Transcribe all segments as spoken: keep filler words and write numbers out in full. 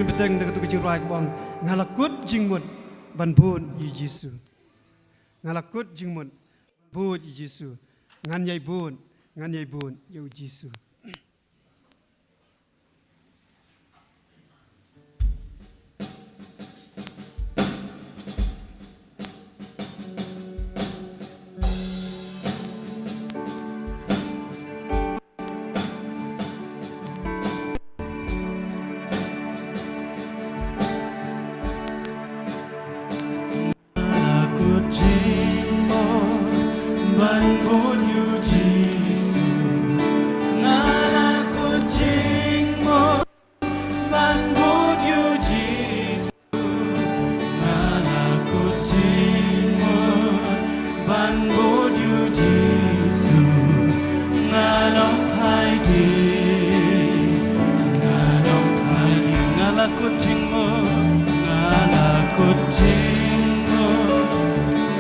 Bteng da katu ka jingrwai kaba ong, nga la kut jingmut ban bud ïa u Jisu. Nga la kut jingmut bud ïa u Jisu. Ngan ïai bud, ngan ïai bud ïa u Jisu. Nga la kut jingmut ban bud ïa u Jisu. Nga la kut jingmut ban bud ïa u Jisu. Nga la kut jingmut ban bud ïa u Jisu. Nga long phaidien, nga long phaidien. Nga la kut jingmut, nga la kut jingmut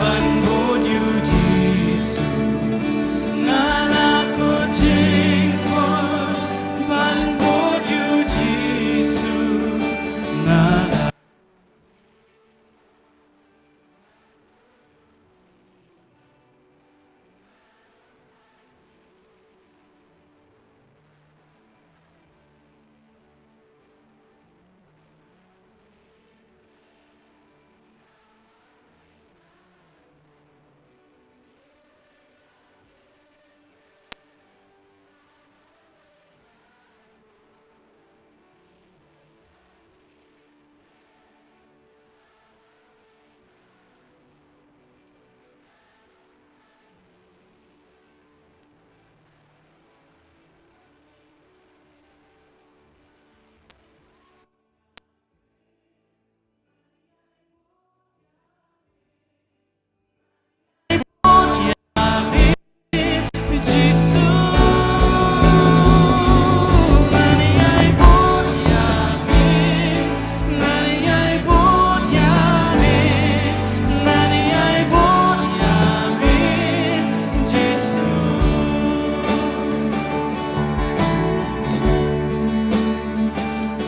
ban bud ïa u Jisu. Nga la kut jingmut ban bud ïa u Jisu. Nga la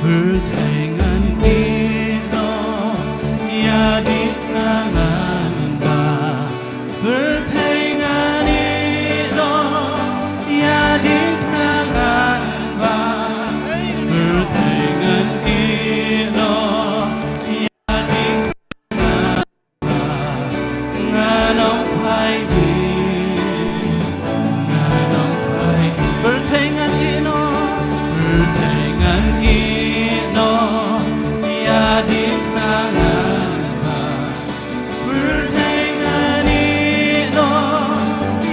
Pyrthei ngan ïeh noh ïa diengphna ngan bam. Pyrthei ngan ïeh noh ïa diengphna ngan bam. Pyrthei ngan ïeh noh ïa diengphna Nga long phaidien, nga long phaidien. Pyrthei ngan ïeh noh, pyrthei ngan ïeh noh ïa diengphna ngan bam. Pyrthei ngan ïeh noh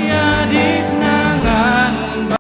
ïa diengphna ngan bam.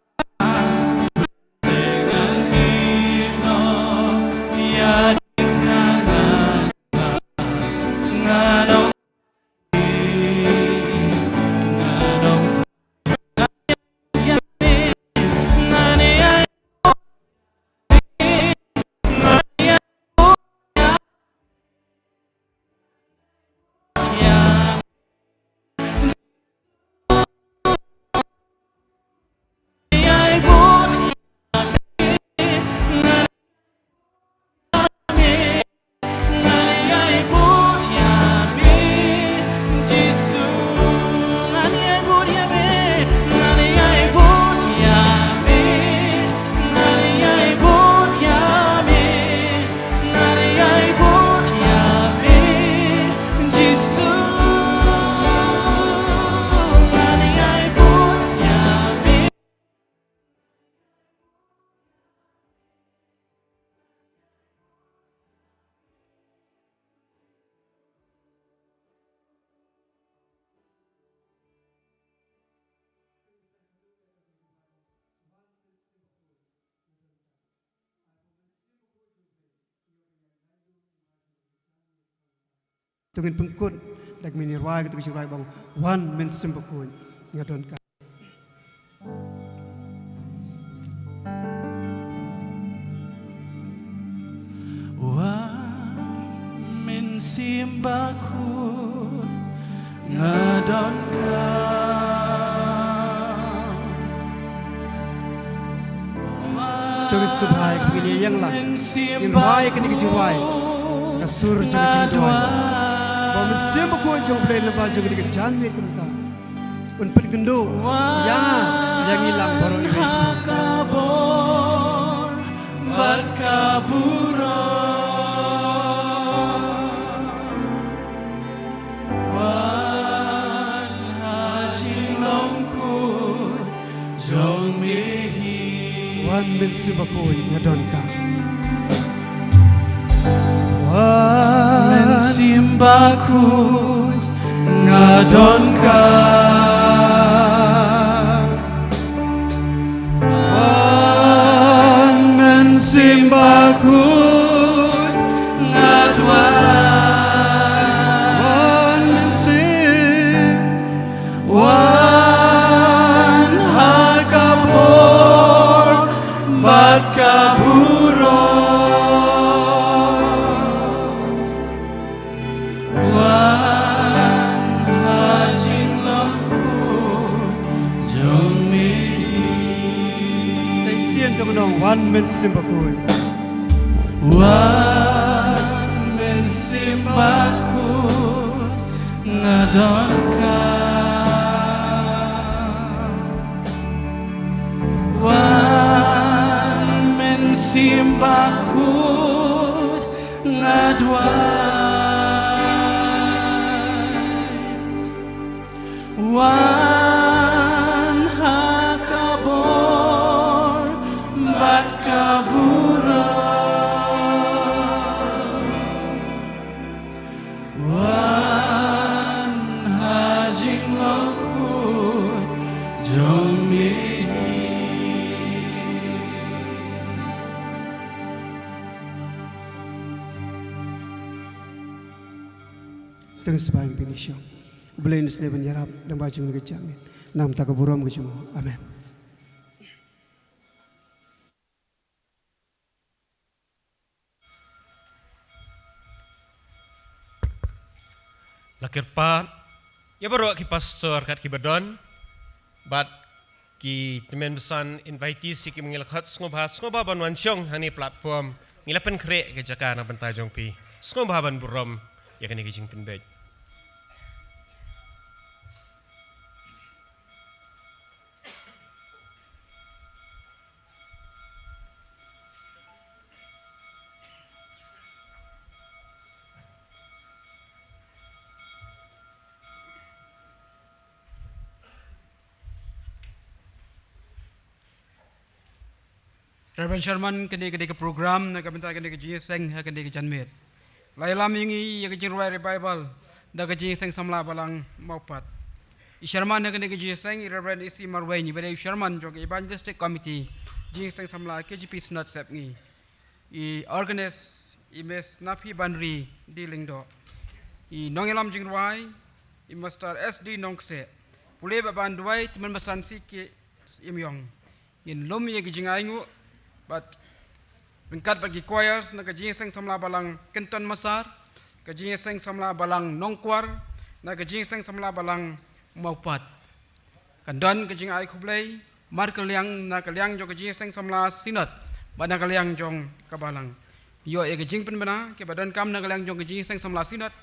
To ngin pynkut da ka mini rwai, ka to ka jingrwai ba ong, Wan Mynsiem Bakhuid, nga donkam. Wan Mynsiem Bakhuid, nga donkam. Wan To ngin sngewbha ïa ka jingïalang, ngin rwai ïa kane ka jingrwai, ka sur jong ka jingduwai. Ba U Mynsiem Bakhuid jong U Blei lyngba jong kane ka janmiet kumta un pynkynduh ïa nga, ïa ngi lang baroh. Wan ha ka bor bad ka burom. Wan ha jinglong khuid jong me hi. Wan Mynsiem Bakhuid, nga don ka. Wan Mynsiem Bakhuid, nga don ka. Wan Mynsiem Bakhuid, nga duwai. Wan Mynsiem, wan ha ka bor bad ka burom. Wan ha jinglong khuid jong me. Sa shisien to ngin ong, Wan Mynsiem Bakhuid. Wan Mynsiem Bakhuid, nga don ka. Wan Mynsiem Bakhuid, nga duwai. Wan ha ka bor bad ka burom. Wan ha jinglong khuid jong me hi. To ngin sngewbha ïa ka bynta. U Blei un sa ïa ban ïarap lyngba jong kane ka janmiet. Na ka bynta ka burom ka jong u. Amen. La kyrpad ïa baroh ki pastor kat kiba don bad ki tymmen basan, invitees, ïa kiba ngi la khot, sngewbha, sngewbha ban wan shong ha kane platform. Ngi la pynkhreh ka jaka na ka bynta jong phi. Sngewbha ban burom ïa kane ka jingpynbeit. Reverend Sherman, kane ka dei ka program na ka bynta kane ka jingïaseng ha kane ka janmiet. La ïalam ïa ngi ïa ka jingrwai revival da ka jingïaseng samla balang Mawpat. I Sherman ha kane ka jingïaseng i Reverend A C Marwein, iba dei u Sherman jong ka Evangelistic Committee, jingïaseng samla K J P Synod Sepngi. I organist i Miss Naphi Banri D Lyngdoh. I nongïalam jingrwai i Mister S D Nongkseh. Pule bad ban duwai, tymmen basan C K Imïong. Ngin lum ïa ki jingainguh bad ryngkat bad ki choirs na ka jingïaseng samla balang Kynton Massar, ka jingïaseng samla balang Nongkwar, na ka jingïaseng samla balang Mawpat. Kan don ka jingai khublei markylliang na ka liang jong ka jingïaseng samla Synod bad na ka liang jong ka balang. Ïoh ïa ka jingpynbna kiba donkam na ka liang jong ka jingïaseng samla Synod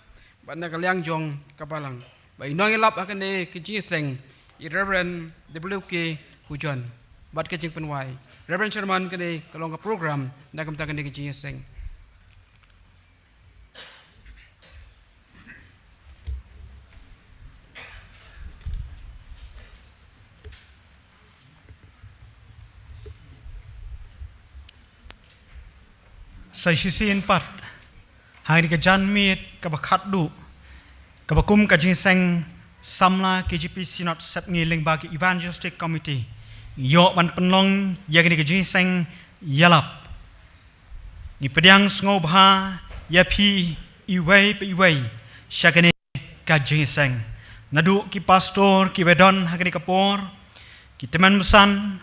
bad na ka liang jong ka balang. Ba i nongïalap ha kane ka jingïaseng i Reverend W K Hujon. Bad ka jingpynwai, Reverend Sherman, kane ka long ka program na ka bynta kane ka jingïaseng. Sa shisien pat, ha kane ka janmiet kaba khatduh, kaba kum ka jingïaseng samla K J P Synod Sepngi lyngba ka Evangelistic Committee, ïoh ban pynlong ïa kane ka jingïaseng ïalap. Ngi pdiang sngewbha ïa phi iwei pa iwei sha kane ka jingïaseng. Naduh ki pastor kiba don ha kane ka por, ki tymmen basan,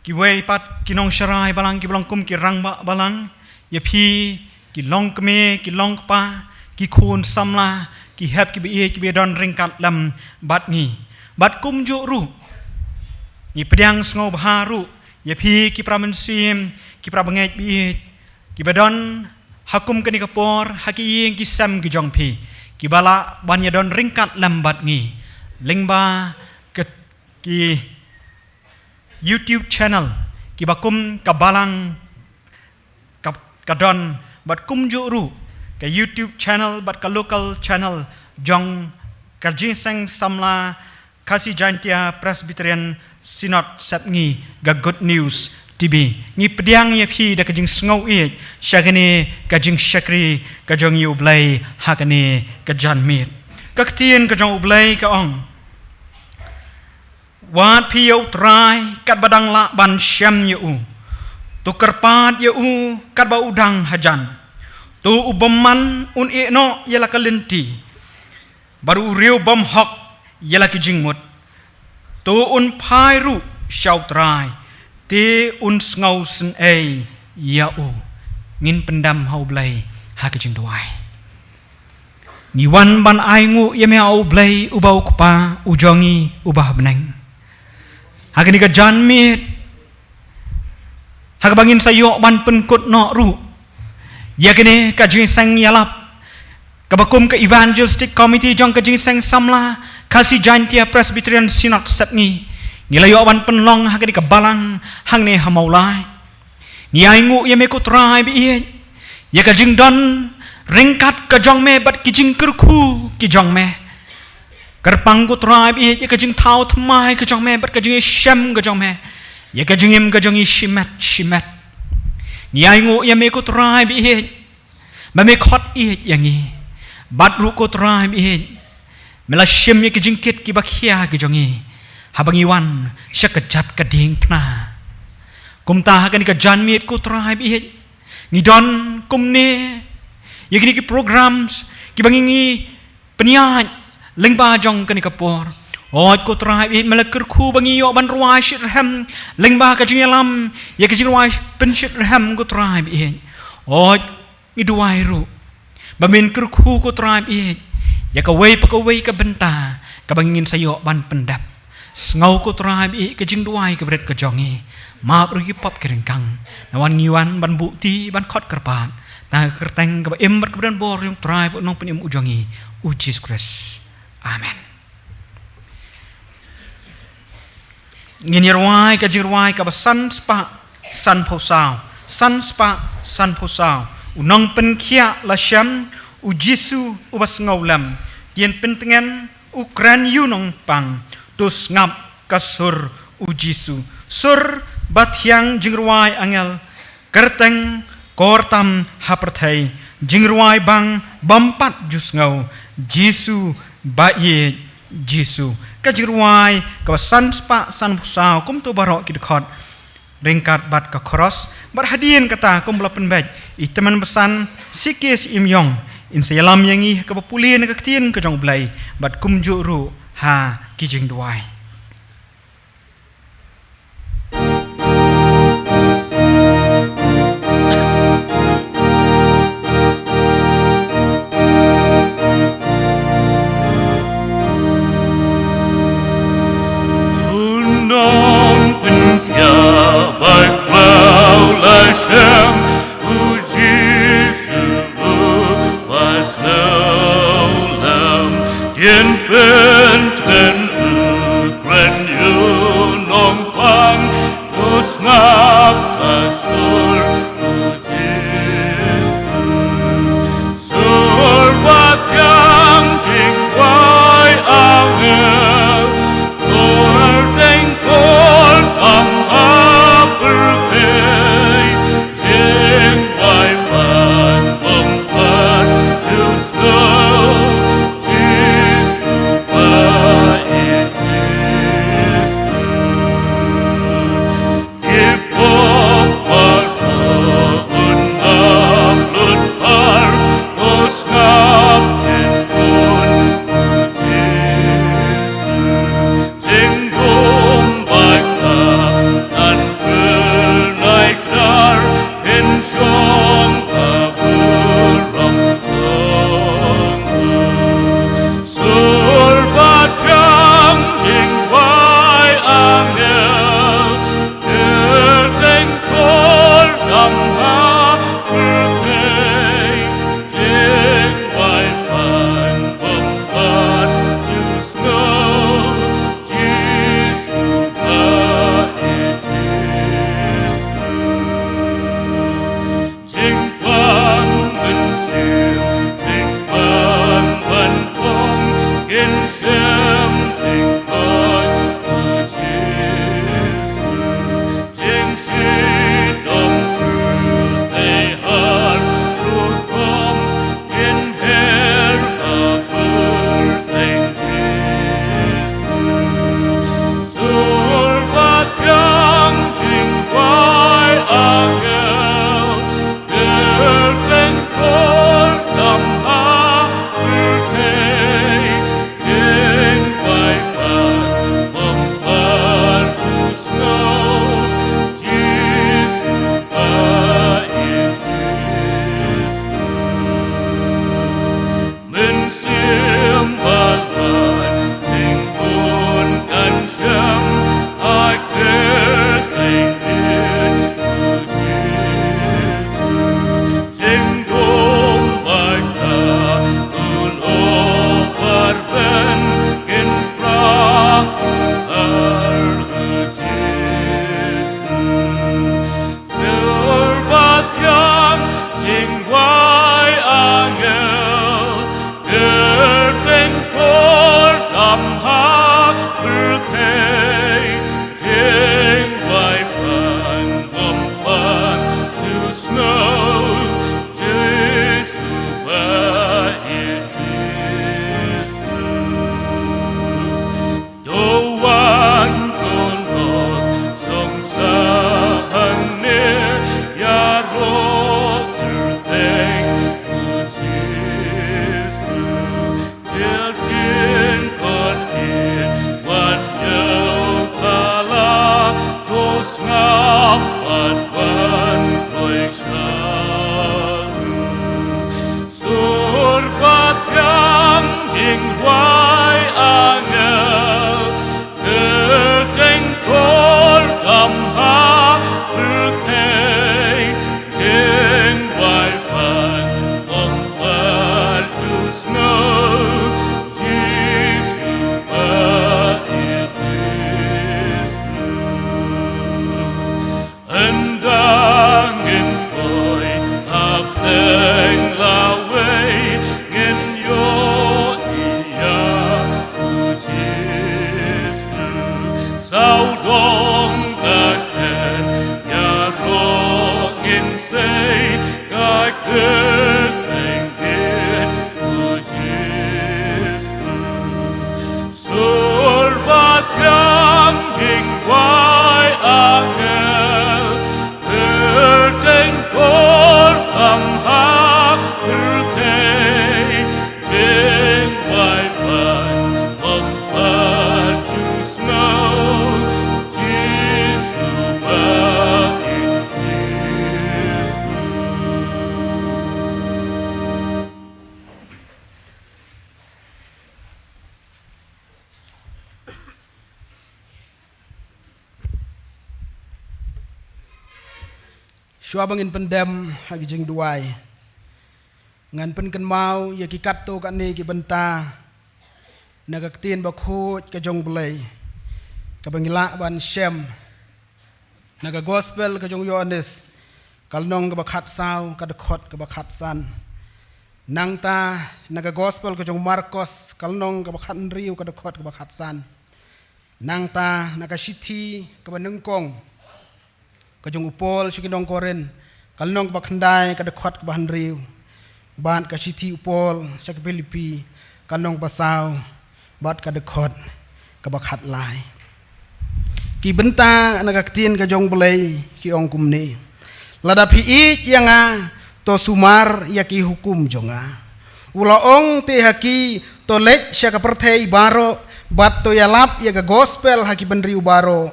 kiwei pat ki nongsharai balang kiba long kum ki rangbah balang, ïa phi ki longkmie, ki longkpa, ki khun samla, ki hep kiba ïeit kiba don ryngkat lem bad ngi. Bad kumjuh ruh, ngi pdiang sngewbha ruh ïa phi ki para mynsiem, ki para bangeit baieit, kiba don ha kum kane ka por ha ki ïing ki sem ki jong phi, kiba lah ban ïadon ryngkat lem bad ngi lyngba ka, ki YouTube channel kiba kum ka Balang ka, ka don, bad kumjuh ruh ka YouTube channel bad ka local channel jong ka Jingïaseng Samla Khasi Jaintia Presbyterian Synod Sepngi, ka Good News T V. Ngi pdiang ïa phi da ka jingsngew ïeit sha kane ka jingshakri ka jong ngi U Blei ha kane ka janmiet. Ka ktien ka jong U Blei ka ong: Wad phi ïa U Trai katba dang lah ban shem ïa u. To kyrpad ïa u katba u dang hajan. To u bymman un ïehnoh ïa la ka lynti, bad u riew bymhok ïa la ki jingmut. To un phai ruh sha U Trai, te un sngewsynei ïa u. Ngin pyndem ha U Blei ha ka jingduwai. Ngi wan ban ainguh ïa me, A U Blei, uba U Kpa u jong ngi uba ha bneng. Ha kane ka janmiet, ha kaba ngin sa ïoh ban pynkut noh ruh ïa kane ka jingïaseng ïalap kaba kum ka Evangelistic Committee jong ka Jingïaseng Samla Khasi Jaintia Presbyterian Synod Sepngi, ngi la ïoh ban pynlong ha kane ka balang hangne ha Mawlai. Ngi ainguh ïa me ko Trai baieit, ïa ka jingdon ryngkat ka jong me bad ki jingkyrkhu ki jong me. Kyrpang ko Trai baieit ïa ka jingthaw thymmai ka jong me bad ka jingïashem ka jong me ïa ka jingim ka jong ngi shimet shimet. Ngi ainguh ïa me ko Trai baieit, ba me khot ïeit ïa ngi. Bad ruh ko Trai baieit, me la shim ïa ki jingkit kiba khia ki jong ngi haba ngi wan sha ka jait ka diengphna. Kumta ha kane ka janmiet ko Trai baieit, ngi don kumne ïa kine ki programs kiba ngi, ngi pynïaid lyngba jong kane ka por. Oi ko Trai baieit, me la kyrkhu ba ngi ïoh ban rwai shitrhem lyngba ka jingïalam ïa ka jingrwai pynshitrhem ko Trai baieit. Oi, ngi duwai ruh ba men kyrkhu ko Trai baieit ïa kawei pa kawei ka bynta kaba ngin sa ïoh ban pyndep. Sngew ko Trai baieit ka jingduwai ka bret ka jong ngi. Map ruh ki pop ki ryngkang. Nangwan ngi wan ban buh ti ban khot kyrpad tang ha ka kyrteng kaba im bad kaba don bor jong Trai bad Nongpynim u jong ngi, U Jisu Khrist. Amen. Ngin ïa rwai ka jingrwai kaba san spah san phew saw. San spah san phew saw. U nongpynkhiah la shem, U Jisu uba sngewlem. Tien pyntngen, u kren ïa u nongpang. To sngap ka sur U Jisu. Sur ba thiang, jingrwai angel, kyrteng kor tam ha pyrthei, jingrwai bang bym pat ju sngew. Jisu baieit, Jisu. Ka jingrwai kaba san spah san phew saw, kumto baroh ki dkhot ryngkat bad ka chorus. Bad hadien kata, kumba la pynbeit i tymmen basan C K Syiem Ïong, in sa ïalam ïa ngi ha kaba pule na ka ktien ka jong U Blei bad kumjuh ruh ha ki jingduwai. U nongpynkhiah ba khraw la shem, U Jisu uba sngewlem. Tien pyntngen, u Au dong ka ken ya rong in sei ka ken teng dit u Jisu. Sur va tiang jing wai angel, er teng kor am hak er tei, jing wai ban ong pat ju sngau, Jisu ba in Jisu. Shuwa ba ngin pyndem ha ki jingduwai, ngan pynkynmaw ïa ki katto katne ki bynta na ka ktien bakhuid ka jong U Blei, kaba ngi lah ban shem na ka Gospel ka jong u Ïoannis, ka lynnong kaba khatsaw, ka dkhot kaba khatsan. Nangta na ka Gospel ka jong u Markos, ka lynnong kaba khathynriew, ka dkhot kaba khatsan. Nangta na ka shithi kaba nyngkong ka jong u Paul sha ki nong Korinth, ka lynnong kaba khyndai, ka dkhot kaba hynriew. Bad ka shithi u Paul sha ki Philippi, ka lynnong kaba saw, bad ka dkhot kaba khatlai. Ki bynta na ka ktien ka jong U Blei ki ong kumne: Lada phi ïeit ïa nga, to sumar ïa ki hukum jong nga. U la ong te ha ki, to leit sha ka pyrthei baroh bad to ïalap ïa ka Gospel ha ki bynriew baroh.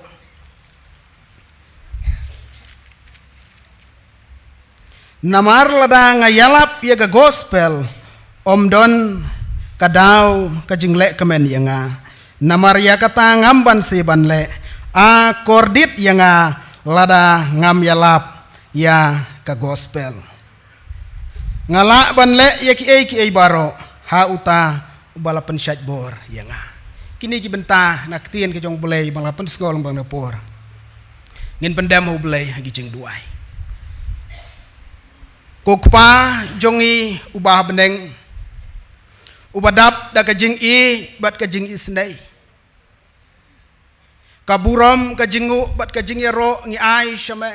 Namar lada nga ïalap ïa ka Gospel, ym don ka daw ka jingleh kmen ïa nga. Namar ïa kata ngam banse ban leh, a kordit ïa nga lada ngam ïalap ïa ka Gospel. Nga lah ban leh ïa kiei kiei baroh ha uta uba la pynshait bor ïa nga. Kine ki bynta na ktien ka jong U Blei ba nga la pynsngew lyngba kane ka por. Ngin pyndem ha U Blei ha ki jingduwai. Ko Kpa jong ngi uba ha bneng, uba dap da ka jingïeit bad ka jingisynei, ka burom, ka jingnguh bad ka jingïaroh ngi ai sha me.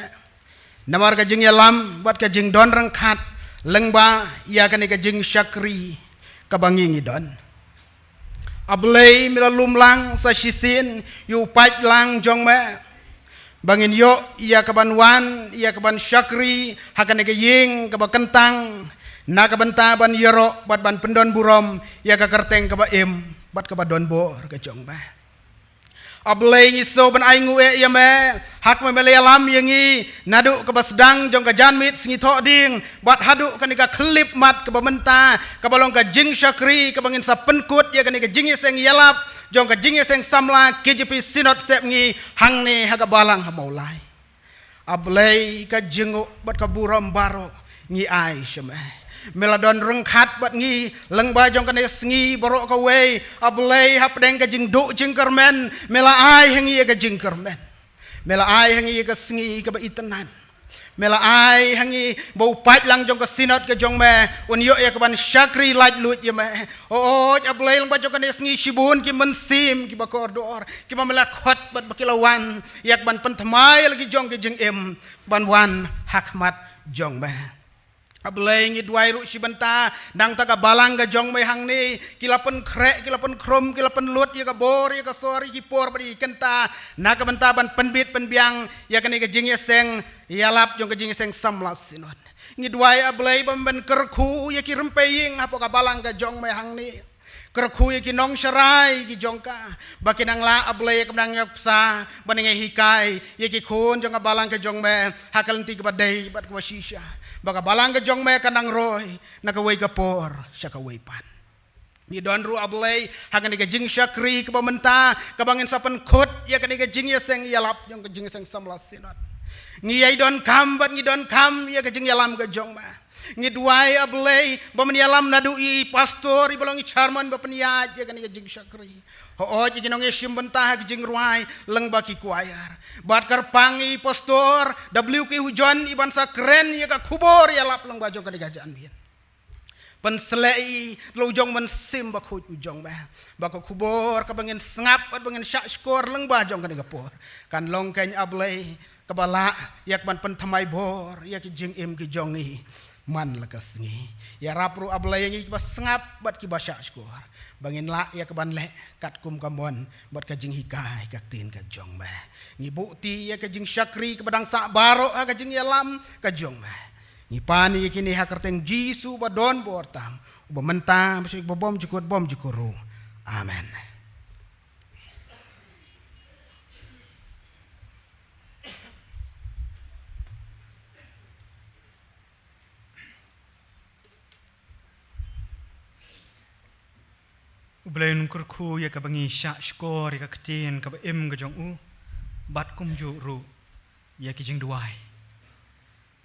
Namar ka jingïalam bad ka jingdon ryngkat lyngba ïa kane ka jingshakri kaba ngi ngi don. A Blei, me la lum lang sa shisien ïa u paidlang jong me ba ngin ïoh ïa kaban wan, ïa kaban shakri ha kane ka ïing kaba kyntang, na ka bynta ban ïaroh bad ban pyndon burom ïa ka kyrteng kaba im bad kaba donbor ka jong me. A Blei, ngi sngew ban ai nguh eh ïa me ha kaba me la ïalam ïa ngi naduh kaba sdang jong ka janmiet sngi Thohdieng bad haduh kane ka khyllipmat kaba mynta, kaba long ka jingshakri kaba ngin sa pynkut ïa kane ka jingïaseng ïalap jong ka Jingïaseng Samla K J P Synod Sepngi hangne ha ka Balang ha Mawlai. A Blei, ka jingnguh bad ka burom baroh ngi ai sha me. Me la don ryngkat bad ngi lyngba jong kane ka sngi baroh kawei. A Blei, hapdeng ka jingduh jingkyrmen, me la ai ha ngi ïa ka jingkyrmen. Me la ai ha ngi ïa ka sngi kaba itynnad. Me la ai ha ngi ba u paidlang jong ka Synod ka jong me un ïoh ïa kaban shakri laitluid ïa me. Hooid, A Blei, lyngba jong kane ka sngi shibun ki mynsiem kiba kordor, kiba me la khot bad ba ki la wan ïa kaban pynthymmai ïa la ki jong ki jingim ban wan ha khmat jong me. A Blei, ngi duwai ruh shi bynta nangta ka Balang ka jong me hangne, ki la pynkhreh, ki la pynkhrum, ki la pynlut ïa ka bor, ïa ka sor, ïa ki por bad ïa ki kynta na ka bynta ban pynbit pynbiang ïa kane ka jingïaseng ïalap jong ka Jingïaseng Samla Synod. Ngi duwai, A Blei, ba men kyrkhu ïa ki rympei ïing hapoh ka Balang ka jong me hangne. Kyrkhu ïa ki nongsharai ki jong ka ba kin nang lah, A Blei, ïa ka bneng ïa ka bsa ban nang hikai ïa ki khun jong ka Balang ka jong me ha ka lynti kaba dei bad kaba shisha, ba ka Balang ka jong me kan nang roi na kawei ka por sha kawei pat. Ngi don ruh, A Blei, ha kane ka jingshakri kaba mynta kaba ngin sa pynkut ïa kane ka jingïaseng ïalap jong ka Jingïaseng Samla Synod. Ngi ïai donkam bad ngi donkam ïa ka jingïalam ka jong me. Ngi duwai, A Blei, ba men ïalam naduh i pastor, iba long i chairman ba pynïaid ïa kane ka jingshakri. Hooid, ïa ki nongïashim bynta ha ka jingrwai lyngba ki choir. Bad kyrpang i pastor W K Hujon, iban sa kren ïa ka khubor ïalap lyngba jong kane ka janmiet. Pynsleh i, la u jong Mynsiem Bakhuid u jong me. Ba ka khubor kaba ngin sngap bad ba ngin shah shkor lyngba jong kane ka por kan long kein, A Blei, kaba lah ïa ka ban pynthymmai bor ïa ki jingim ki jong ngi man la ka sngi. Ïarap ruh, A Blei, ïa ngi kiba sngap bad kiba shah shkor ba ngin lah ïa ka ban leh katkum ka mon bad ka jinghikai ka ktien ka jong me. Ngi buh ti ïa ka jingshakri kaba dang sah baroh ha ka jingïalam ka jong me. Ngi pan ïa kine ha ka kyrteng Jisu ba don bor tam, uba mynta, ba shisha, ba bymjukut, bymjukut ruh. Amen. U Blei un kyrkhu ïa kaba ngi shah shkor ïa ka ktien kaba im ka jong u, bad kumjuh ruh ïa ki jingduwai.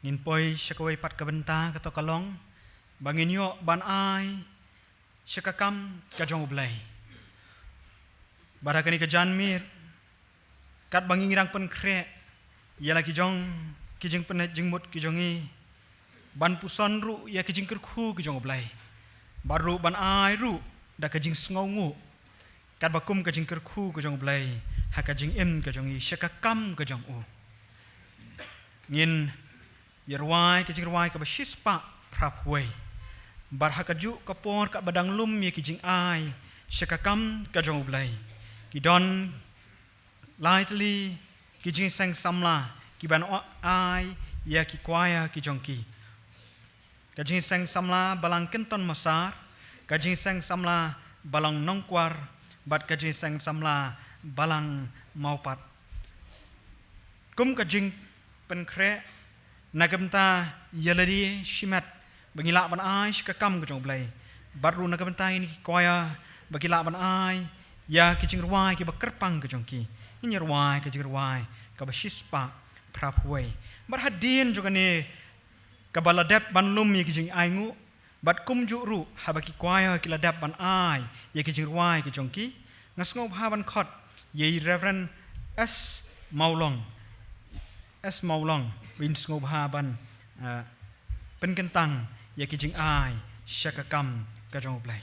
Ngin poi sha kawei pat ka bynta, kato ka long ba ngin ïoh ban ai sha ka kam ka jong U Blei. Bad ha kane ka janmiet, katba ngi dang pynkhreh ïa la ki jong, ki jingpynneh jingmut ki jong ngi, ban puson ruh ïa ki jingkyrkhu ki jong U Blei, bad ruh ban ai ruh da ka jingsngewnguh katba kum ka jingkyrkhu ka jong U Blei ha ka jingim ka jong ngi sha ka kam ka jong u. Ngin ïa rwai ka jingrwai kaba shispah phra phew wei. Bad ha kajuh ka por katba dang lum ïa ki jingai sha ka kam ka jong U Blei, ki don lai tylli ki jingseng samla ki ban ai ïa ki kwaya ki jong ki. Ka jingseng samla Balang Kynton Massar, ka jingseng samla Balang Nongkwar, bad ka jingseng samla Balang Mawpat. Kum ka jingpynkhreh, na ka bynta ïa lade shimet ba ngi lah ban ai sha ka kam ka jong U Blei, bad ruh na ka bynta ïa kine ki kwaya ba ki lah ban ai ïa ki jingrwai kiba kyrpang ka jong ki, ngin ïa rwai ka jingrwai kaba shispah phra phew wei. Bad hadien jong kane kaba la dep ban lum ïa ki jingainguh, bad kumjuh ruh haba ki kwaya ki la dep ban ai ïa ki jingrwai ki jong ki, nga sngewbha ban khot ïa i Reverend S Mawlong. S Mawlong, ba in sngewbha ban, eh, pynkyntang ïa ki jingai sha ka kam ka jong U Blei.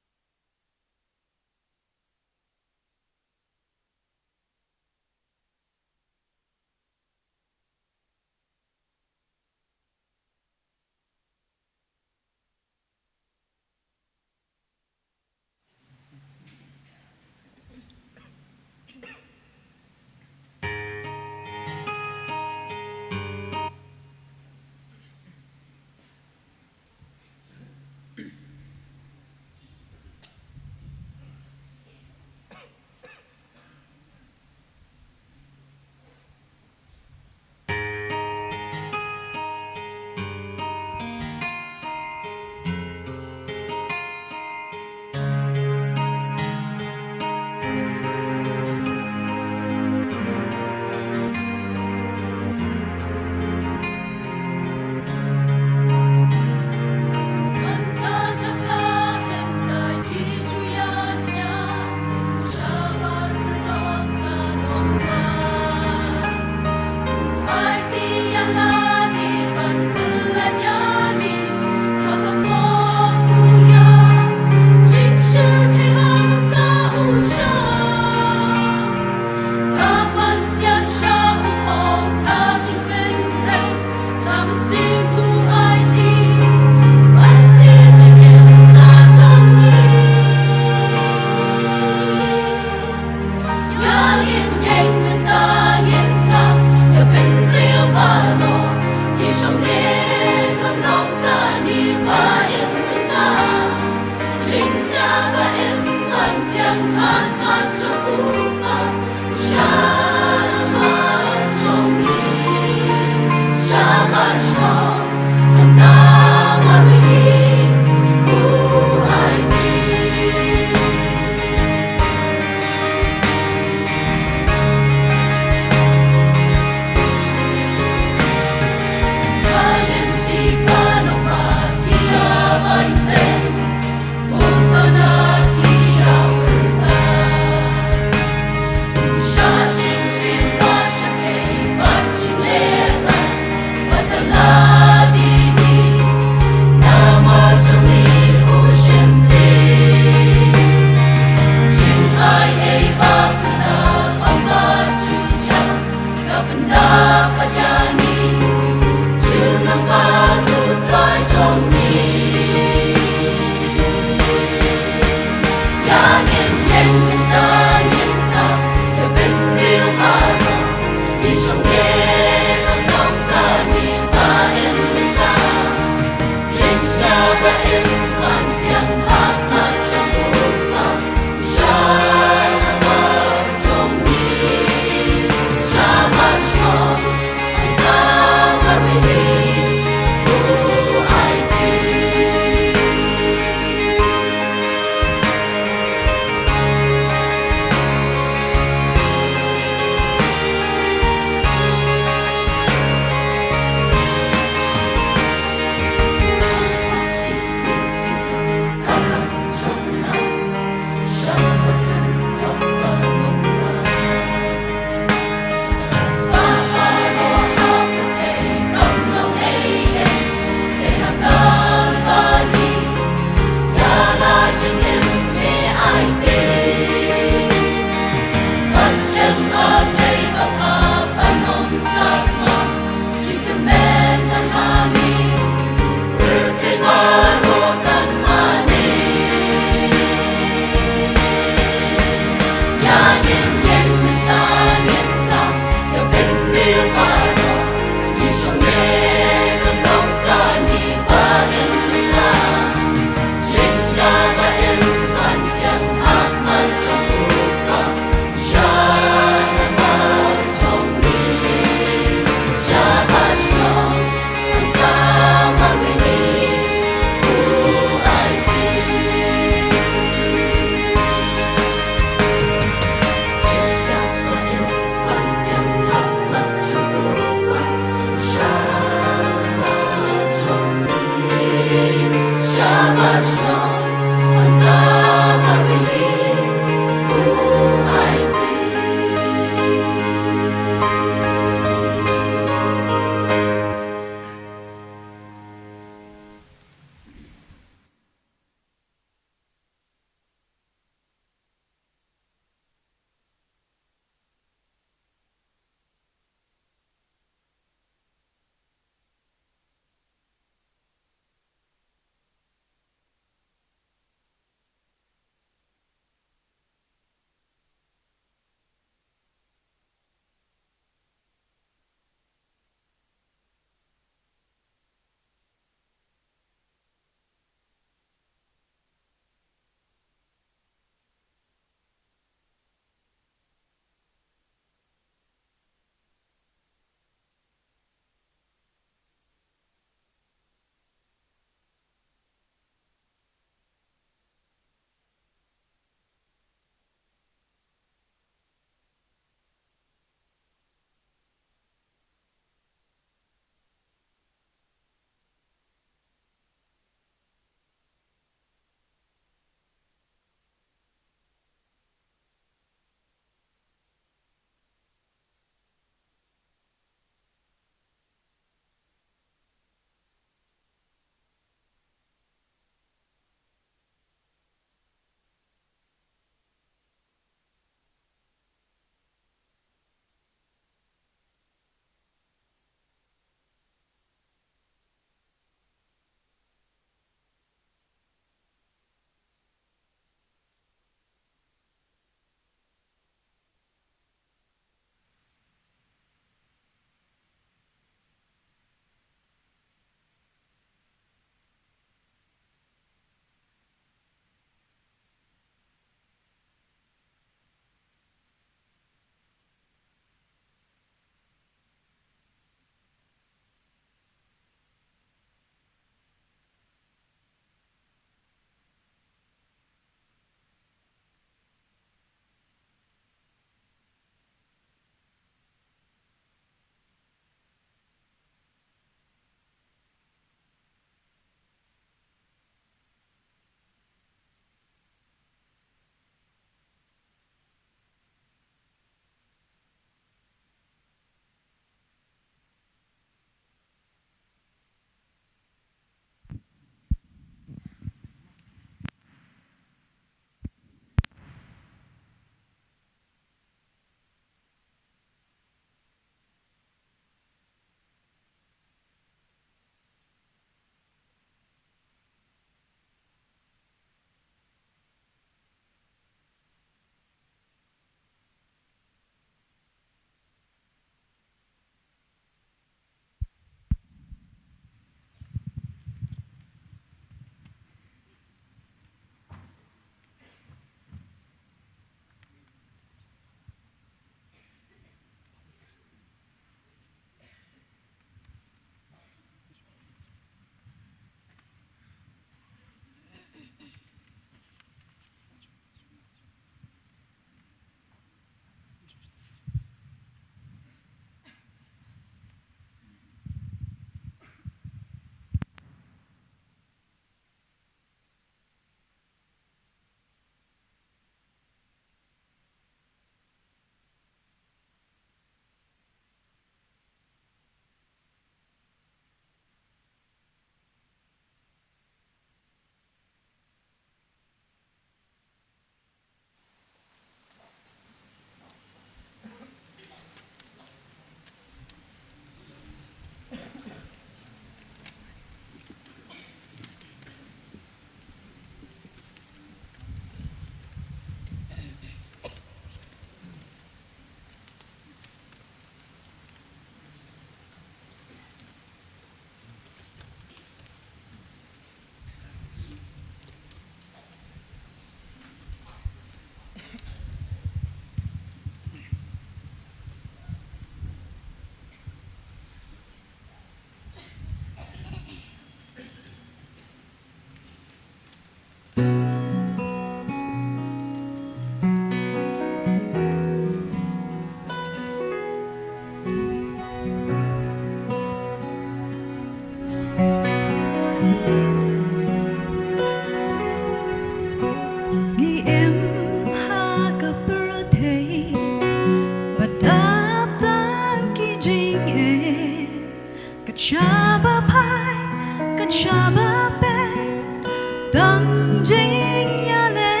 Jingïaleh.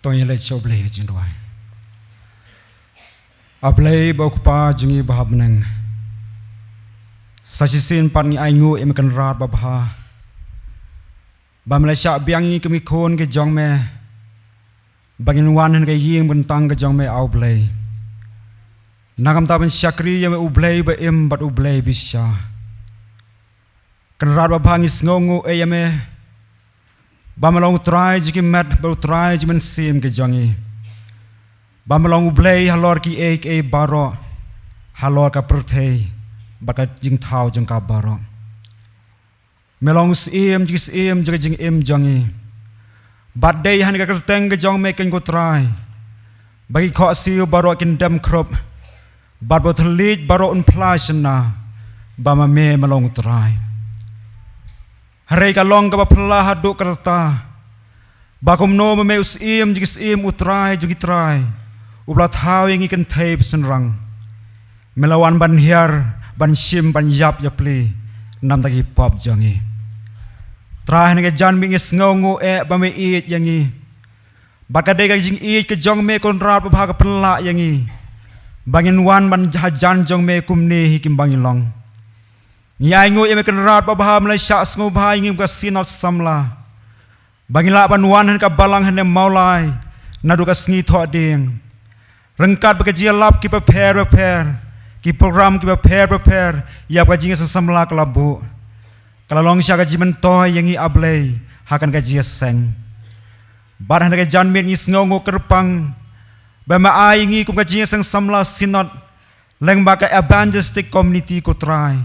To ngin leit sha U Blei ha jingduwai. A Blei ba u Kpa jong ngi ba ha bneng, sa shisien pat ngi ainguh ïa me Kynrad babha ba me la shah biang ïa ngi kum ki khun ki jong me, ba ngin wan ha ka ïing bynta ka jong me, A Blei, na ka bynta ban shakri ïa me, U Blei ba im bad U Blei ba shisha. Kynrad babha, ngi sngewnguh ïa me ba me long U Trai jong ki met bad U Trai jong ki mynsiem ki jong ngi, ba me long U Blei halor kiei kiei baroh, halor ka pyrthei bad ka jingthaw jong ka baroh. Me long U Syiem jong ki syiem, jong ka jingim jong ngi. Bad dei ha kane ka kyrteng ka jong me keiñ, ko Trai, ba ki khohsiew baroh kin dem khrup, bad ba u thylliej baroh un phla shynna ba ma me me long U Trai. Hynrei ka long kaba phylla haduh katta, ba kumno ma me, U Syiem jong ki syiem, U Trai jong ki trai, uba la thaw ïa ngi kynthei bad shynrang, me la wan ban hiar, ban shim, ban ïap ïapli na ka bynta ki pop jong ngi. Trai, ha kane ka janmiet ngi sngewnguh eh ba me ïeit ïa ngi. Bad ka dei ka jingïeit ka jong me, Kynrad babha, ka pynlah ïa ngi ba ngin wan ban hajan jong me kumne hi kumba ngi long. Ngi ainguh ïa me, Kynrad babha, me la shah sngewbha ïa ngi kum ka Synod samla, ba ngin lah ban wan ha kane ka balang hangne Mawlai naduh ka sngi Thohdieng, ryngkat bad ka jingïalap kiba pher bapher, ki program kiba pher bapher, ïa ba ka jingïaseng samla ka la buh, ka la long shisha ka jingmyntoi ïa ngi, A Blei, ha kane ka jingïaseng. Bad ha kane ka janmiet ngi sngewnguh kyrpang ba me ai ïa ngi kum ka jingïaseng samla Synod, lyngba ka Evangelistic Committee, ko Trai,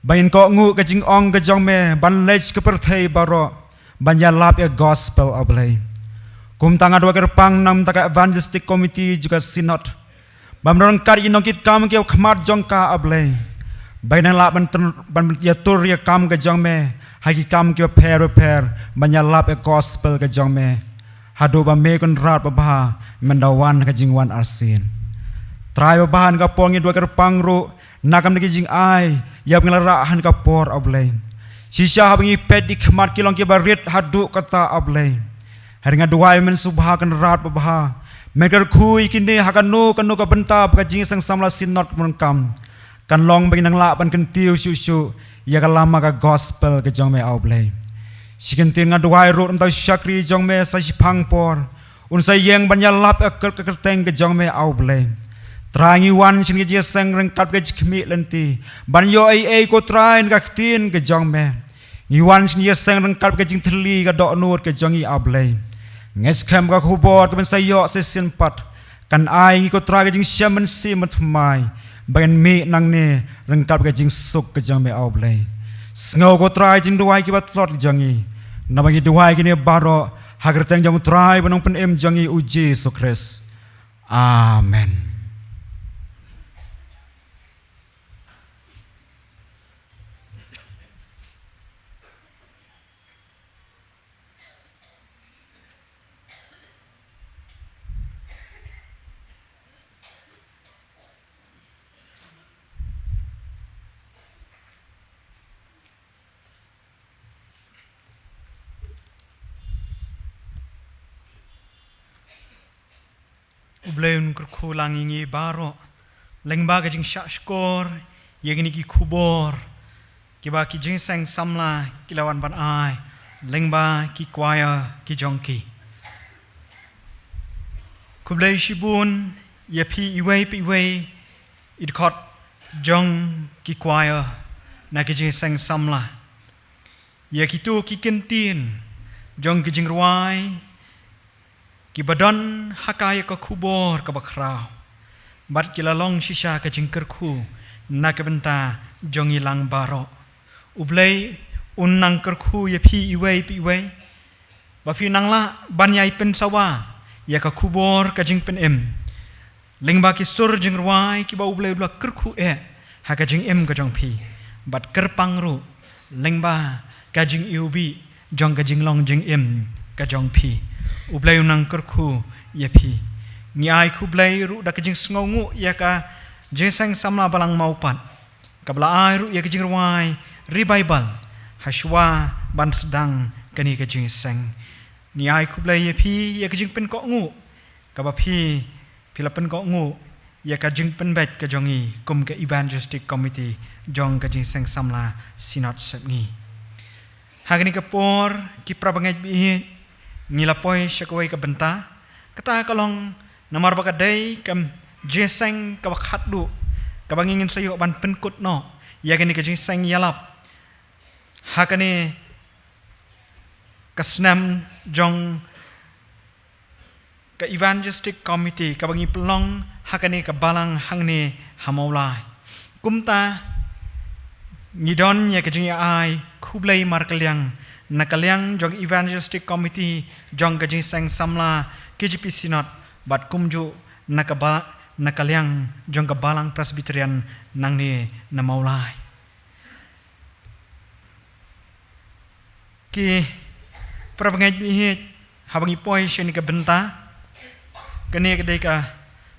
ba ngin kohnguh ka jingong ka jong me ban leit sha ka pyrthei baroh ban ïalap ïa ka gospel, A Blei. Kumta nga duwai kyrpang na ka bynta ka Evangelistic Committee jong ka Synod, ba men ryngkat ïa ki nongkitkam kiba khmat jong ka, A Blei, ba ngin nang lah ban tyn-, ban ïatur ïa ka kam ka jong me ha ki kam kiba pher bapher ban ïalap ïa ka gospel ka jong me, haduh ba me, Kynrad babha, men da wan ha ka jingwan arsien. Trai babha, ha kane ka por ngi duwai kyrpang ruh na ka bynta ki jingai ïa ba ngi la rah ha kane ka por, A Blei. Shisha haba ngi peit, ki khmat ki long kiba rit haduh katta, A Blei. Hynrei nga duwai, men sngewbha, Kynrad babha, men kyrkhu ïa kine ha kano kano ka bynta ba ka jingïaseng samla Synod Mawryngkneng kan long ba ngin nang lah ban kyntiew shuh shuh ïa ka lama ka gospel ka jong me, A Blei. Shi kyntien nga duwai ruh na ka bynta u shakri jong me, sa shiphang por un sa ïeng ban ïalap ïa ka kyr-, ka kyrteng ka jong me, A Blei. Trai, ngi wan sha kane ka jingïaseng ryngkat ka jingkhmih lynti ban ïoh ei ei, ko Trai, na ka ktien ka jong me. Ngi wan sha kane ka jingïaseng ryngkat ka jingthylli ka dohnud ka jong ngi, A Blei. Ngi skhem ba ka khubor kaban sa ïoh shisien pat kan ai ïa ngi, ko Trai, ka jingshem mynsiem mynthymmai ba ngin mih nangne ryngkat ka jingsuk ka jong me, A Blei. Sngew, ko Trai, jingduwai kiba tlot jong ngi, naba ngi duwai kine baroh ha ka kyrteng jong u Trai bad u Nongpynim jong ngi, u Jisu Khrist. Amen. U Blei un kyrkhu lang ïa ngi baroh lyngba ka jingshahshkor ïa kine ki khubor kiba ki jingïaseng samla ki la wan ban ai lyngba ki choir ki jong ki. Khublei shibun ïa phi iwei pa iwei i dkhot jong ki choir na ki jingïaseng samla. Ïa kito ki kyntien jong ki jingrwai kiba don ha ka ïa ka khubor kaba khraw, bad ki la long shisha ka jingkyrkhu na ka bynta jong ngi lang baroh. U Blei un nang kyrkhu ïa phi iwei pa iwei ba phi nang lah ban ïai pynsawa ïa ka khubor ka jingpynim lyngba ki sur jingrwai kiba U Blei u la kyrkhu eh ha ka jingim ka jong phi, bad kyrpang ruh lyngba ka jingiwbih jong ka jinglong jingim ka jong phi. U Blei un nang kyrkhu ïa phi. Ngi ai khublei ruh da ka jingsngewnguh ïa ka jingïaseng samla Balang Mawpat, kaba la ai ruh ïa ka jingrwai Revival ha shuwa ban sdang kane ka jingïaseng. Ngi ai khublei ïa phi ïa ka jingpynkohnguh kaba phi, phi la pynkohnguh ïa ka jingpynbeit ka jong ngi kum ka Evangelistic Committee jong ka Jingseng Samla Synod Sepngi. Ha kane ka por, ki parabangeit ba ïeit, ngi la poi sha kawei ka bynta, kata ka long namar ba ka dei ka jingseng kaba khatduh kaba ngi ngin sa ïoh ban pynkut noh ïa kane ka jingseng ïalap ha kane ka snem jong ka Evangelistic Committee kaba ngi pynlong ha kane ka balang hangne ha Mawlai. Kumta ngi don ïa ka jingïa-ai khublei markylliang na ka liang jong Evangelistic Committee jong ka Jingseng Samla K J P Synod bad kumjuh na ka ba-, na ka liang jong ka Balang Presbyterian nangne na Mawlai. Ki parabangeit ba ïeit, haba ngi poi sha kane ka bynta, kane ka dei ka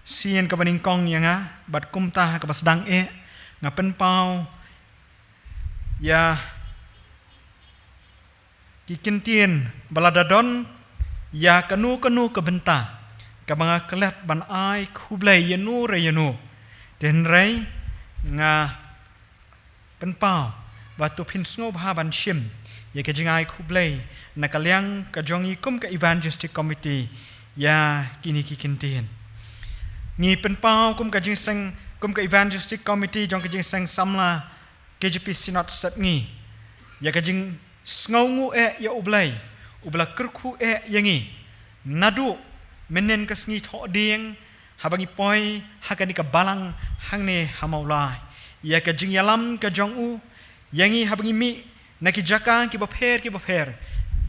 sien kaba nyngkong ïa nga, bad kumta ha kaba sdang eh, nga pynpaw ïa ki kyntien ba lada don ïa kano kano ka bynta kaba nga klet ban ai khublei ïano re ïano, te hynrei nga pynpaw ba to phin sngewbha ban shim ïa ka jingai khublei na ka liang ka jong ngi kum ka Evangelistic Committee ïa kine ki kyntien. Ngi pynpaw kum ka Jingseng, kum ka Evangelistic Committee jong ka Jingseng Samla K J P Synod Sepngi ïa ka jingsngewnguh eh ïa U Blei uba la kyrkhu eh ïa ngi naduh mynnin ka sngi Thohdieng, haba ngi poi ha kane ka balang hangne ha Mawlai, ïa ka jingïalam ka jong u ïa ngi haba ngi mih na ki jaka kiba pher kiba pher,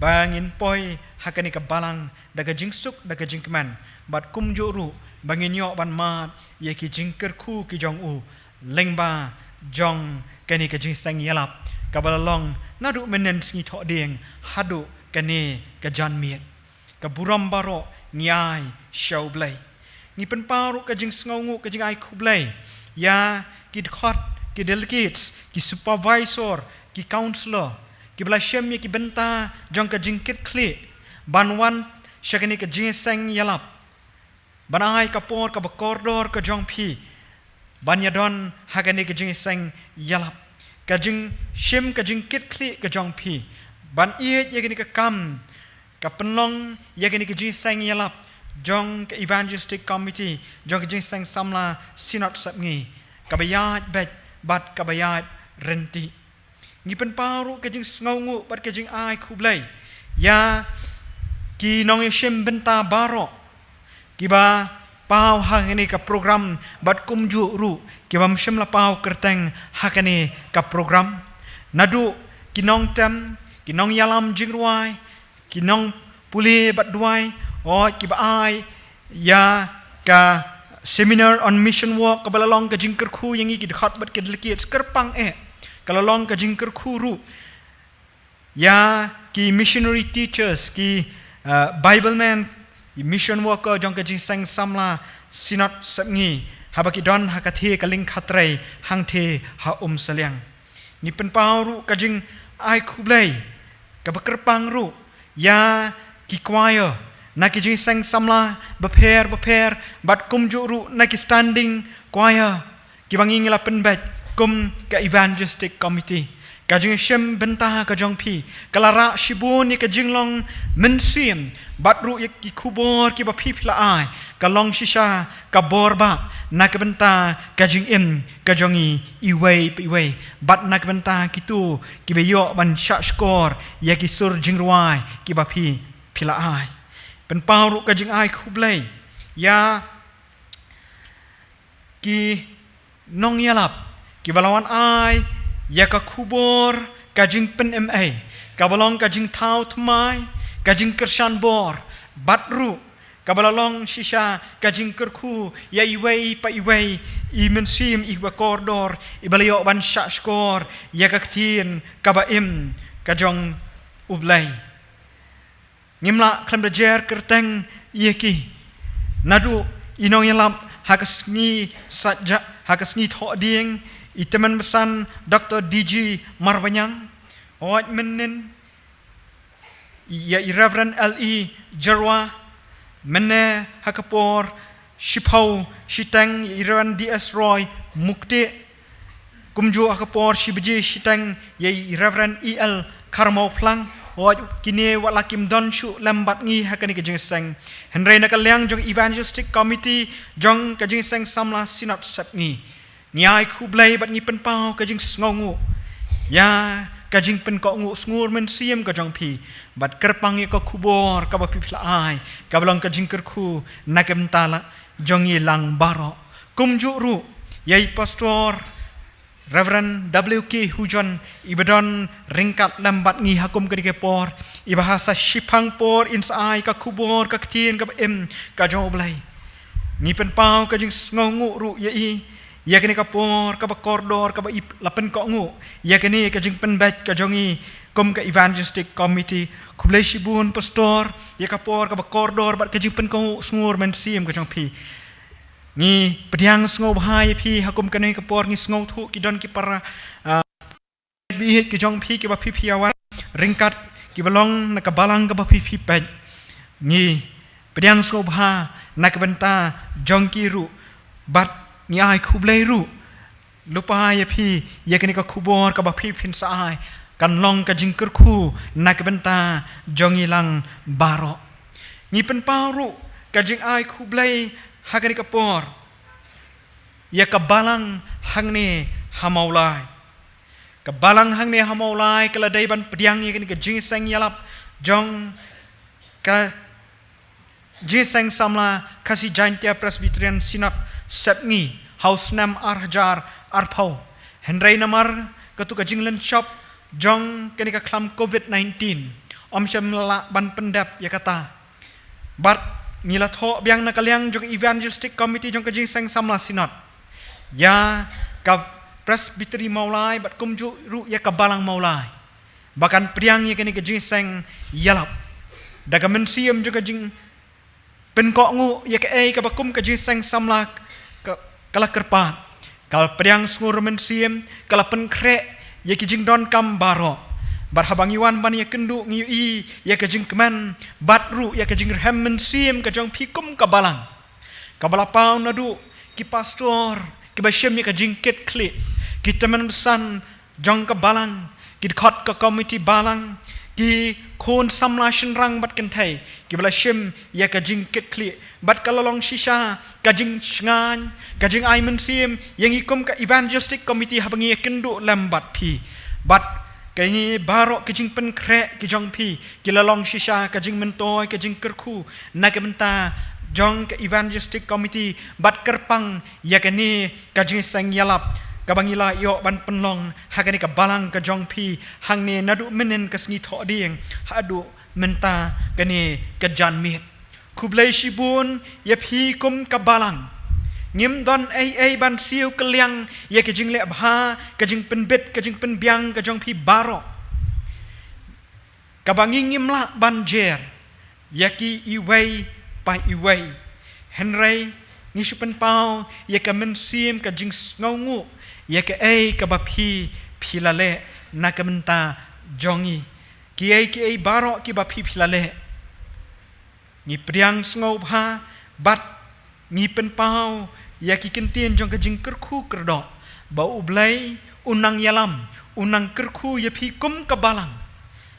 ba ngin poi ha kane ka balang da ka jingsuk da ka jingkmen, bad kumjuh ruh ba ngin ïoh ban mad ïa ki jingkyrkhu ki jong u lyngba jong kane ka jingseng ïalap kaba la long naduh mynnin sngi Thohdieng haduh kane ka janmiet. Ka burom baroh ngi ai sha U Blei. Ngi pynpaw ruh ka jingsngewnguh, ka jingai khublei ïa ki dkhot, ki delegates, ki supervisor, ki councillor kiba la shim ïa ki bynta jong ka jingkitkhlieh ban wan sha kane ka jingseng ïalap, ban ai ka por kaba kordor ka jong phi ban ïadon ha kane ka jingseng ïalap, ka jingshim, ka jingkitkhlieh ka jong phi ban ïeit ïa kane ka kam ka pynlong ïa kane ka jingseng ïalap jong ka Evangelistic Committee jong ka Jingseng Samla Synod Sepngi kaba ïaid beit bad kaba ïaid ryntih. Ngi pynpaw ruh ka jingsngewnguh bad ka jingai khublei ïa ki nongïashim bynta baroh kiba paw ha kane ka program bad kumjuh ruh kiba ym shym la paw kyrteng ha kane ka program, naduh ki nongtem, ki nongïalam jingrwai, ki nongpule bad duwai, oh, kiba ai ïa ka Seminar on Mission Work kaba la long ka jingkyrkhu ïa ngi ki dkhot bad ki delegates kyrpang eh, ka la long ka jingkyrkhu ruh ïa ki missionary teachers, ki, uh, Bible men, ki mission worker jong ka Jingseng Samla Synod Sepngi, haba ki don ha katei ka lyngkha trei hangtei ha Umsaliang. Ngi pynpaw ruh ka jingai khublei kaba kyrpang ruh ïa ki choir na ki jingseng samla bapher bapher bad kumjuh ruh na ki standing choir kiba ngi la pynbeit kum ka Evangelistic Committee. Ka jingshim bynta ka jong phi ka la rah shibun ïa ka jinglong mynsiem bad ruh ïa ki khubor kiba phi phi la ai ka long shisha ka bor bah na ka bynta ka jingim ka jong ngi iwei pa iwei bad na ka bynta kito kiba ïoh ban shah shkor ïa ki sur jingrwai kiba phi phi la ai. Pynpaw ruh ka jingai khublei ïa ki nongïalap kiba la wan ai ïa ka khubor ka jingpynim ei, kaba long ka jingthaw thymmai, ka jingkyrshan bor bad ruh kaba la long shisha ka jingkyrkhu ïa iwei pa iwei i mynsiem iba kordor iba la ïoh ban shah shkor ïa ka ktien kaba im ka jong U Blei. Ngim lah khlem da jer kyrteng ïa ki. Naduh i nongïalap ha ka sngi Saitjaiñ, ha ka sngi Thohdieng, i tymmen basan Doktor D G Marbaniang, hooid mynnin ïa i Reverend L E Jyrwa, mynne ha ka por shiphew shiteng ïa i Reverend D S Roy Muktieh, kumjuh ha ka por shi baje shiteng ïa i Reverend E L Kharmawphlang. Wat kine wat la kim don shuh lem bad ngi ha kane ka jingïaseng, hynrei na ka liang jong Evangelistic Committee jong ka jingïaseng samla Synod Sepngi, ngi ai khublei bad ngi pynpaw ka jingsngewnguh ïa ka jingpynkohnguh sngur mynsiem ka jong phi, bad kyrpang ïa ka khubor kaba phi phi la ai, kaba long ka jingkyrkhu na ka bynta la jong ngi lang baroh. Kumjuh ruh ïa i Pastor Reverend W K Hujon, iba don ryngkat lem bad ngi ha kum kane ka por, iba ha sa shiphang por in sa ai ka khubor ka ktien kaba im ka jong U Blei. Ngi pynpaw ka jingsngewnguh ruh ïa i ïa kane ka por kaba kordor kaba i la pynkohnguh ïa kane ka jingpynbeit ka jong i kum ka Evangelistic Committee. Khublei shibun Pastor ïa ka por kaba kordor bad ka jingpynkohnguh sngur mynsiem ka jong phi. Ngi pdiang sngewbha ïa phi ha kum kane ka por. Ngi sngewthuh ki don ki para, ah, bad ki jong phi kiba phi phi ïa wan ryngkat kiba long na ka balang kaba phi phi peit. Ngi pdiang sngewbha na ka bynta jong ki ruh, bad ngi ai khublei ruh. Lypa ïa phi ïa kane ka khubor kaba phi phin sa ai, kan long ka jingkyrkhu na ka bynta jong ngi lang baroh. Ngi pynpaw ruh ka jingai khublei ha kane ka por ïa ka balang hangne ha Mawlai. Ka balang hangne ha Mawlai ka la dei ban pdiang ïa kane ka jingïaseng ïalap jong ka jingïaseng samla Khasi Jaintia Presbyterian Synod Sepngi ha u snem ar hajar arphew. Hynrei namar katu ka jinglynshop jong kane ka khlam covid nineteen, ym shym la lah ban pyndep ïa kata. Bad ngi la thoh biang na ka liang jong ka Evangelistic Committee jong ka jingïaseng samla Synod ïa ka Presbytery Mawlai bad kumjuh ruh ïa ka balang Mawlai, ba kan pdiang ïa kane ka jingïaseng ïalap da ka mynsiem jong ka jingpynkohnguh ïa kaei kaba kum ka jingïaseng samla ka, ka la kyrpad. Ka la pdiang sngur mynsiem, ka la pynkhreh ïa ki jingdonkam baroh. Bad haba ngi wan ban ïakynduh ngi ïohi ïa ka jingkmen bad ruh ïa ka jingrhem mynsiem ka jong phi kum ka balang, kaba la paw naduh ki pastor kiba shim ïa ka jingkitkhlieh, ki tymmen basan jong ka balang, ki dkhot ka komiti balang, ki khun samla shynrang bad kynthei kiba la shim ïa ka jingkitkhlieh, bad ka la long shisha ka jingshngaiñ, ka jingai mynsiem ïa ngi kum ka Evangelistic Committee haba ngi ïakynduh lem bad phi. Bad kine baroh ki jingpynkhreh ki jong phi ki la long shisha ka jingmyntoi, ka jingkyrkhu na ka bynta jong ka Evangelistic Committee, bad kyrpang ïa kane ka jingïaseng ïalap kaba ngi la ïoh ban pynlong ha kane ka balang ka jong phi, hangne naduh mynhynnin ka sngi Thohdieng haduh mynta kane ka janmiet. Khublei shibun ïa phi kum ka balang. Ngim don ei ei ban siew kylliang ïa ka jingleh bha, ka jingpynbit, ka jingpynbiang ka jong phi baroh, kaba ngi ngim lah ban jer ïa ki iwei pa iwei. Hynrei ngi shu pynpaw ïa ka mynsiem ka jingsngewnguh ïa kaei kaba phi phi la leh na ka bynta jong ngi, kiei kiei baroh kiba phi phi la leh. Ngi pdiang sngewbha bad ngi pynpaw ïa ki kyntien jong ka jingkyrkhu kyrdoh, ba U Blei un nang ïalam, un nang kyrkhu ïa phi kum ka balang,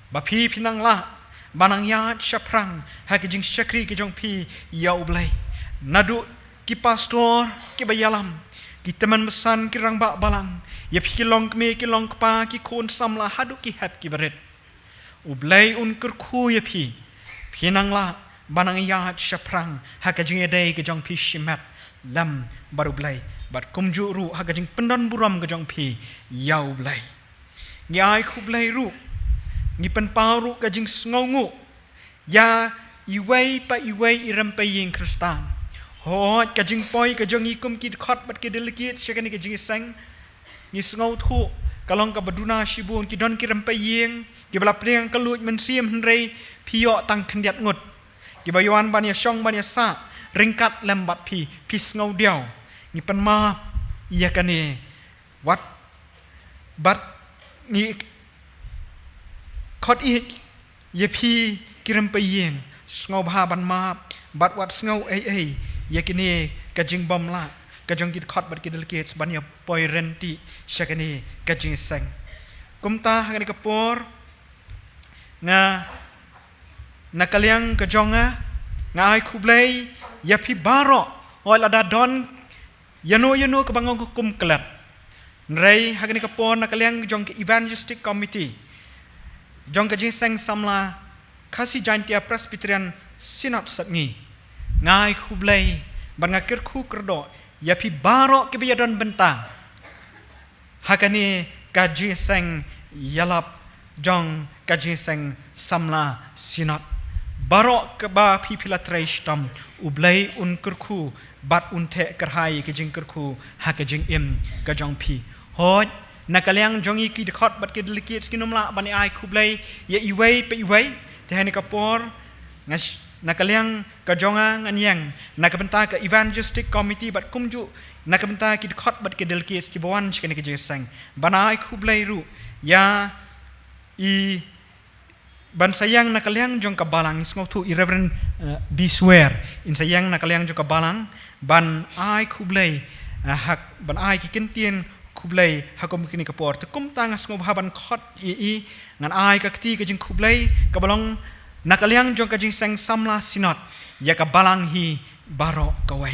ba phi phi nang lah ban nang ïaid shaphrang ha ka jingshakri ka jong phi ïa U Blei. Naduh ki pastor kiba ïalam, ki tymmen basan, ki rangbah balang, ïa phi ki longkmie, ki longkpa, ki khun samla haduh ki hep ki barit, U Blei un kyrkhu ïa phi, phi nang lah ban nang ïaid shaphrang ha ka jingïadei ka jong phi shimet lem bad U Blei, bad kumjuh ruh ha ka jingpyndonburom ka jong phi ïa U Blei. Ngi ai khublei ruh, ngi pynpaw ruh ka jingsngewnguh ïa iwei pa iwei i rympei ïing Khristan. Hooid, ka jingpoi ka jong ngi kum ki dkhot bad ki delegate sha kane ka jingïaseng, ngi sngewthuh ka long kaba duna shibun. Ki don ki rympei ïing kiba la pdiang ka luid mynsiem, hynrei phi ïoh tang khyndiat ngut kiba ïa wan ban ïashong ban ïasah ryngkat lem bad phi, phi sngewdiaw. Ngi pynmap ïa kane. Wat, bad ngi khot ïa Ïa phi ki rympei ïing, sngewbha ban map bad wat sngew ei ei ïa kine ka jingbymlah ka jong ki dkhot bad ki delegates ban ïa poi rynti sha kane ka jingïaseng. Kumta ha kane ka por nga, na ka liang ka jong nga, nga ai khublei ïa phi baroh. Hooid, lada don ïano ïano kaba nga kum klet, hynrei ha kane ka por na ka liang jong ka Evangelistic Committee jong ka Jingïaseng Samla Khasi Jaintia Presbyterian Synod Sepngi, nga ai khublei bad nga kyrkhu kyrdoh ïa phi baroh kiba ïadon bynta ha kane ka jingïaseng ïalap jong ka Jingïaseng Samla Synod. Baroh kaba phi phi la trei shitom, U Blei un kyrkhu bad un theh kyrhai ïa ka jingkyrkhu ha ka jingim ka jong phi. Hooid, na ka liang jong ngi ki dkhot bad ki delegates ngim lah ban ai khublei ïa iwei pa iwei, te ha kane ka por nga sh-, na ka liang ka jong nga ngan ïeng na ka bynta ka Evangelistic Committee bad kumjuh na ka bynta ki dkhot bad ki delegates kiba wan sha kane ka jingïaseng, ban ai khublei ruh ïa i, ban sa ïeng na ka liang jong ka balang. Ngi sngewthuh i Reverend, eh, Biswer in sa ïeng na ka liang jong ka balang ban ai khublei, eh, ha, ban ai ki kyntien khublei ha kum kine ka por. Te kumta nga sngewbha ban khot ïa i, ngan ai ka kti ka jingkhublei kaba long na ka liang jong ka Jingïaseng Samla Synod ïa ka balang hi baroh kawei.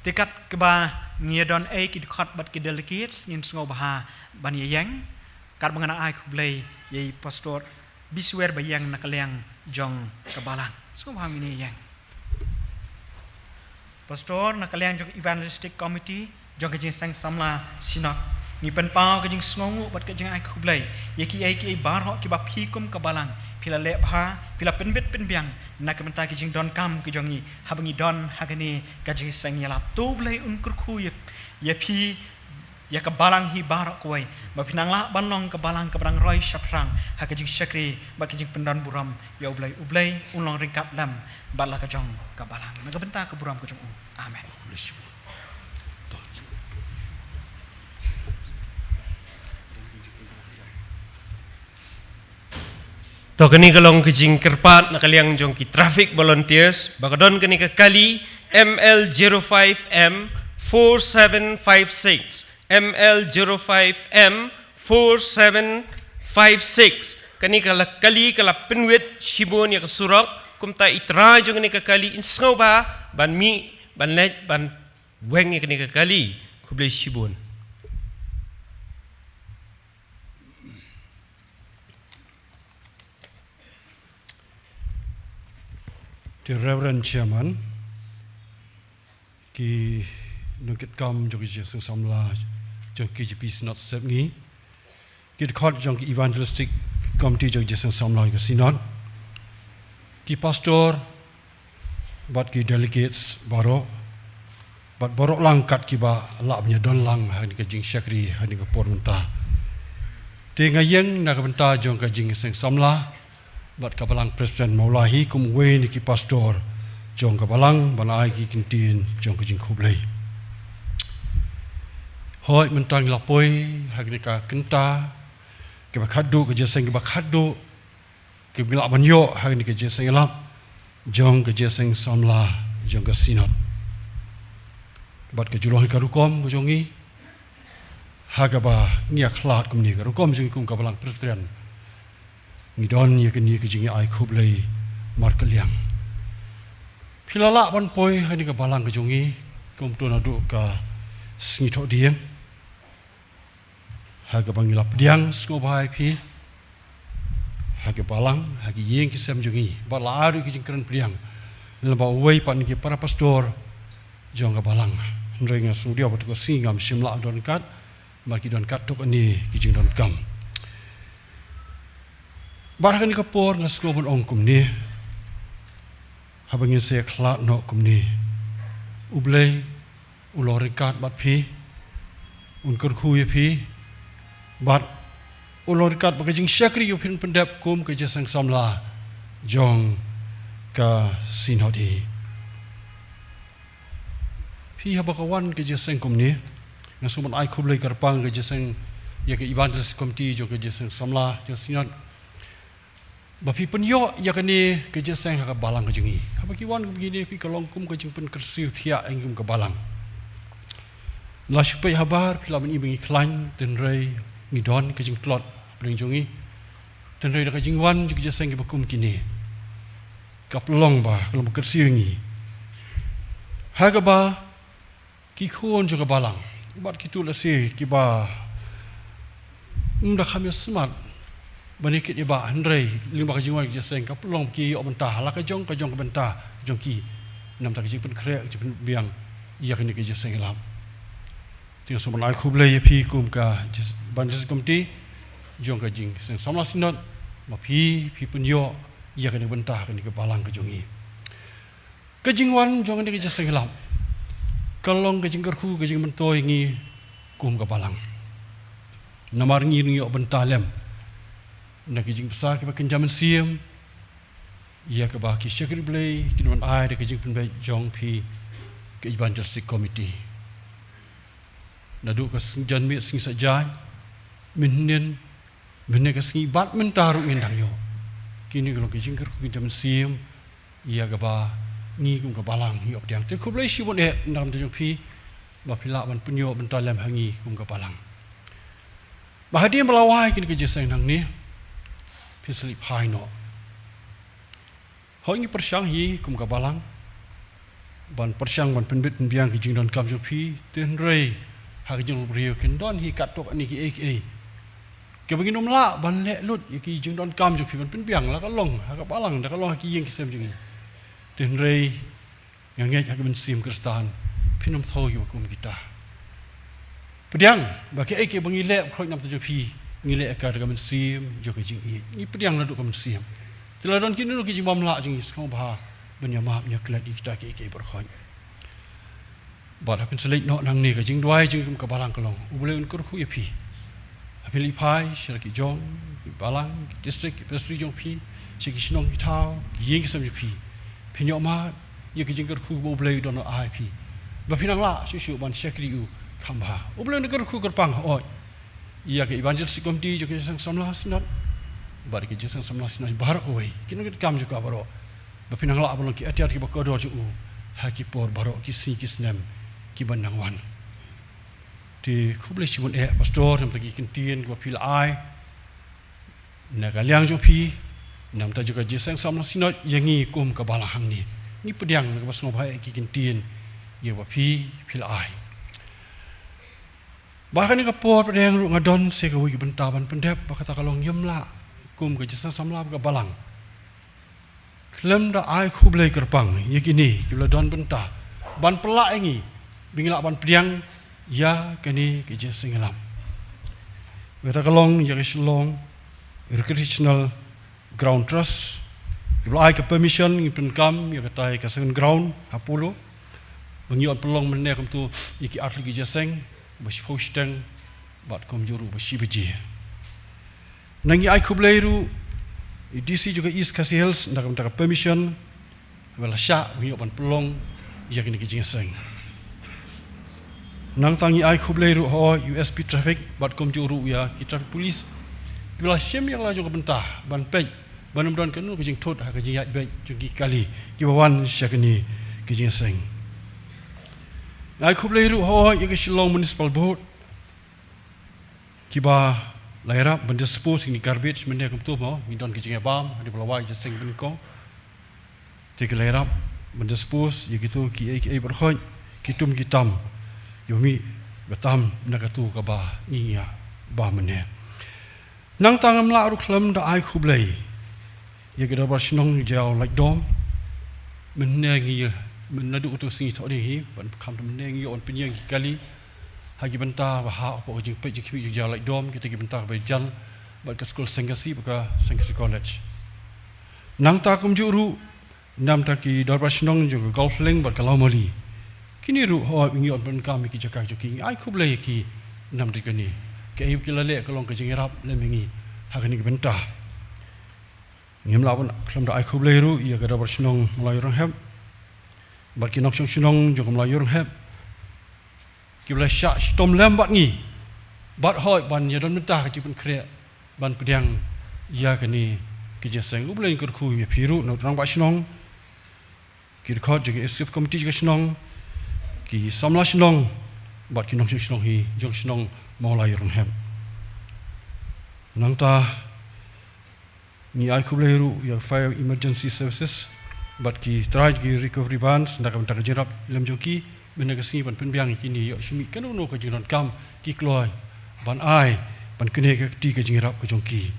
Te katba ngi ïadon ei ki dkhot bad ki delegates, ngin sngewbha ban ïa ïeng katba ngan ai khublei ïa i Pastor Biswer ba ïeng na ka liang jong ka balang. Sngewbha ngin ïa ïeng. Pastor, na ka liang jong ka Evangelistic Committee jong ka Jingïaseng Samla Synod, ngi pynpaw ka jingsngewnguh bad ka jingai khublei ïa kiei kiei baroh kiba phi kum ka balang phi la leh bha, phi la pynbit pynbiang na ka bynta ki jingdonkam ki jong ngi haba ngi don ha kane ka jingïaseng ïalap. To U Blei un kyrkhu ïa, ïa phi, ïa ka balang hi baroh kawei, ba phin nang lah ban long ka balang kaba nang roi shaphrang ha ka jingshakri bad ka jingpyndonburom ïa U Blei. U Blei un long ryngkat lem bad la ka jong ka balang, na ka bynta ka burom ka jong u. Amen. To kane ka long ka jingkyrpad na ka liang jong ki traffic volunteers ba ka don kane ka kali M L zero five M four seven five six, M L zero five M four seven five six. Kane ka la kali ka la pynwit shibun ïa ka surok, kumta i trai jong kane ka kali in sngewbha ban mih, ban leit, ban weng ïa kane ka kali. Khublei shibun. To Reverend Chairman, ki nongkitkam jong ka Jingïaseng Samla jong ka K J P Synod Sepngi, ki dkhot jong ka Evangelistic Committee jong ka Jingïaseng Samla ka Synod, ki pastor bad ki delegates baroh, bad baroh lang kat kiba lah ban ïadon lang ha kane ka jingshakri ha kane ka por mynta. Te nga ïeng na ka bynta jong ka Jingïaseng Samla bad ka Balang Presbyterian Mawlai hi kum uwei na ki pastor jong ka balang ban ai ki kyntien jong ka jingkhublei. Hooid, mynta ngi la poi ha kane ka kynta kaba khatduh, ka jingïaseng kaba khatduh kaba ngi lah ban ïoh ha kane ka jingïaseng ïalap jong ka Jingïaseng Samla jong ka Synod. Bad ka ju long hi ka rukom ka jong ngi, ha kaba ngi ïakhlad kumne, ka rukom jong ngi kum ka Balang Presbyterian, ngi don ïa kane ka jingïa ai khublei markylliang. Phi la lah ban poi ha kane ka balang ka jong ngi kumto naduh ka sngi Thohdieng, ha kaba ngi la pdiang sngewbha ïa phi ha ka balang, ha ki ïing ki sem jong ngi, bad la ai ruh ki jingkren pdiang na ba uwei pat na ki para pastor jong ka balang. Hynrei nga sngewdiaw ba ka sngi ngam shym lah don ryngkat, ba ki don katto katne ki jingdonkam. Bad ha kane ka por nga sngew ban ong kumne, haba ngin sa ïakhlad noh kumne, U Blei u long ryngkat bad phi, un kyrkhu ïa phi, bad u long ryngkat bad ka jingshakri kaba phin pyndep kum ka Jingïaseng Samla jong ka Synod hi. Phi, haba ka wan ka jingïaseng kumne, Nga sngewbha ai khublei kyrpang ka jingïaseng ïa ka Evangelist Committee jong ka Jingïaseng Samla jong Synod. Ba phi pynïoh ïa kane ka jingïaseng ha ka balang ka jong ngi. Haba ki wan kum kine phi ka long kum ka jingpynkyrsiew thiah ïa ngi kum ka balang. La shu peit habar phi lah ban i ba ngi khlaiñ, hynrei ngi don ka jingtlot hapdeng jong ngi. Hynrei da ka jingwan jong ka jingïaseng kiba kum kine, ka pynlong ba ka long ba kyrsiew ïa ngi. Ha kaba ki khun jong ka balang bad kito lehse kiba ym da kham ïa smat ban ïa kit ïa ba, hynrei lyngba ka jingwan ka jingïaseng ka pynlong ba ki ïoh bynta ha la ka jong ka jong ka bynta jong ki. Namar ka jingpynkhreh, ka jingpynbiang ïa kane ka jingïaseng ïalam. Te nga sngewbha ban ai khublei ïa phi kum ka jis-, ban jingïaseng committee jong ka Jingïaseng Samla Synod, ba phi, phi pynïoh ïa kane ka bynta ha kane ka balang ka jong ngi. Ka jingwan jong kane ka jingïaseng ïalam ka long ka jingkyrkhu, ka jingmyntoi ïa ngi kum ka balang. Namar ngi ruh ngi ïoh bynta lem na ka jingbsa kaba kynja mynsiem ïa kaba ki shakri Blei kin wan ai da ka jingpynbeit jong phi ka Evangelistic Committee. Naduh ka sngi janmiet, sngi saitjaiñ, mynhynnin, mynne ka sngi bad mynta ruh ngin dang ïoh. Kine ki long ki jingkyrkhu ki jingmynsiem ïa kaba ngi kum ka balang ngi ïoh pdiang. Te khublei shibun eh na ka bynta jong phi ba phi lah ban pynïoh bynta lem ha ngi kum ka balang. Ba hadien ba la wai kine ki jingïaseng nangne, phin sa leit phai noh. Hooid ngi pyrshang hi kum ka balang ban pyrshang ban pynbit pynbiang ki jingdonkam jong phi, hynrei ha ka jingïaseng briew kin don hi katto katne kiei kiei kiba ngin ym lah ban leh lut ïa ki jingdonkam jong phi ban pynbiang, la ka long ha ka balang, la ka long ha ki ïing ki sem jong ngi. Hynrei nga ngeit ha ka mynsiem Khristan phin ym thew ïa kiba kum kita. Pdiang ba kiei kiei ba ngi leh baroh na ka bynta jong phi, ngi leh ïa ka da ka mynsiem jong ka jingïeit. Ngi pdiang naduh ka mynsiem. Te la don kino kino ki jingbymlah jong ngi, sngewbha ban ïa map ïa klet ïa kita kiei kiei baroh. Bad haba phin sa leit noh nangne, ka jingduwai jong ngi kum ka balang ka long, U Blei un kyrkhu ïa phi. Haba phin leit phai sha la ki jong ki balang, ki district, ki presbytery jong phi, sha ki shnong ki thaw, ki ïing ki sem jong phi, phin ïoh mad ïa ka jingkyrkhu ba U Blei u don ai ïa phi, ba phin nang lah shuh shuh ban shakri ïa u kham bha. U Blei un kyrkhu kyrpang hooid ïa ka Evangelistic Committee jong ka Jingïaseng Samla Synod bad ka Jingïaseng Samla Synod baroh kawei, ki nongtrei kam jong ka baroh, ba phin nang lah ban long ki atiar kiba kordor jong u ha ki por baroh, ki sngi ki snem kiban nang wan. Te khublei shibun eh Pastor na ka bynta ki kyntien kiba phi la ai na ka liang jong phi, na ka bynta jong ka Jingïaseng Samla Synod ïa ngi kum ka balang hangne. Ngi pdiang na kaba sngewbha eh ki kyntien ïa ba phi, phi la ai. Ba ha kane ka por pdeng ruh nga don sa kawei ka bynta ban pyndep, ba kata ka long, ngim lah kum ka Jingïaseng Samla bad ka balang khlem da ai khublei kyrpang ïa kine kiba la don bynta ban pynlah ïa ngi ba ngin lah ban pdiang ïa kane ka jingïaseng ïalam. Kata ka long ïa ka Shillong Recreational Ground Trust, kiba la ai ka permission, ngi pyndonkam ïa katai ka second ground ha Polo, ba ngi ïoh pynlong mynne kumto ïa ki artylli ki jingïaseng ba shiphew shiteng bad kumjuh ruh ba shi baje. Nang ngi ai khublei ruh ïa i D C jong ka East Khasi Hills na ka bynta ka permission ba la shah ba ngi ïoh ban pynlong ïa kine ki jingïaseng. Nangta ngi ai khublei ruh ha i U S P Traffic bad kumjuh ruh ïa ki traffic police kiba la shim ïa la jong ka bynta ban peit ban ym don kano ka jingthut ha ka jingïaid beit jong ki kali kiba wan sha kine ki jingïaseng. Ngi ai khublei ruh ha ïa ka Shillong Municipal Board kiba la ïarap ban dispose ïa ki garbage mynne kumto mo, ngi don ki jingïabam hadien ba la wai jingïaseng banyngkong. Te ki la ïarap ban dispose ïa kito kiei kiei baroh, ki tum ki tam, ïa mih ba tam na kato kaba ngi ïa bam mynne. Nangta ngam lah ruh khlem da ai khublei ïa ki dorbar shnong Jaïaw Laitdom. Mynne ngi, mynne naduh kato ka sngi thohdieng hi ban kham, mynne ngi ïoh ban pynïeng ki kali ha ki bynta ba hap hapoh ka jingpeit jingkhmih jong Jaïaw Laitdom, kita ki bynta kaba jan bad ka skul Sengkasi bad ka Sengkasi College. Nangta kumjuh ruh na ka bynta ki dorbar shnong jong ka Golf Link bad ka Lawmali. Kine ruh hooid ngi ïoh ban pyndonkam ïa ki jaka jong ki, ngi ai khublei ïa ki na ka bynta kane. Kaei ba ki la leh ka long ka jingïarap lem ïa ngi ha kane ka bynta. Ngim lah ban khlem da ai khublei ruh ïa ka dorbar shnong Mawlai Ïewrynghep bad ki nongshong shnong jong ka Mawlai Ïewrynghep. kiba la shah shitom lem bad ngi, bad hoi ban ïadon bynta ka jingpynkhreh ban pdiang ïa kane ka jingïaseng. U Blei un kyrkhu ïa phi ruh na u rangbah shnong, ki dkhot jong ka executive committee jong ka shnong, ki samla shnong bad ki nongshong shnong hi jong shnong Mawlai Rynghep. Nangta ngi ai khublei ruh ïa Fire Emergency Services bad ki trai ki recovery bands na ka bynta ka jingïarap lem jong ki mynne ka sngi ban pynbiang ïa kine, ïoh shu mih kano kano ka jingdonkam ki kloi ban ai ban kane ka kti ka jingïarap ka jong ki.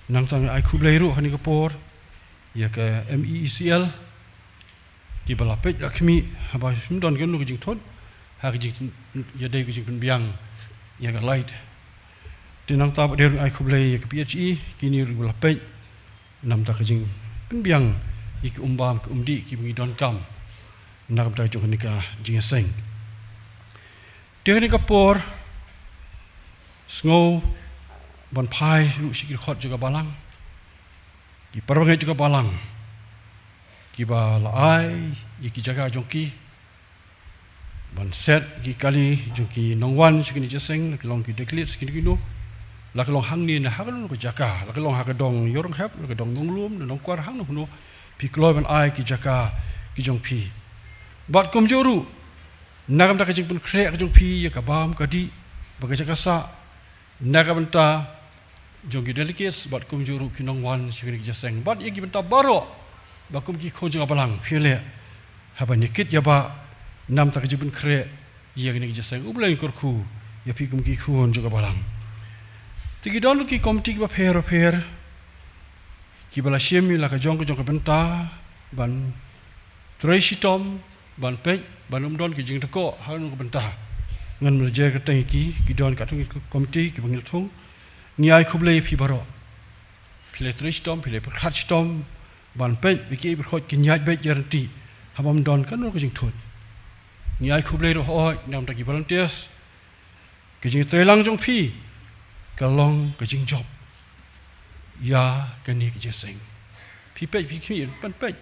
Nangta ngi ai khublei ruh ha kane ka por ïa ka M E E C L kiba la peit la khmih haba ym don kano ka jingthut ha ka jingïadei ka jingpynbiang ïa ka light. Te nangta bad dei ruh ai khublei ïa ka P H E, kine ruh ba la peit namta ka jingpynbiang ïa ki umbam ki umdih kiba ngi donkam na ka bynta jong kane ka jingïaseng. Te ha kane ka por sngew ban phai ruh sha ki dkhot jong ka balang, ki para bangeit jong ka balang kiba la ai ïa ki jaka jong ki ban set ki kali jong ki nongwan sha kine ki jingïaseng, la ki long ki delegates kino kino, la ki long hangne ne ha kano kano ka jaka, la ki long ha ka dong Ïew Rynghep, la ka dong Nonglum ne Nongkwar, hangno hangno, phi kloi ban ai ki jaka ki jong phi. Bad kumjuh ruh na ka bynta ka jingpynkhreh ka jong phi ïa ka bam ka dih bad ka jaka sah, na ka bynta jong ki delegates bad kumjuh ruh ki nongwan sha kine ki jingïaseng bad ïa ki bynta baroh ba kum ki khun jong ka balang phi leh ha ban ïa kit ïa bah namta ka jingpynkhreh ïa kine ki jingïaseng. U Blei un kyrkhu ïa phi kum ki khun jong ka balang. Te ki don ki komiti kiba pher pher kiba la shim ïa la ka jong ka jong ka bynta ban trei shitom, ban peit ban ym don ki jingdkoh ha kano ka bynta. Ngan ym lah jer kyrteng ïa ki, ki don katto katne ki komiti kiba ngi la thung. Ngi ai khublei ïa phi baroh. Phi la trei shitom, phi la pyrkhat shitom ban peit ba ki ei ba khot kin ïaid beit ïaryntih ha bym don kano ka jingthut. Ngi ai khublei ruh hooid namta ki volunteers. Ka jingtreilang jong phi ka long ka jingjop ïa kane ka jingïaseng. Phi peit, phi khmih ban peit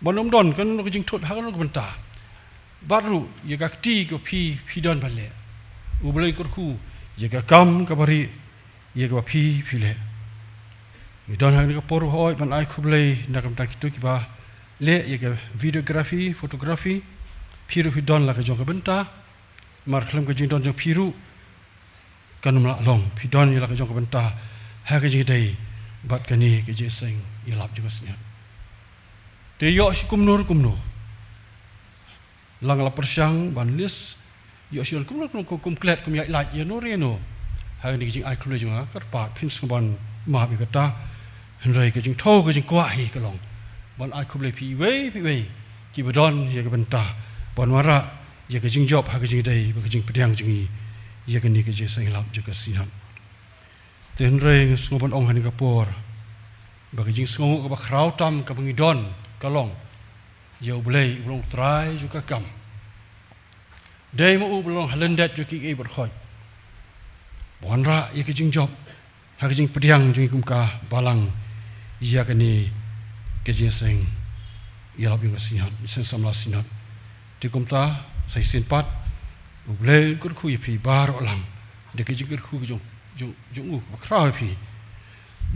ban ym don kano ka jingthut ha kano ka bynta. Bad ruh ïa ka kti ka phi phi don ban leh, U Blei un kyrkhu ïa ka kam kaba rieh ïa kaba phi phi leh. Ngi don ha kane ka por ruh hooid ban ai khublei na ka bynta kito kiba leh ïa ka videography, photography. Phi ruh phi don la ka jong ka bynta. Namar khlem ka jingdon jong phi ruh kan ym lah long, phi don ïa la ka jong ka bynta ha ka jingïadei bad kane ka jingïaseng ïalap jong ka Synod. Te ïoh shi kumno ruh kumno, la nga la pyrshang ban list, ïoh shi don kumno kumno, kum klet kum ïaid lait ïa no re no ha kane ka jingai khublei jong nga, kyrpad phin sngewbha ban map ïa kata. Hynrei ka jingthew ka jingkwah hi ka long ban ai khublei phi iwei pa iwei kiba don ïa ka bynta ban wanrah ïa ka jingjop ha ka jingïadei bad ka jingpdiang jong ngi ïa kane ka jingïaseng ïalap jong ka Synod. Te hynrei nga sngew ban ong ha kane ka por ba ka jingsngewnguh kaba khraw tam kaba ngi don ka long ïa U Blei uba long Trai jong ka kam. Dei ma u ba long ha lyndet jong kiei kiei baroh, ban wanrah ïa ka jingjop ha ka jingpdiang jong ngi kum ka balang ïa kane ka jingïaseng ïalap jong ka Synod, jingïaseng samla Synod. Te kumta sa shisien pat U Blei un kyrkhu ïa phi baroh lang da ka jingkyrkhu jong, jong, jong u ba khraw ïa phi.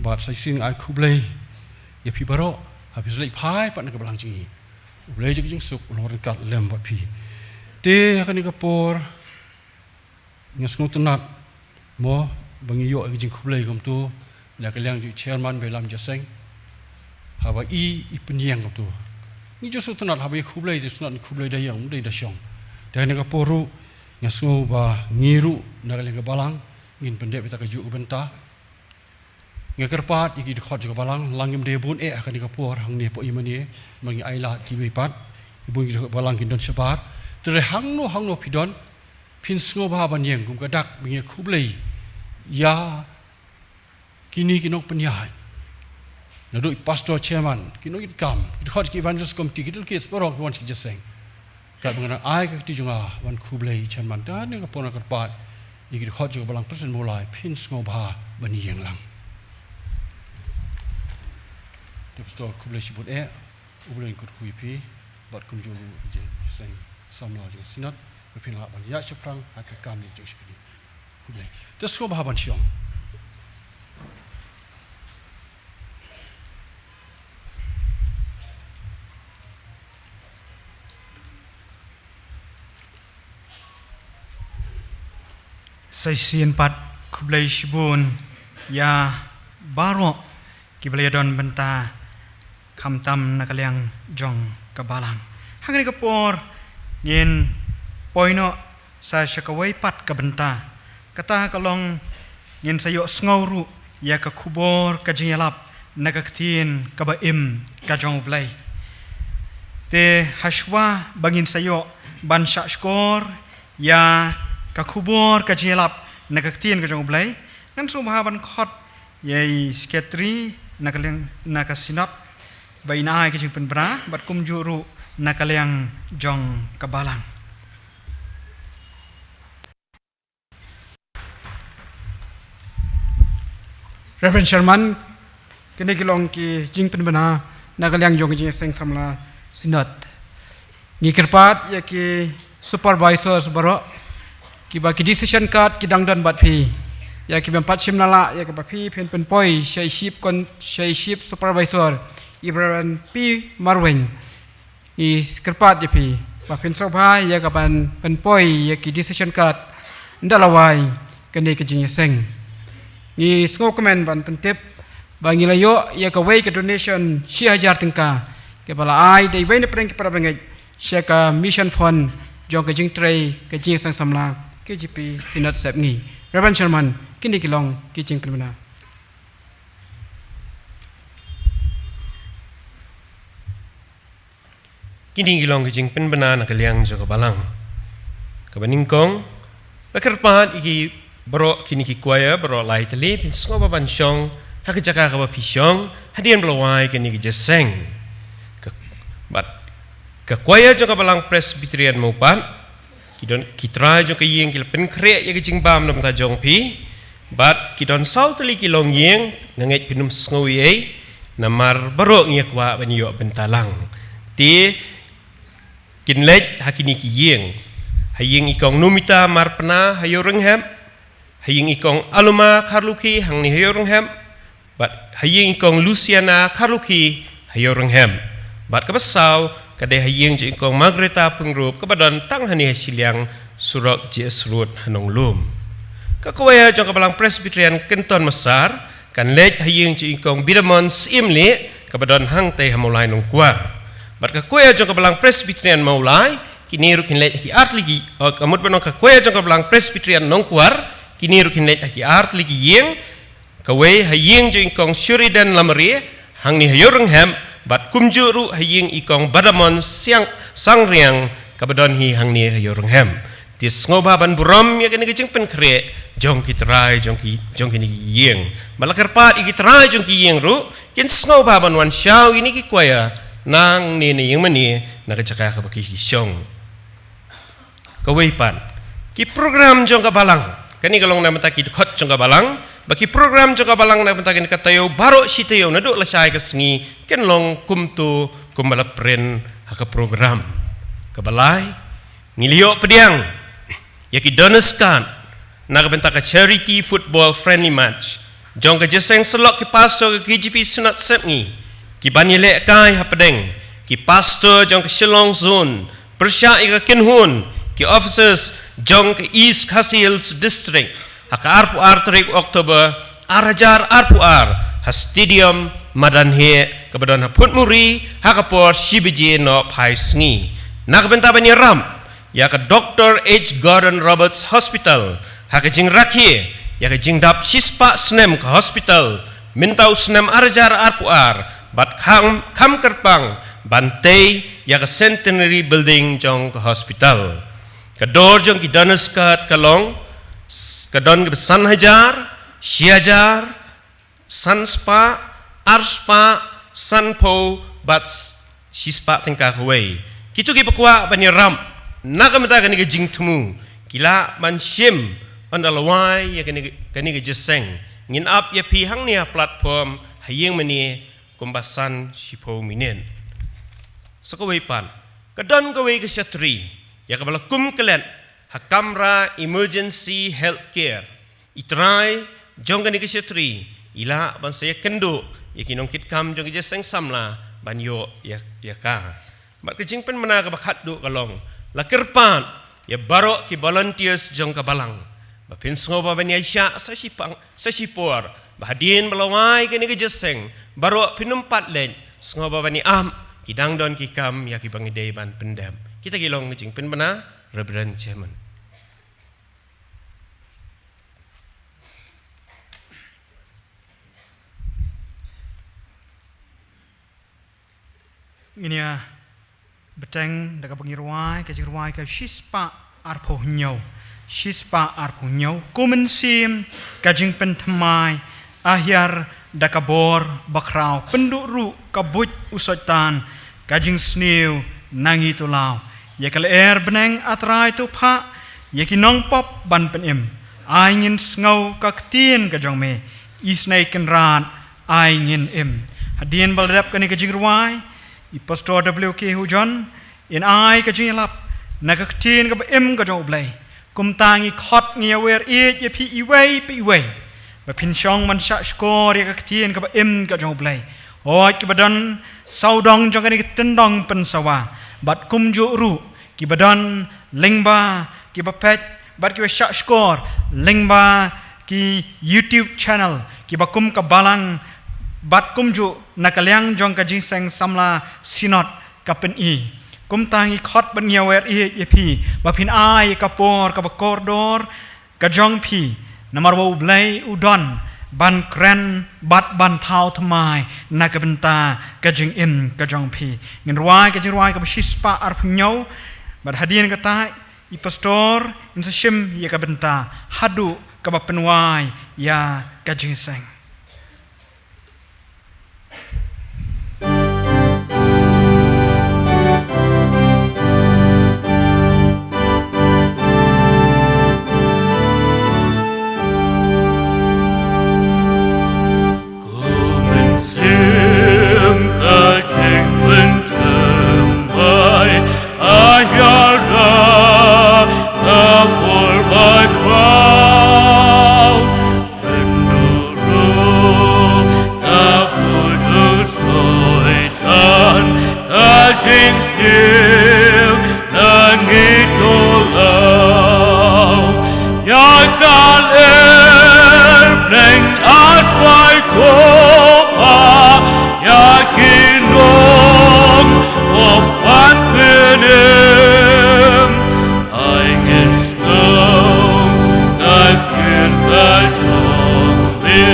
Bad sa shisien nga ai khublei ïa phi baroh ha phi sa leit phai pat na ka balang jong ngi. U Blei jong ka jingsuk u long ryngkat lem bad phi. Te ha kane ka por nga sngewtynnat mo ba ngi ïoh ïa ka jingkhublei kumto na ka liang jong u chairman ba ïalam jingïaseng. Haba i, i pynïeng kumto, ngi ju sngewtynnat haba ïa khublei te sngewtynnat khublei da ïeng, ym dei da shong. Te ha kane ka por ruh nga sngew ba ngi ruh na ka liang ka balang ngin pyndep ïa kata kajuh ka bynta. Nga kyrpad ïa ki dkhot jong ka balang, lada ngim dei bun eh ha kane ka por hangne hapoh ïa mane, ma ngi ai lad kiwei pat, ïa bun ki dkhot balang kin don shabar. Te hangno hangno phi don, phin sngewbha ban ïeng kum ka dak ba ngi khublei ïa kine ki nongpynïaid, naduh i pastor, chairman, ki nongïaid kam, ki dkhot, ki evangelist committee, ki delegates baroh kiba wan sha ka jingïaseng. Katba nga dang ai ka kti jong nga ban khublei ïa u chairman, te ha kane ka por nga kyrpad ïa ki dkhot jong ka balang Presbyterian Mawlai, phin sngewbha ban ïeng lang. Te pastor, khublei shibun eh, U Blei un kyrkhu ïa phi bad kumjuh ruh ka jingïaseng samla jong ka Synod. Ba phin lah ban ïaid shaphrang ha ka kam ïa jong sha kane. Khublei. Te sngewbha ban shong. Sa shisien pat khublei shibun ïa baroh kiba la ïadon bynta khamtam na ka liang jong ka balang. Ha kane ka por ngin poi noh sa sha kawei pat ka bynta. Kata ka long ngin sa ïohsngew ruh ïa ka khubor ka jingïalap na ka ktien kaba im ka jong U Blei. Te hashwa ba ngin sa ïoh ban shah shkor ïa ka khubor ka jingïalap na ka ktien ka jong U Blei, ngan sngewbha ban khot ïa i Secretary na ka liang, na ka Synod, ba in ai ka jingpynbna bad kumjuh ruh na ka liang jong ka balang. Reverend Chairman, kine ki long ki jingpynbna na ka liang jong ka Jingïaseng Samla Synod. Ngi kyrpad ïa ki supervisors baroh kiba ki decision card ki dang don bad phi, ïa kiba pat shim na la ïa kaba phi phin pynpoi sha i chief con-, sha i chief supervisor, i Reverend P Marweng. Ngi kyrpad ïa phi ba phin sngewbha ïa ka ban pynpoi ïa ki decision card ynda la wai kane ka jingïaseng. Ngi sngewkmen ban pyntip ba ngi la ïoh ïa kawei ka donation shi hajar tyngka kaba la ai da iwei na pdeng ki para bangeit sha ka mission fund jong ka jingtrei ka Jingïaseng Samla K J P Synod Sepngi. Reverend Chairman, kine ki long ki jingpynbna. Kine ki long ki jingpynbna na ka liang jong ka balang. Kaba nyngkong, nga kyrpad ïa ki baroh kine ki choir baroh lai tylli, phin sngewbha ban shong ha ka jaka kaba phi shong hadien ba la wai kane ka jingïaseng. Ka, bad ka choir jong ka Balang Presbyterian Mawpat, ki don, ki trai jong ka ïing ki la pynkhreh ïa ka jingbam na ka bynta jong phi. Bad ki don saw tylli ki longïing, nga ngeit phin ym sngew ei ei, namar baroh ngi kwah ban ïoh bynta lang. Te kin leit ha kine ki ïing. Ha ïing i Kong Numita Marpna ha Ïewrynghep. Ha ïing i Kong Aluma Kharlukhi hangne ha Ïewrynghep. Bad ha ïing i Kong Luciana Kharlukhi ha Ïewrynghep. Bad kaba saw ka dei ha ïing jong i Kong Margareta Pyngrope kaba don tang hangne ha shiliang surok J S Road ha Nonglum. Ka choir jong ka Balang Presbyterian Kynton Massar kan leit ha ïing jong i Kong Bidamon Syiemlieh kaba don hangtei ha Mawlai Nongkwar. Bad ka choir jong ka Balang Presbyterian Mawlai, kine ruh kin leit ha ki artylli ki, oh, ka mut ban ong ka choir jong ka Balang Presbyterian Nongkwar, kine ruh kin leit ha ki artylli ki ïing, kawei ha ïing jong i Kong Sheridan Lamare hangne ha Ïewrynghep, bad kumjuh ruh ha ïing i Kong Badamon Siang, Sangriang kaba don hi hangne ha Ïewrynghep. Te sngewbha ban burom ïa kane ka jingpynkhreh jong ki trai jong ki, jong kine ki ïing. Bad la kyrpad ïa ki trai jong ki ïing ruh kin sngewbha ban wan shaw ïa kine ki choir nangne na ïing mane na ka jaka kaba ki shong. Kawei pat, ki program jong ka balang. Kane ka long na ka bynta ki dkhot jong ka balang. Ba ki program jong ka balang na ka bynta kane ka taïew baroh shi taïew naduh lashai ka sngi kin long kumto kumba la print ha ka program. Kaba lai, ngi la ïoh pdiang ïa ki donors card na ka bynta ka charity football friendly match jong ka jingïaseng syllok ki pastor ka K J P Synod Sepngi, kiban ïalehkai hapdeng ki pastor jong ka Shillong Zone pyrshah ïa ka kynhun ki officers jong ka East Khasi Hills District ha ka arphew ar tarik October ar hajar arphew ar ha Stadium Madanheh kaba don ha Phutmuri ha ka por shi baje nohphai sngi. Na ka bynta ban ïarap ïa ka Doctor H Gordon Roberts Hospital ha ka jingrakhe ïa ka jingdap shispah snem ka hospital mynta u snem ar hajar arphew ar, bad kham, kham kyrpang ban tei ïa ka Centenary Building jong ka hospital. Ka dor jong ki donors card ka long, s-, ka don kaba san hajar, shi hajar, san spah, ar spah, sanphew bad s-, shi spah tyngka kawei. Kito kiba kwah ban ïarap na ka bynta kane ka jingthmu ki lah ban shim ynda la wai ïa kane ka, kane ka jingïaseng. Ngin ap ïa phi hangne ha platform ha ïing mane kumba san shiphew minit. Sa kawei pat, ka don kawei ka shatri ïa kaba la kum klet ha kamra emergency health care. I trai jong kane ka shatri i lah ban sa ïakynduh ïa ki nongkitkam jong ka jingïaseng samla ban ïoh ïa, ïa ka. Bad ka jingpynbna kaba khatduh ka long, la kyrpad ïa baroh ki volunteers jong ka balang ba phin sngewbha ban ïaishah sa shipang, sa shipor, ba hadien ba la wai kane ka jingïaseng, baroh phin ym pat leit, sngewbha ban ïa ap, ki dang don ki kam ïa kiba ngi dei ban pyndep. Kita ki long ka jingpynbna, Reverend Chairman. Ngin ïa bteng da kaba ngi rwai, ka jingrwai ka shispah arphew hynñiew. Shispah arphew hynñiew. Kum mynsiem ka jingpynthymmai, a hiar da ka bor bakhraw, pynduh ruh ka buit u Soitan, ka jingsniew na ngi to law. Ïa ka lyer bneng, A Trai, to phah ïa ki nongpop ban pynim. Ai ngin sngew ka ktien ka jong me. Isynei Kynrad, ai ngin im. Hadien ba la dep kane ka jingrwai, i Pastor W K Hujon in ai ka jingïalap na ka ktien kaba im ka jong U Blei. Kumta ngi khot, ngi ïawer ïeit ïa phi iwei pa iwei, ba phin shong ban shah shkor ïa ka ktien kaba im ka jong U Blei. Hooid, kiba don sawdong jong kane ka tyndong pynsawa, bad kumjuh ruh kiba don lyngba kiba peit bad kiba shah shkor lyngba ki YouTube channel, kiba kum ka balang bad kumjuh na ka liang jong ka jingïaseng samla Synod ka pyni. Kumta ngi khot bad ngi ïawer ïeit ïa phi ba phin ai ka por kaba kordor ka jong phi, namar ba U Blei u don ban kren bad ban thaw thymmai na ka bynta ka jingim ka jong phi. Ngin rwai ka jingrwai kaba shispah arphew hynñiew, bad hadien kata i Pastor in sa shim ïa ka bynta haduh kaba pynwai ïa ka jingïaseng. Kum mynsiem ka jingpynthymmai, a hiar da ka bor bakhraw, pynduh ruh ka buit u Soitan, ka jingsniew na ngi to law. Ïa ka lyer bneng, A Trai, to phah ïa ki nongpop ban pynim. Ai ngin sngew ka ktien ka jong me.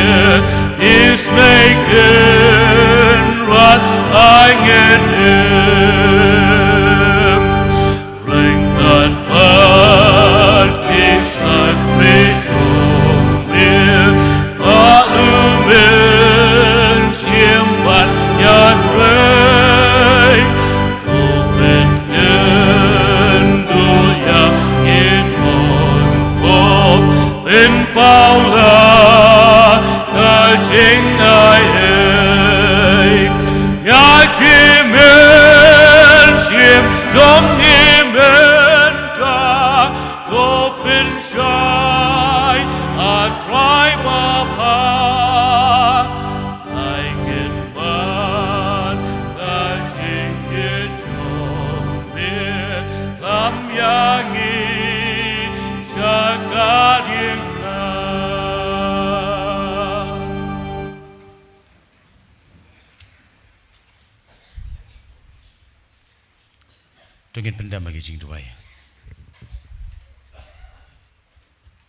Isynei Kynrad, ai ngin im. Ryngkat bad ki shakri jong me, ba u mynsiem ban ïatrei. To pynkynduh ïa ki nongpop, pynpaw la ka jingai ei ïa ki mynsiem jong ngi mynta. To pynshai, A Trai ba bha, ai ngin wan ka jingkit jong me, lam ïa ngi sha ka diengphna. To ngin pyndem ha ka jingduwai.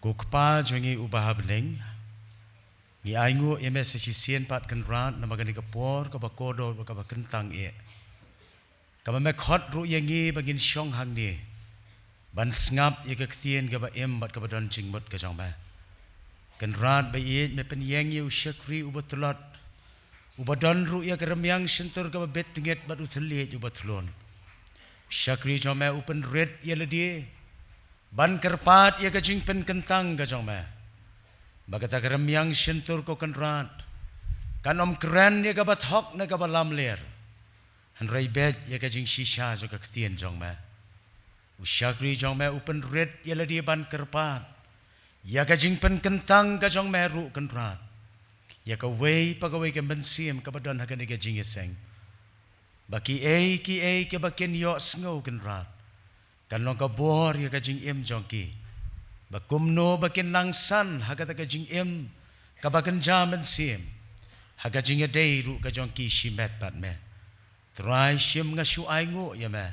Ko Kpa jong ngi uba ha bneng, ngi ainguh ïa me sa shisien pat Kynrad namar kane ka por kaba kordor bad kaba kyntang eh, kaba me khot ruh ïa ngi ba ngin shong hangne ban sngap ïa ka ktien kaba im bad kaba don jingmut ka jong me. Kynrad ba ïeit, me pynïeng ïa u shakri uba tlot, uba don ruh ïa ka rymmiang shyntur kaba bit tngit bad u thylliej uba thlun. U shakri jong me u pynrit ïa lade ban kyrpad ïa ka jingpynkyntang ka jong me, ba kata ka rymmiang shyntur, ko Kynrad, kan ym kren ïa kaba thok ne kaba lamler, hynrei beit ïa ka jingshisha jong ka ktien jong me. U shakri jong me u pynrit ïa lade ban kyrpad ïa ka jingpynkyntang ka jong me ruh, Kynrad, ïa kawei pa kawei ka mynsiem kaba don ha kane ka jingïaseng, ba kiei kiei kaba kin ïohsngew, Kynrad, kan long ka bor ïa ka jingim jong ki, ba kumno ba kin nang san ha kata ka jingim kaba kynja mynsiem, ha ka jingïadei ruh ka jong ki shimet bad me. Trai, shim nga shu ainguh ïa me,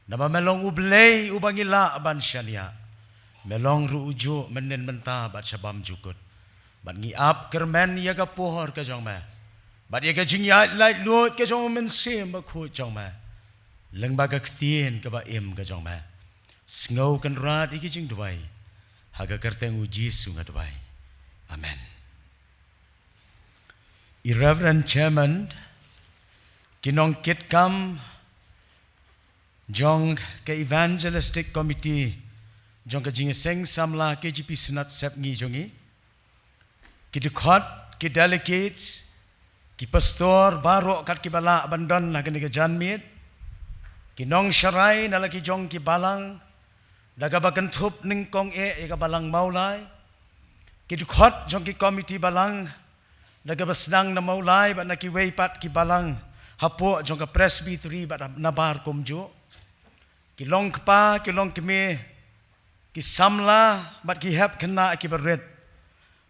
namar me long U Blei uba ngi lah ban shaniah. Me long ruh ujuh mynnin mynta bad sha bymjukut. Bad ngi ap kyrmen ïa ka por ka jong me, bad ïa ka jingïaid laitluid ka jong U Mynsiem Bakhuid jong me, lyngba ka ktien kaba im ka jong me. Sngew, Kynrad, ïa ki jingduwai. Ha ka kyrteng U Jisu nga duwai. Amen. I Reverend Chairman, ki nongkitkam jong ka Evangelistic Committee jong ka Jingïaseng Samla K J P Synod Sepngi jong ngi, ki dkhot, ki delegates, ki pastor baroh kat kiba lah ban don ha kane ka janmiet, ki nongsharai na la ki jong ki balang, da kaba kynthup nyngkong eh ïa ka balang Mawlai, ki dkhot jong ki komiti balang, da kaba sdang na Mawlai bad na kiwei pat ki balang hapoh jong ka Presbytery bad nabar kumjuh, ki longkpa, ki longkmie, ki samla bad ki hep khynnah kiba rit,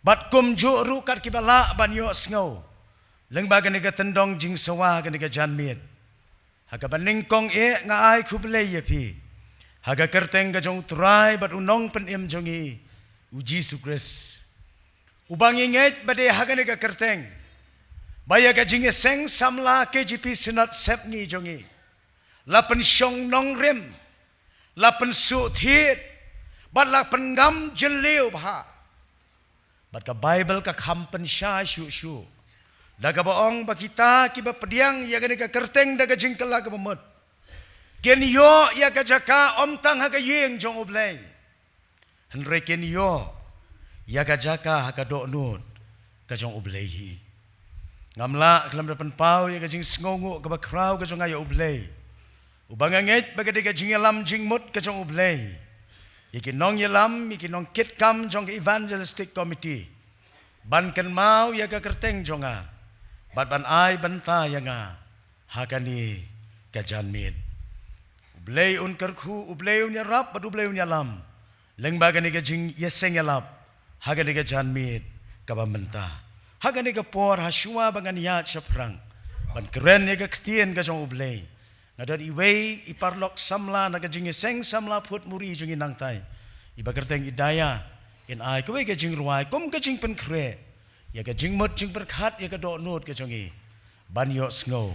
bad kumjuh ruh kat kiba lah ban ïohsngew lyngba kane ka tyndong jingsawa kane ka janmiet. Ha kaba nyngkong eh nga ai khublei ïa phi ha ka kyrteng ka jong U Trai bad U Nongpynim jong ngi, U Jisu Khrist, uba ngi ngeit ba dei ha kane ka kyrteng ba ïa ka Jingïaseng Samla K J P Synod Sepngi jong ngi la pynshong nongrim, la pynsuhthied, bad la pynngam jylliew bha. Bad ka Baibl ka kham pynshai shuh shuh da kaba ong ba kita kiba pdiang ïa kane ka kyrteng da ka jingkylla kaba mut kin ïoh ïa ka jaka ym tang ha ka ïing jong U Blei, hynrei kin ïoh ïa ka jaka ha ka dohnud ka jong U Blei hi. Ngam lah khlem da pynpaw ïa ka jingsngewnguh kaba khraw ka jong nga ïa U Blei, uba nga ngeit ba ka dei ka jingïalam jingmut ka jong U Blei ïa ki nongïalam, ïa ki nongkitkam jong ka Evangelistic Committee, ban kynmaw ïa ka kyrteng jong nga bad ban ai bynta ïa nga ha kane ka janmiet. U Blei un kyrkhu, U Blei un ïarap bad U Blei un ïalam lyngba kane ka jingïaseng ïalap ha kane ka janmiet kaba mynta. Ha kane ka por, ha shuwa ba ngan ïaid shaphrang ban kren ïa ka ktien ka jong U Blei, nga don iwei i paralok samla na ka Jingïaseng Samla Phutmuri jong ngi nangtai, iba kyrteng i Daya, in ai kawei ka jingrwai kum ka jingpynkhreh ïa ka jingmut jingpyrkhat ïa ka dohnud ka jong ngi ban ïohsngew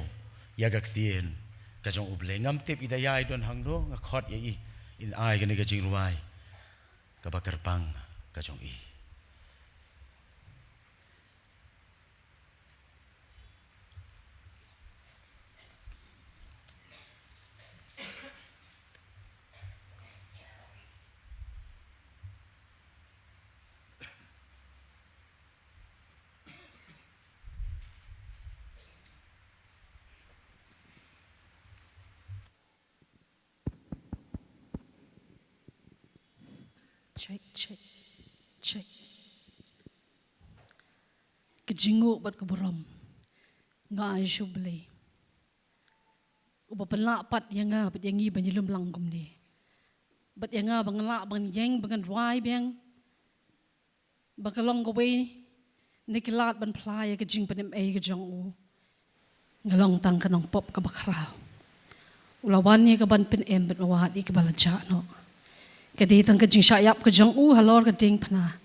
ïa ka ktien ka jong U Blei. Ngam tip i Daya i don hangno, nga khot ïa i in ai kane ka jingrwai kaba kyrpang ka jong i. Check, check, check. Ka jingnguh bad ka burom nga ai sha U Blei, uba pynlah pat ïa nga bad ïa ngi ban ïalum lang kumne, bad ïa nga ba ngan lah ban ïeng, ba ngan rwai biang, ba ka long kawei na ki lad ban phla ïa ka jingpynim ei ka jong u. Nga long tang ka nongpop kaba khraw. U la wan ïa ka ban pynim bad u wad ïa kaba la jah noh. Ka dei tang ka jingshah ïap ka jong u halor ka diengphna,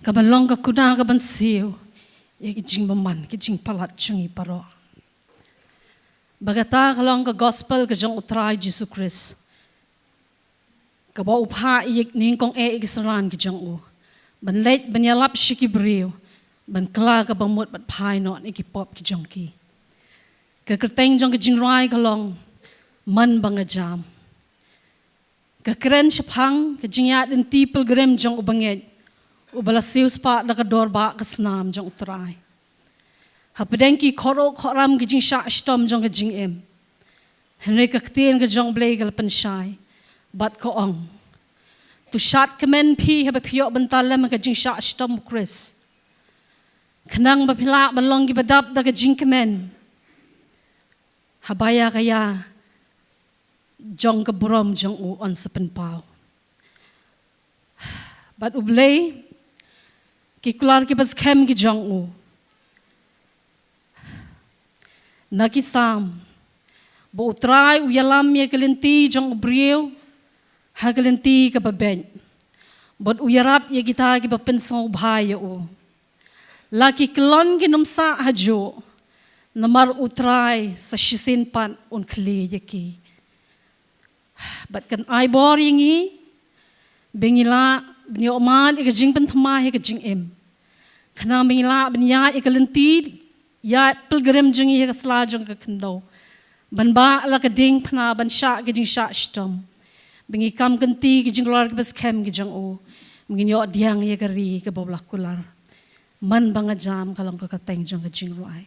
ka ban long ka kuna ka ban siew ïa ka jingbymman, ka jingpalat jong ngi baroh. Ba kata ka long ka gospel ka jong U Trai Jisu Khrist, kaba u phah ïa nyngkong eh ïa ki synran ki jong u, ban leit ban ïalap sha ki briew, ban kylla kaba mut bad phai noh na ki pop ki jong ki. Ka kyrteng jong ka jingrwai ka long Man Ba Nga Jam. Ka kren shaphang ka jingïaid lynti pilgrim jong u bangeit uba la siewspah da ka dor bah ka snam jong U Trai. Hapdeng ki khoroh khoram ki jingshah shitom jong ka jingim, hynrei ka ktien ka jong U Blei ka la pynshai Bad ka ong, to shad kmen phi haba phi ïoh bynta lem ha ka jingshah shitom u Khrist, khnang ba phi lah ban long kiba dap da ka jingkmen ha ba ïa ka ïa jong ka burom jong u yn sa pynpaw. Bad U Blei, ki kular kiba skhem ki jong u. Na ki Salm, ba U Trai u ïalam ïa ka lynti jong u briew ha ka lynti kaba beit, bad u ïarap ïa kita kiba pynsngewbha ïa u. La ki kyllon kin ym sah hajuh, namar U Trai sa shisien pat un khlieh ïa ki. Bad kan ai bor ïa ngi ba ngi lah ban ïoh mad ïa ka jingpynthymmai ha ka jingim, khnang ba ngi lah ban ïaid ïa ka lynti, ïaid pilgrim jong ngi ha ka sla jong ka khyndew, ban bah la ka diengphna, ban shah ka jingshah shitom, ba ngi kam kynti ki jingkular kiba skhem ki jong u, ba ngin ïoh pdiang ïa ka ri kaba u la kular. Man ba nga jam, ka long ka kyrteng jong ka jingrwai.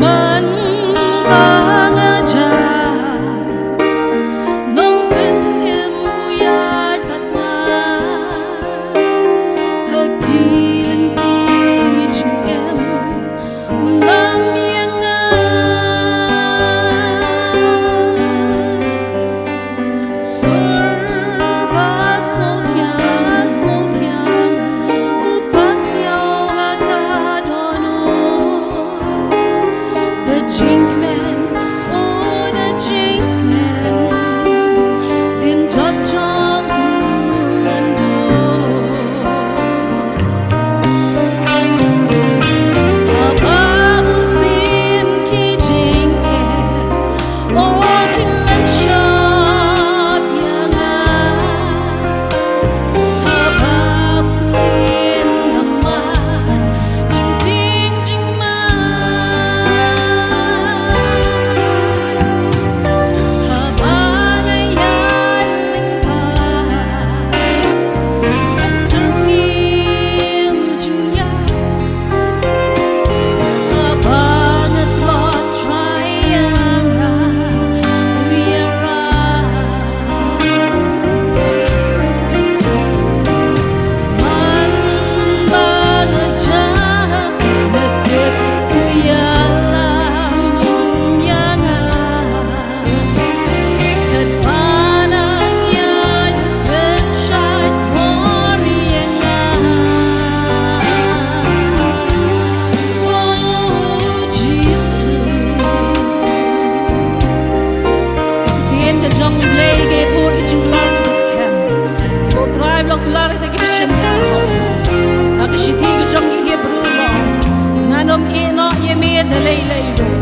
Man ba nga jam, nongpynim u ïaid bad nga ha ki lynti jingim, u lam ïa nga. Sur ba sngewthiang, sngewthiang, u pasiaw ha ka dohnud. Da jingkmen, oh, da jingkmen, dien jot jong u ngan buh. Haba bun sien ki jingeh, oh, kin lynshop ïa nga. Haba bun sien nga mad jingtieng jingman, haba nga ïaid lyngba, ban syrngiew jingïaid. Haba nga tlot, Trai ïa nga u ïarap. Man ba nga jam, nga tip u ïalam ïa nga. Katba nang ïaid, u pynshait bor ïa nga. Oh, Jisu. Ka ktien ka jong U Blei ka ïathuh ïa ki jingkular kiba skhem, kiba U Trai u la kular ïa kita kiba shaniah. Ha ka shithi ka jong ki Hebru ka ong, ngan ym ïeh noh ïa me da lei lei ruh,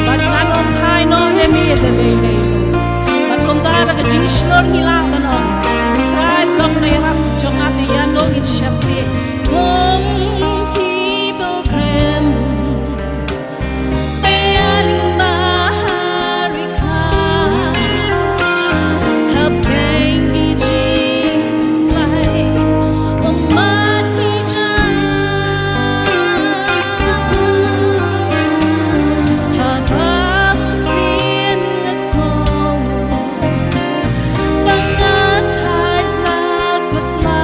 bad ngan ym phai noh na me da lei lei ruh. Bad kumta da ka jingshlur ngi lah ban ong, U Trai u long na ïarap jong nga, te ïano ngin sheptieng? Kum ki bymman ba ïa lyngba ha ri kha, hapdeng ki jingkhuslai, ym mad ki jam. Haba bun sien nga sngew ba nga thait la kut la.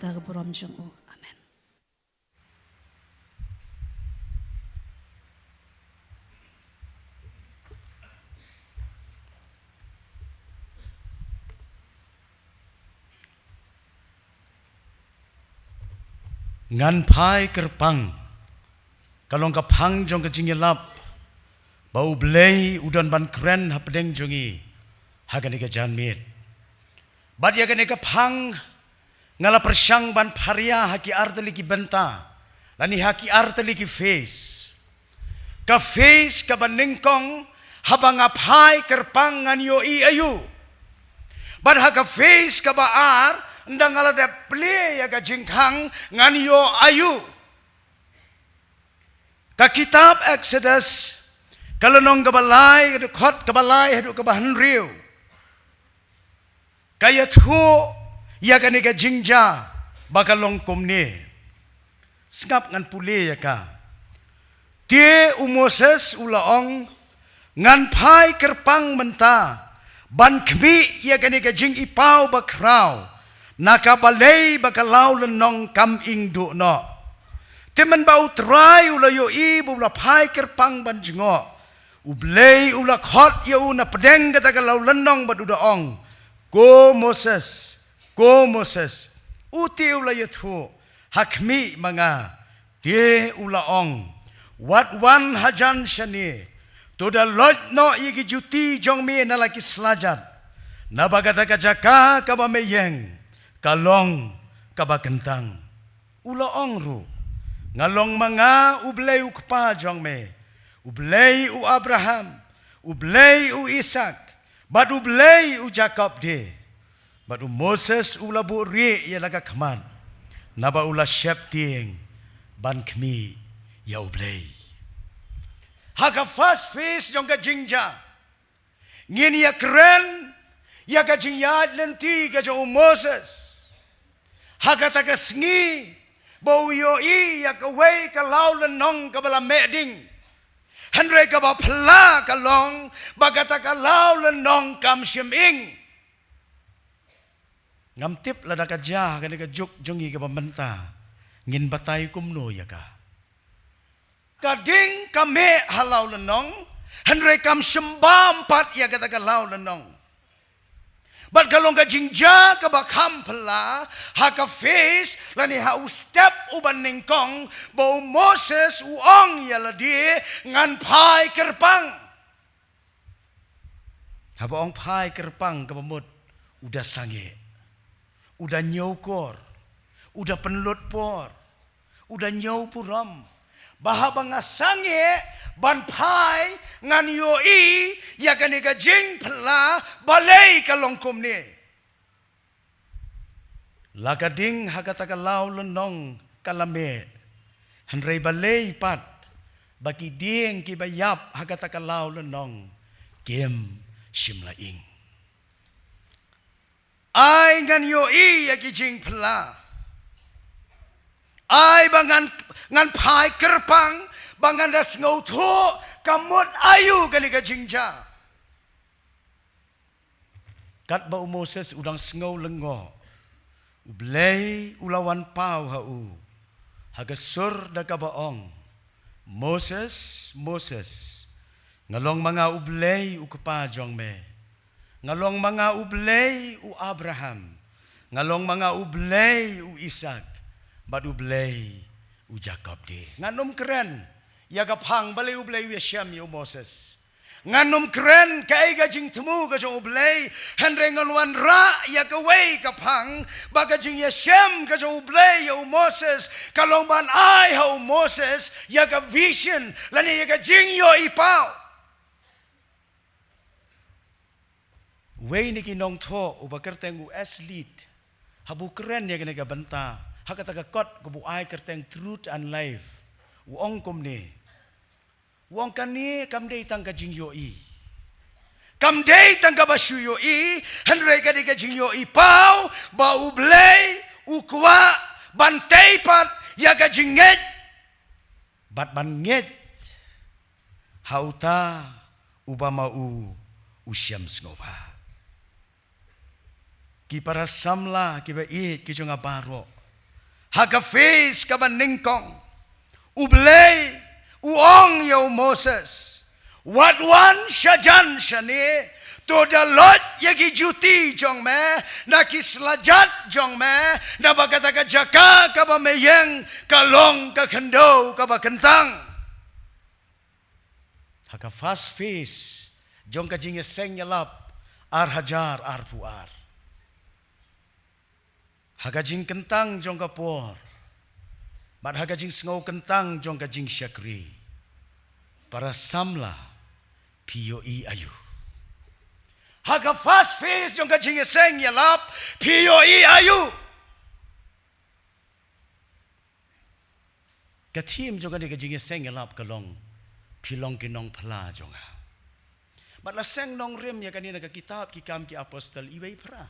da ka burom jong u. Amen. Ngan phai kyrpang. Ka long ka phang jong ka jingïalap ba U Blei u don ban kren hapdeng jong ngi ha kane ka janmiet. Bad ïa kane ka phang nga la pyrshang ban pharia ha ki artylli ki bynta lane ha ki artylli ki phase. Ka phase kaba nyngkong, haba nga phai kyrpang ngan ïohi aïu. Bad ha ka phase kaba ar, ynda nga la dep plie ïa ka jingkhang ngan ïoh aïu. Ka kitab Exodus, ka lynnong kaba lai, ka dkhot kaba lai haduh kaba hynriew, ka ïathuh ïa kane ka jingjia ba ka long kumne. Sngap ngan pule ïa ka. Te u Moses u la ong, ngan phai kyrpang mynta ban khmih ïa kane ka jingipaw bakhraw na ka balei ba ka law lynnong kam ing duh noh. Te mynba U Trai u la ïohi ba u la phai kyrpang ban jngoh, U Blei u la khot ïa u na pdeng kata ka law lynnong bad u da ong, ko Moses, ko Moses. U te u la ïathuh, ha khmih ma nga. Te u la ong, wat wan hajan shane, to da loit noh ïa ki juti jong me na la ki slajat, naba kata ka jaka kaba me ïeng ka long kaba kyntang. U la ong ruh, nga long ma nga U Blei U Kpa jong me, U Blei u Abraham, U Blei u Isak, bad U Blei u Jakob de. Bad u Moses u la buhrieh ïa la ka khmat, naba u la sheptieng ban khmih ïa U Blei. Ha ka first phase jong ka jingjia, ngin ïa kren ïa ka jingïaid lynti ka jong u Moses. Ha kata ka sngi ba u ïohi ïa kawei ka law lynnong kaba la meh ding. Hynrei kaba phylla ka long ba kata ka law lynnong kam shym ing. Ngam tip lada ka jia ha kane ka juk jong ngi kaba mynta, ngin batai kumno ïa ka. Ka ding ka meh ha law lynnong, hynrei kam shym bam pat ïa kata ka law lynnong. Bad ka long ka jingjia kaba kham phylla ha ka phase lane ha u step uba nyngkong, ba u Moses u ong ïa lade, ngan phai kyrpang. Haba ong phai kyrpang kaba mut u da sangeh, u da ñiewkor, u da pynlut por, u da ñiewburom ba haba nga sangeh ban phai ngan ïohi ïa kane ka jingphylla, balei ka long kumne. La ka ding ha kata ka law lynnong ka la meh, hynrei balei pat ba ki dieng kiba ïap ha kata ka law lynnong kim shym la ing. Ai ngan ïohi ïa ki jingphylla. Ai ba ngan, ngan phai kyrpang ba ngan da sngewthuh ka mut aïu kane ka jingjia. Katba u Moses u dang sngew lyngngoh, U Blei u la wan paw ha u ha ka sur da kaba ong, Moses, Moses. Nga long ma nga U Blei U Kpa jong me. Nga long ma nga U Blei u Abraham. Nga long ma nga U Blei u Isak bad U Blei u Jakob de. Ngan ym kren ïa ka phang balei U Blei u ïashem ïa u Moses. Ngan ym kren kaei ka jingthmu ka jong U Blei, hynrei ngan wanrah ïa kawei ka phang ba ka jingïashem ka jong U Blei ïa u Moses ka long ban ai ha u Moses ïa ka vision lane ïa ka jingïohi paw. Wei na ki nongthoh uba kyrteng u S. Lead, haba u kren ïa kane ka bynta ha kata ka kot kaba u ai kyrteng Truth and Life, u ong kumne. U ong kane kam dei tang ka jingïohi, kam dei tang kaba shu ïohi, hynrei ka dei ka jingïohi paw ba U Blei u kwah ban tei pat ïa ka jingngeit bad ban ngeit ha uta uba ma u u shem sngewbha. Ki para samla kiba ïeit ki jong nga baroh, Ha ka phase kaba nyngkong, U Blei u ong ïa u Moses, wat wan shajan shane, to da lait ïa ki juti jong me na ki slajat jong me, naba kata ka jaka kaba me ïeng ka long ka khyndew kaba kyntang. Ha ka first phase jong ka jingïaseng ïalap ar hajar arphew ar, ha ka jingkyntang jong ka por bad ha ka jingsngew kyntang jong ka jingshakri, para samla, phi ïohi aïu? Ha ka first phase jong ka jingïaseng ïalap, phi ïohi aïu? Ka theme jong kane ka jingïaseng ïalap ka long, phi long ki nongphla jong nga. Bad la seng nongrim ïa kane na ka kitab Ki Kam ki Apostol iwei phra.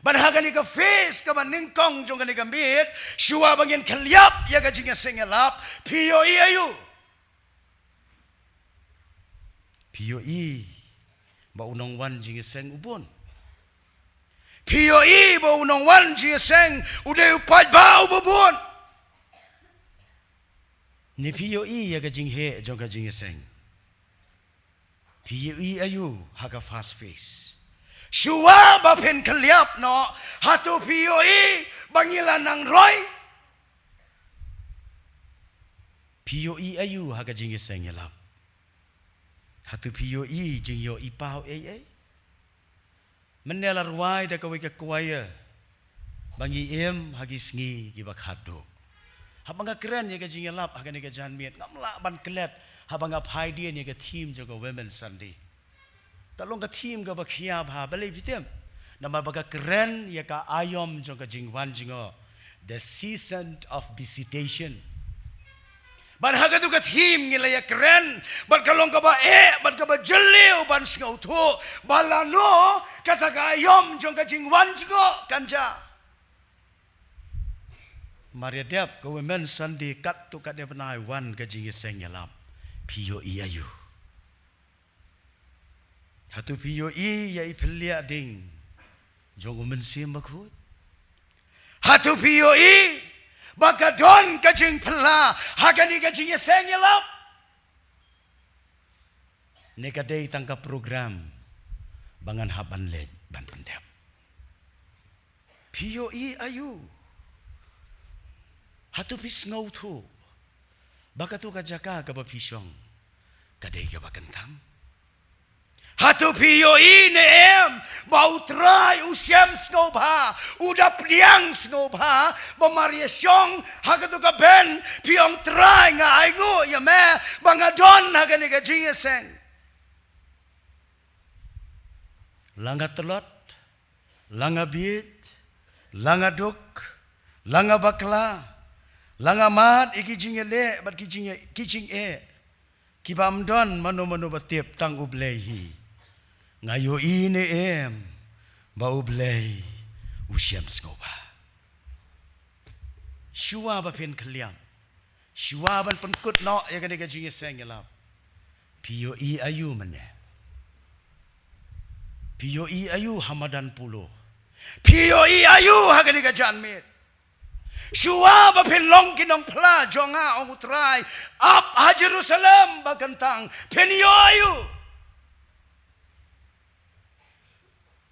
Bad ha kane ka phase kaba nyngkong jong kane ka miet, shuwa ba ngin khylliap ïa ka jingïaseng ïalap, phi ïohi aïu? Phi ïohi ba u nongwan jingïaseng u bun? Phi ïohi ba u nongwan jingïaseng u dei u paidbah uba bun? Ne phi ïohi ïa ka jingheh jong ka jingïaseng? Phi ïohi aïu ha ka first phase? Shuwa ba phin khylliap noh, hato phi ïohi ba ngi la nang roi? Phi ïohi aïu ha ka jingïaseng ïalap? Hato phi ïohi jingïohi paw ei ei? Mynne la rwai da kawei ka choir ba ngi im ha ki sngi kiba khatduh. Haba nga kren ïa ka jingïalap ha kane ka janmiet, ngam lah ban klet haba nga phaidien ïa ka theme jong ka Women's Sunday. Ka long ka theme kaba khia bha, balei phi tip? Namar ba ka kren ïa ka aïom jong ka jingwan jngoh, the season of visitation. Bad ha katu ka theme ngi la ïakren bad ka long kaba eh bad kaba jylliew ban sngewthuh ba lano kata ka aïom jong ka jingwan jngoh kan jia. Mar ïa dep ka Women's Sunday katto katne bnai wan ka jingïaseng ïalap, phi ïohi aïu? Hato phi ïohi ïa i phylliehding jong u Mynsiem Bakhuid? Hato phi ïohi ba ka don ka jingphylla ha kane ka jingïaseng ïalap? Ne ka dei tang ka program ba ngan hap ban leit ban pyndep? Phi ïohi aïu? Hato phi sngewthuh ba katu ka jaka kaba phi shong ka dei kaba kyntang? Hato phi ïohi ne em ba U Trai u shem sngewbha, u da pdiang sngewbha ba mar ïa shong ha katu ka bench phi ong, Trai, nga ainguh ïa me ba nga don ha kane ka jingïaseng? La nga tlot, la nga bieit, la nga duk, la nga bakla, la nga mad ïa ki jingïaleh bad ki jingïa-, ki jingeh kiba ym don mano mano ba tip, tang U Blei hi. Nga ïohi ne em ba U Blei u shem sngewbha? Shuwa ba phin khylliap, shuwa ban pynkut noh ïa kane ka jingïaseng ïalap, phi ïohi aïu mynne? Phi ïohi aïu ha madan Polo? Phi ïohi aïu ha kane ka janmiet? Shuwa ba phin long ki nongphla jong nga, ong U Trai, ap ha Jerusalem ba kyntang, phin ïoh aïu?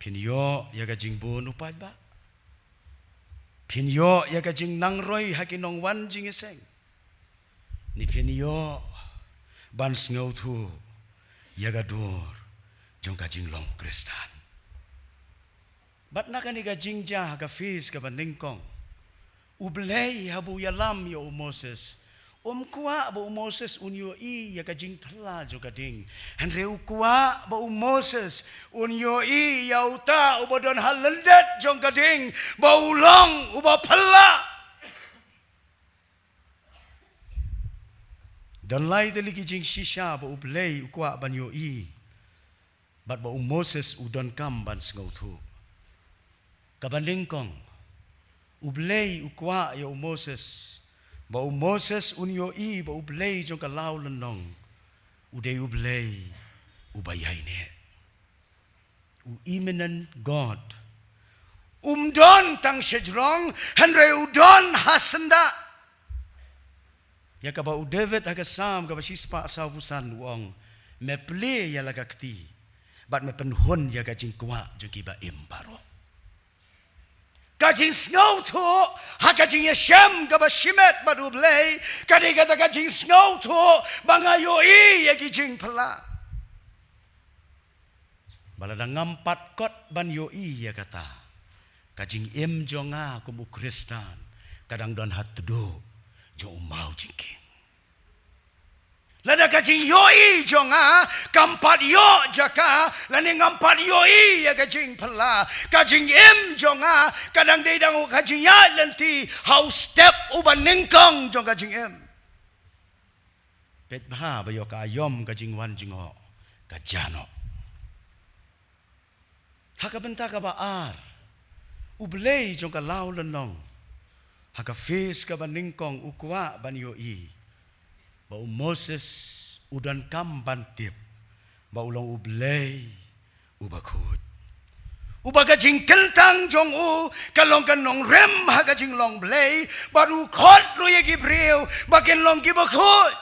Phin ïoh ïa ka jingbun u paidbah? Phin ïoh ïa ka jingnangroi ha ki nongwan jingïaseng? Ne phin ïoh ban sngewthuh ïa ka dur jong ka jinglong Khristan? Bad na kane ka jingjia ha ka phase kaba nyngkong, U Blei haba u ïalam ïa u Moses, um kwah ba u Moses un ïohi ïa ka jingphylla jong ka ding. Hynrei u kwah ba u Moses un ïohi ïa uta uba don ha lyndet jong ka ding ba u long uba phylla. Don lai tylli ki jingshisha ba U Blei u kwah ban ïohi bad ba u Moses u donkam ban sngewthuh. Kaba nyngkong, U Blei u kwah ïa u Moses ba u Moses un ïohi ba U Blei jong ka law lynnong u dei U Blei uba ïaineh. U immanent God, Um don tang shajrong, hynrei u don ha syndah. Ïa kaba u David ha ka Salm kaba shispah sawphew san u ong, me plie ïa la ka kti, bad me pynhun ïa ka jingkwah jong kiba im baroh. Ka jingsngewthuh ha ka jingïashem kaba shimet bad U Blei, ka dei kata ka jingsngewthuh ba nga ïohi ïa ki jingphylla. Ba lada ngam pat kot ban ïohi ïa kata, ka jingim jong nga kum u Khristan ka dang don ha tduh jong u maw jingkieng. Lada ka jingïohi jong nga kam pat ïoh jaka, lane ngam pat ïohi ïa ka jingphylla, ka jingim jong nga ka dang dei tang ka jingïaid lynti ha u step uba nyngkong jong ka jingim. Peit bha ba ïoh ka aïom ka jingwan jngoh ka jia noh. Ha ka bynta kaba ar, U Blei jong ka law lynnong, ha ka phase kaba nyngkong u kwah ban ïohi ba u Moses u donkam ban tip ba u long U Blei uba khuid, uba ka jingkyntang jong u ka long ka nongrim ha ka jinglong Blei, bad u khot ruh ïa ki briew ba kin long kiba khuid.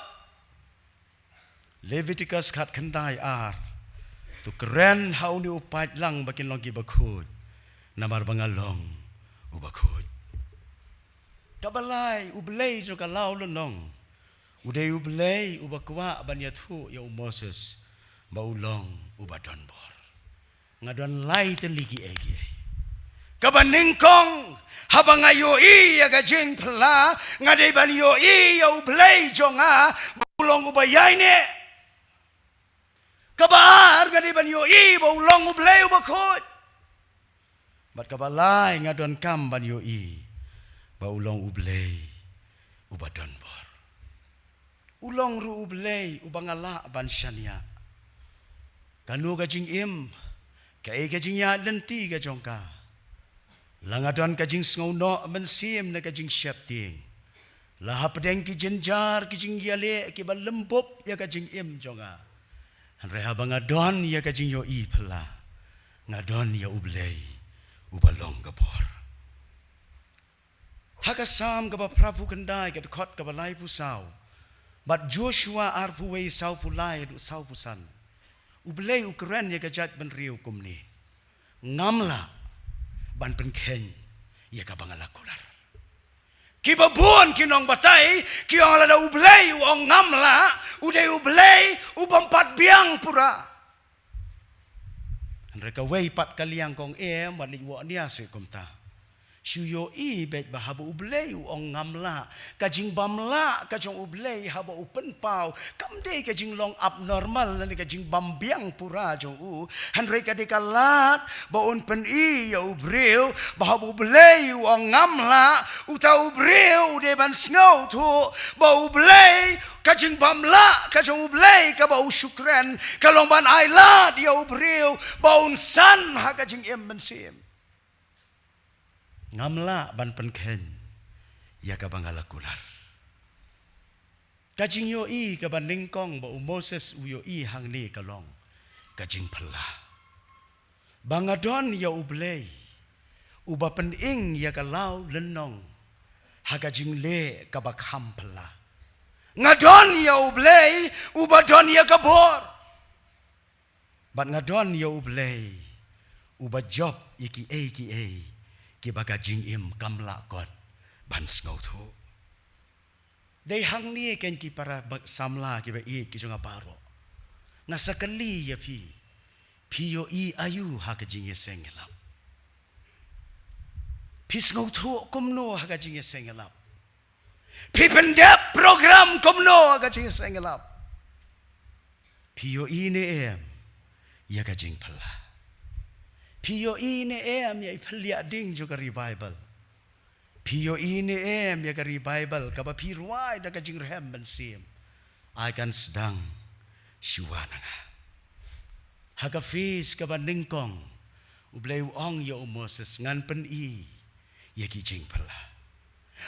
Leviticus khatkhyndai ar, to kren ha une u paidlang ba kin long kiba khuid, namar ba nga long uba khuid. Kaba lai, U Blei jong ka law lynnong u dei U Blei uba kwah ban ïathuh ïa u Moses ba u long uba donbor. Nga don lai tylli kiei kiei. Kaba nyngkong, haba nga ïohi ïa ka jingphylla, nga dei ban ïohi ïa U Blei jong nga ba u long uba ïaineh. Kaba ar, nga dei ban ïohi ba u long U Blei uba khuid. Bad kaba lai, nga donkam ban ïohi ba u long U Blei uba donbor. U long ruh U Blei uba nga lah ban shaniah. Kano ka jingim, kaei ka jingïaid lynti ka jong ka, la nga don ka jingsngewnoh mynsiem ne ka jingsheptieng, la hapdeng ki jynjar ki jingïaleh kiba lymbup ïa ka jingim jong nga, hynrei haba nga don ïa ka jingïohi phylla, nga don ïa U Blei uba long ka bor. Ha ka Salm kaba phraphew khyndai, ka dkhot kaba laiphew saw, bad Joshua arphew wei, sawphew lai haduh sawphew san, U Blei u kren ïa ka jaitbynriew kumne: Ngam lah ban pynkheiñ ïa kaba nga la kular. Kiba bun ki nongbatai ki ong lada U Blei u ong ngam lah, u dei U Blei u bym pat biang pura. Hynrei kawei pat ka liang ka ong em, wat leit wad nia seh kumta. Shu ïohi beit ba haba U Blei u ong ngam lah, ka jingbym lah ka jong U Blei haba u pynpaw kam dei ka jinglong abnormal lane ka jingbym biang pura jong u. Hynrei ka dei ka lad ba un pyni ïa u briew ba haba U Blei u ong ngam lah, uta u briew u dei ban sngewthuh ba U Blei, ka jingbym lah ka jong U Blei kaba u shu kren ka long ban ai lad ïa u briew ba un san ha ka jingim mynsiem. Ngam lah ban pynkheiñ ïa kaba nga la kular. Ka jingïohi kaba nyngkong ba u Moses u ïohi hangne ka long ka jingphylla. Ba nga don ïa U Blei uba pyning ïa ka law lynnong ha ka jingleh kaba kham phylla. Nga don ïa U Blei uba don ïa ka bor. Bad nga don ïa U Blei uba jop ïa kiei kiei kiba ka jingim kam lah kot ban sngewthuh. Dei hangne keiñ ki para ba-, samla kiba ïeit ki jong nga baroh. Nga sa kylli ïa phi, phi ïohi aïu ha ka jingïaseng ïalap? Phi sngewthuh kumno ha ka jingïaseng ïalap? Phi pyndep program kumno ha ka jingïaseng ïalap? Phi ïohi ne em ïa ka jingphylla? Phi ïohi ne em ïa i phylla ding jong ka revival? Phi ïohi ne em ïa ka revival kaba phi rwai da ka jingrhem mynsiem? Ai kan sdang shuwa na nga. Ha ka phase kaba nyngkong, U Blei u ong ïa u Moses, ngan pyni ïa ki jingphylla.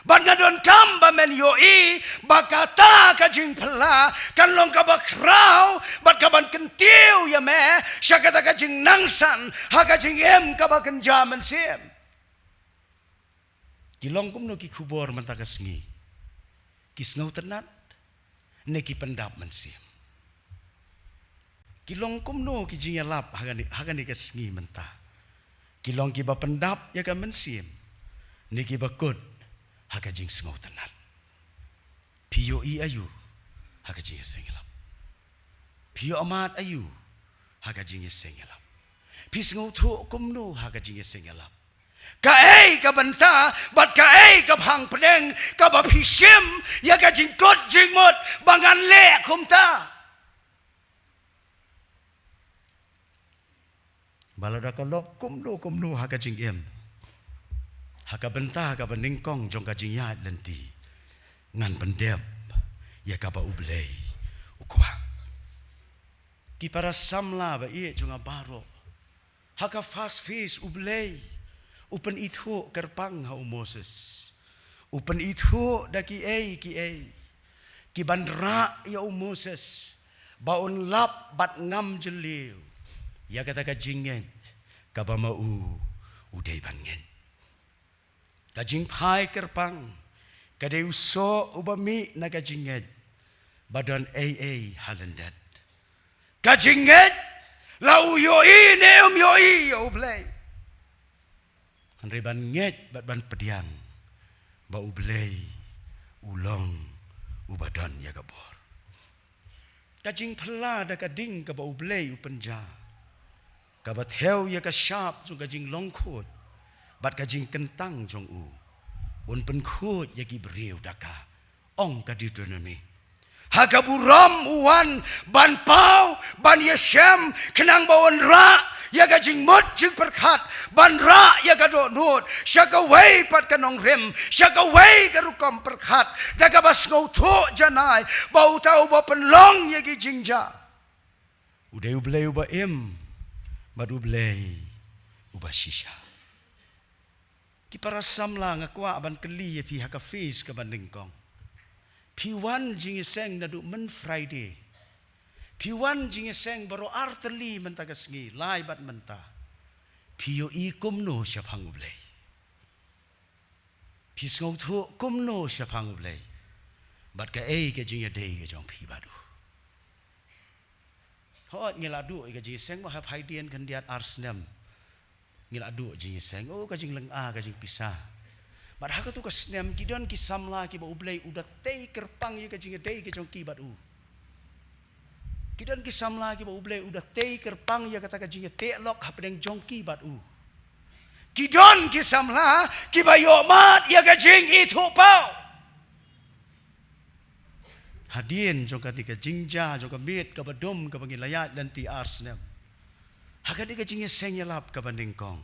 Bad nga donkam ba men ïohi ba kata ka jingphylla kan long kaba khraw bad kaban kyntiew ïa me sha kata ka jingnangsan ha ka jingim kaba kynja mynsiem. Ki long kumno ki khubor mynta ka sngi? Ki sngewtynnat ne ki pyndap mynsiem? Ki long kumno ki jingïalap ha kane, ha kane ka sngi mynta? Ki long kiba pyndap ïa ka mynsiem ne kiba kut ha ka jingsngewtynnat? Phi ïohi aïu ha ka jingïaseng ïalap? Phi ïohmad aïu ha ka jingïaseng ïalap? Phi sngewthuh kumno ha ka jingïaseng ïalap? Kaei ka bynta bad kaei ka phang pdeng kaba phi shim ïa ka jingkut jingmut ba ngan leh kumta? Ba lada ka long kumno kumno ha ka jingim, ha ka bynta kaba nyngkong jong ka jingïaid lynti, ngan pyndep ïa kaba U Blei u kwah. Ki para samla ba ïeit jong nga baroh, ha ka first phase U Blei u pynithuh kyrpang ha u Moses. U pynithuh da kiei kiei kiban rah ïa u Moses ba un lap bad ngam jylliew ïa kata ka jingngeit kaba ma u u dei ban ngeit. Ka jingphai kyrpang ka dei u soh uba mih na ka jingngeit ba don ei ei ha lyndet. Ka jingngeit, la u ïohi ne um ïohi ïa U Blei, hynrei ban ngeit bad ban pdiang ba U Blei u long uba don ïa ka bor. Ka jingphylla da ka ding kaba U Blei u pynjah, kaba thew ïa ka shap jong ka jinglong khuid bad ka jingkyntang jong u, un pynkhuid ïa ki briew da ka, ong ka Deuteronomi. Ha ka burom u wan ban paw, ban ïashem, khnang ba un rah ïa ka jingmut jingpyrkhat, ban rah ïa ka dohnud sha kawei pat ka nongrim, sha kawei ka rukom pyrkhat, da kaba sngewthuh janai ba uta uba pynlong ïa ki jingjia u dei U Blei uba im bad U Blei uba shisha. Ki para samla, nga kwah ban kylli ïa phi ha ka phase kaba nyngkong. Phi wan jingïaseng naduh myn Friday. Phi wan jingïaseng baroh artylli mynta ka sngi, lai bad mynta. Phi ïohi kumno shaphang U Blei? Phi sngewthuh kumno shaphang U Blei? Bad kaei ka jingïadei ka jong phi bad u? Hooid, ngi la duh ïa ka jingïaseng ba ha phaidien khyndiat ar snem. Ngi la duh jingïaseng, oh, ka jinglynga, ka jingpisa. Bad ha katu ka snem ki don ki samla kiba U Blei u da tei kyrpang ïa ka jingïadei ka jong ki bad u. Ki don ki samla kiba U Blei u da tei kyrpang ïa kata ka jingïateh lok hapdeng jong ki bad u. Ki don ki samla kiba ïohmad ïa ka jingithuhpaw. Hadien jong kane ka jingjia jong ka miet kaba dum kaba ngi la ïaid lynti ar snem, ha kane ka jingïaseng ïalap kaba nyngkong,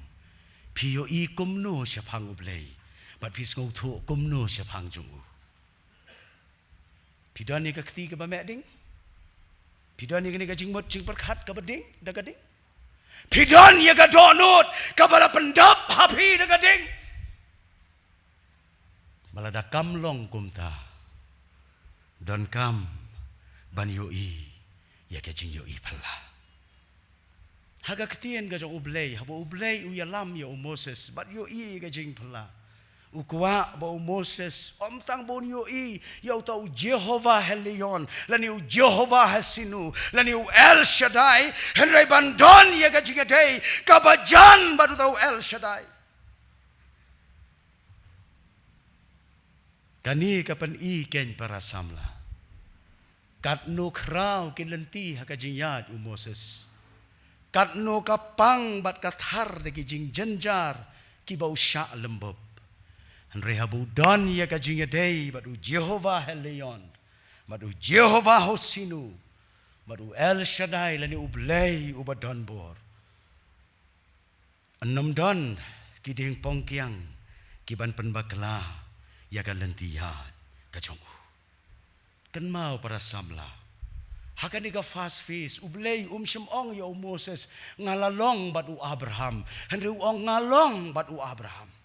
phi ïohi kumno shaphang U Blei? Bad phi sngewthuh kumno shaphang jong u? Phi don ïa ka kti kaba meh ding? Phi don ïa kane ka jingmut jingpyrkhat kaba ding da ka ding? Phi don ïa ka dohnud kaba la pyndap ha phi da ka ding? Ba lada kam long kumta, donkam ban ïohi ïa ka jingïohi phylla. Ha ka ktien ka jong U Blei, haba U Blei u ïalam ïa u Moses bad ïohi ïa ka jingphylla, u kwah ba u Moses ym tang ba un ïohi ïa uta u Jehovah Elion lane u Jehovah Hasidnu lane u El Shaddai, hynrei ban don ïa ka jingïadei kaba jan bad uta u El Shaddai. Kane ka pyni kein para samla katno khraw ki lynti ha ka jingïaid u Moses, katno ka pang bad ka thar da ki jingjynjar kiba u shah lymbup. Hynrei haba u don ïa ka jingïadei bad u Jehovah Elion, bad u Jehovah Hasidnu, bad u El Shaddai lane U Blei uba don bor, yn ym don ki diengpong kiang kiban pynbakla ïa ka lynti ïaid ka jong u. Kynmaw para samla, ha kane ka first phase U Blei um shym ong ïa u Moses, nga la long bad u Abraham. Hynrei u ong, nga long bad u Abraham.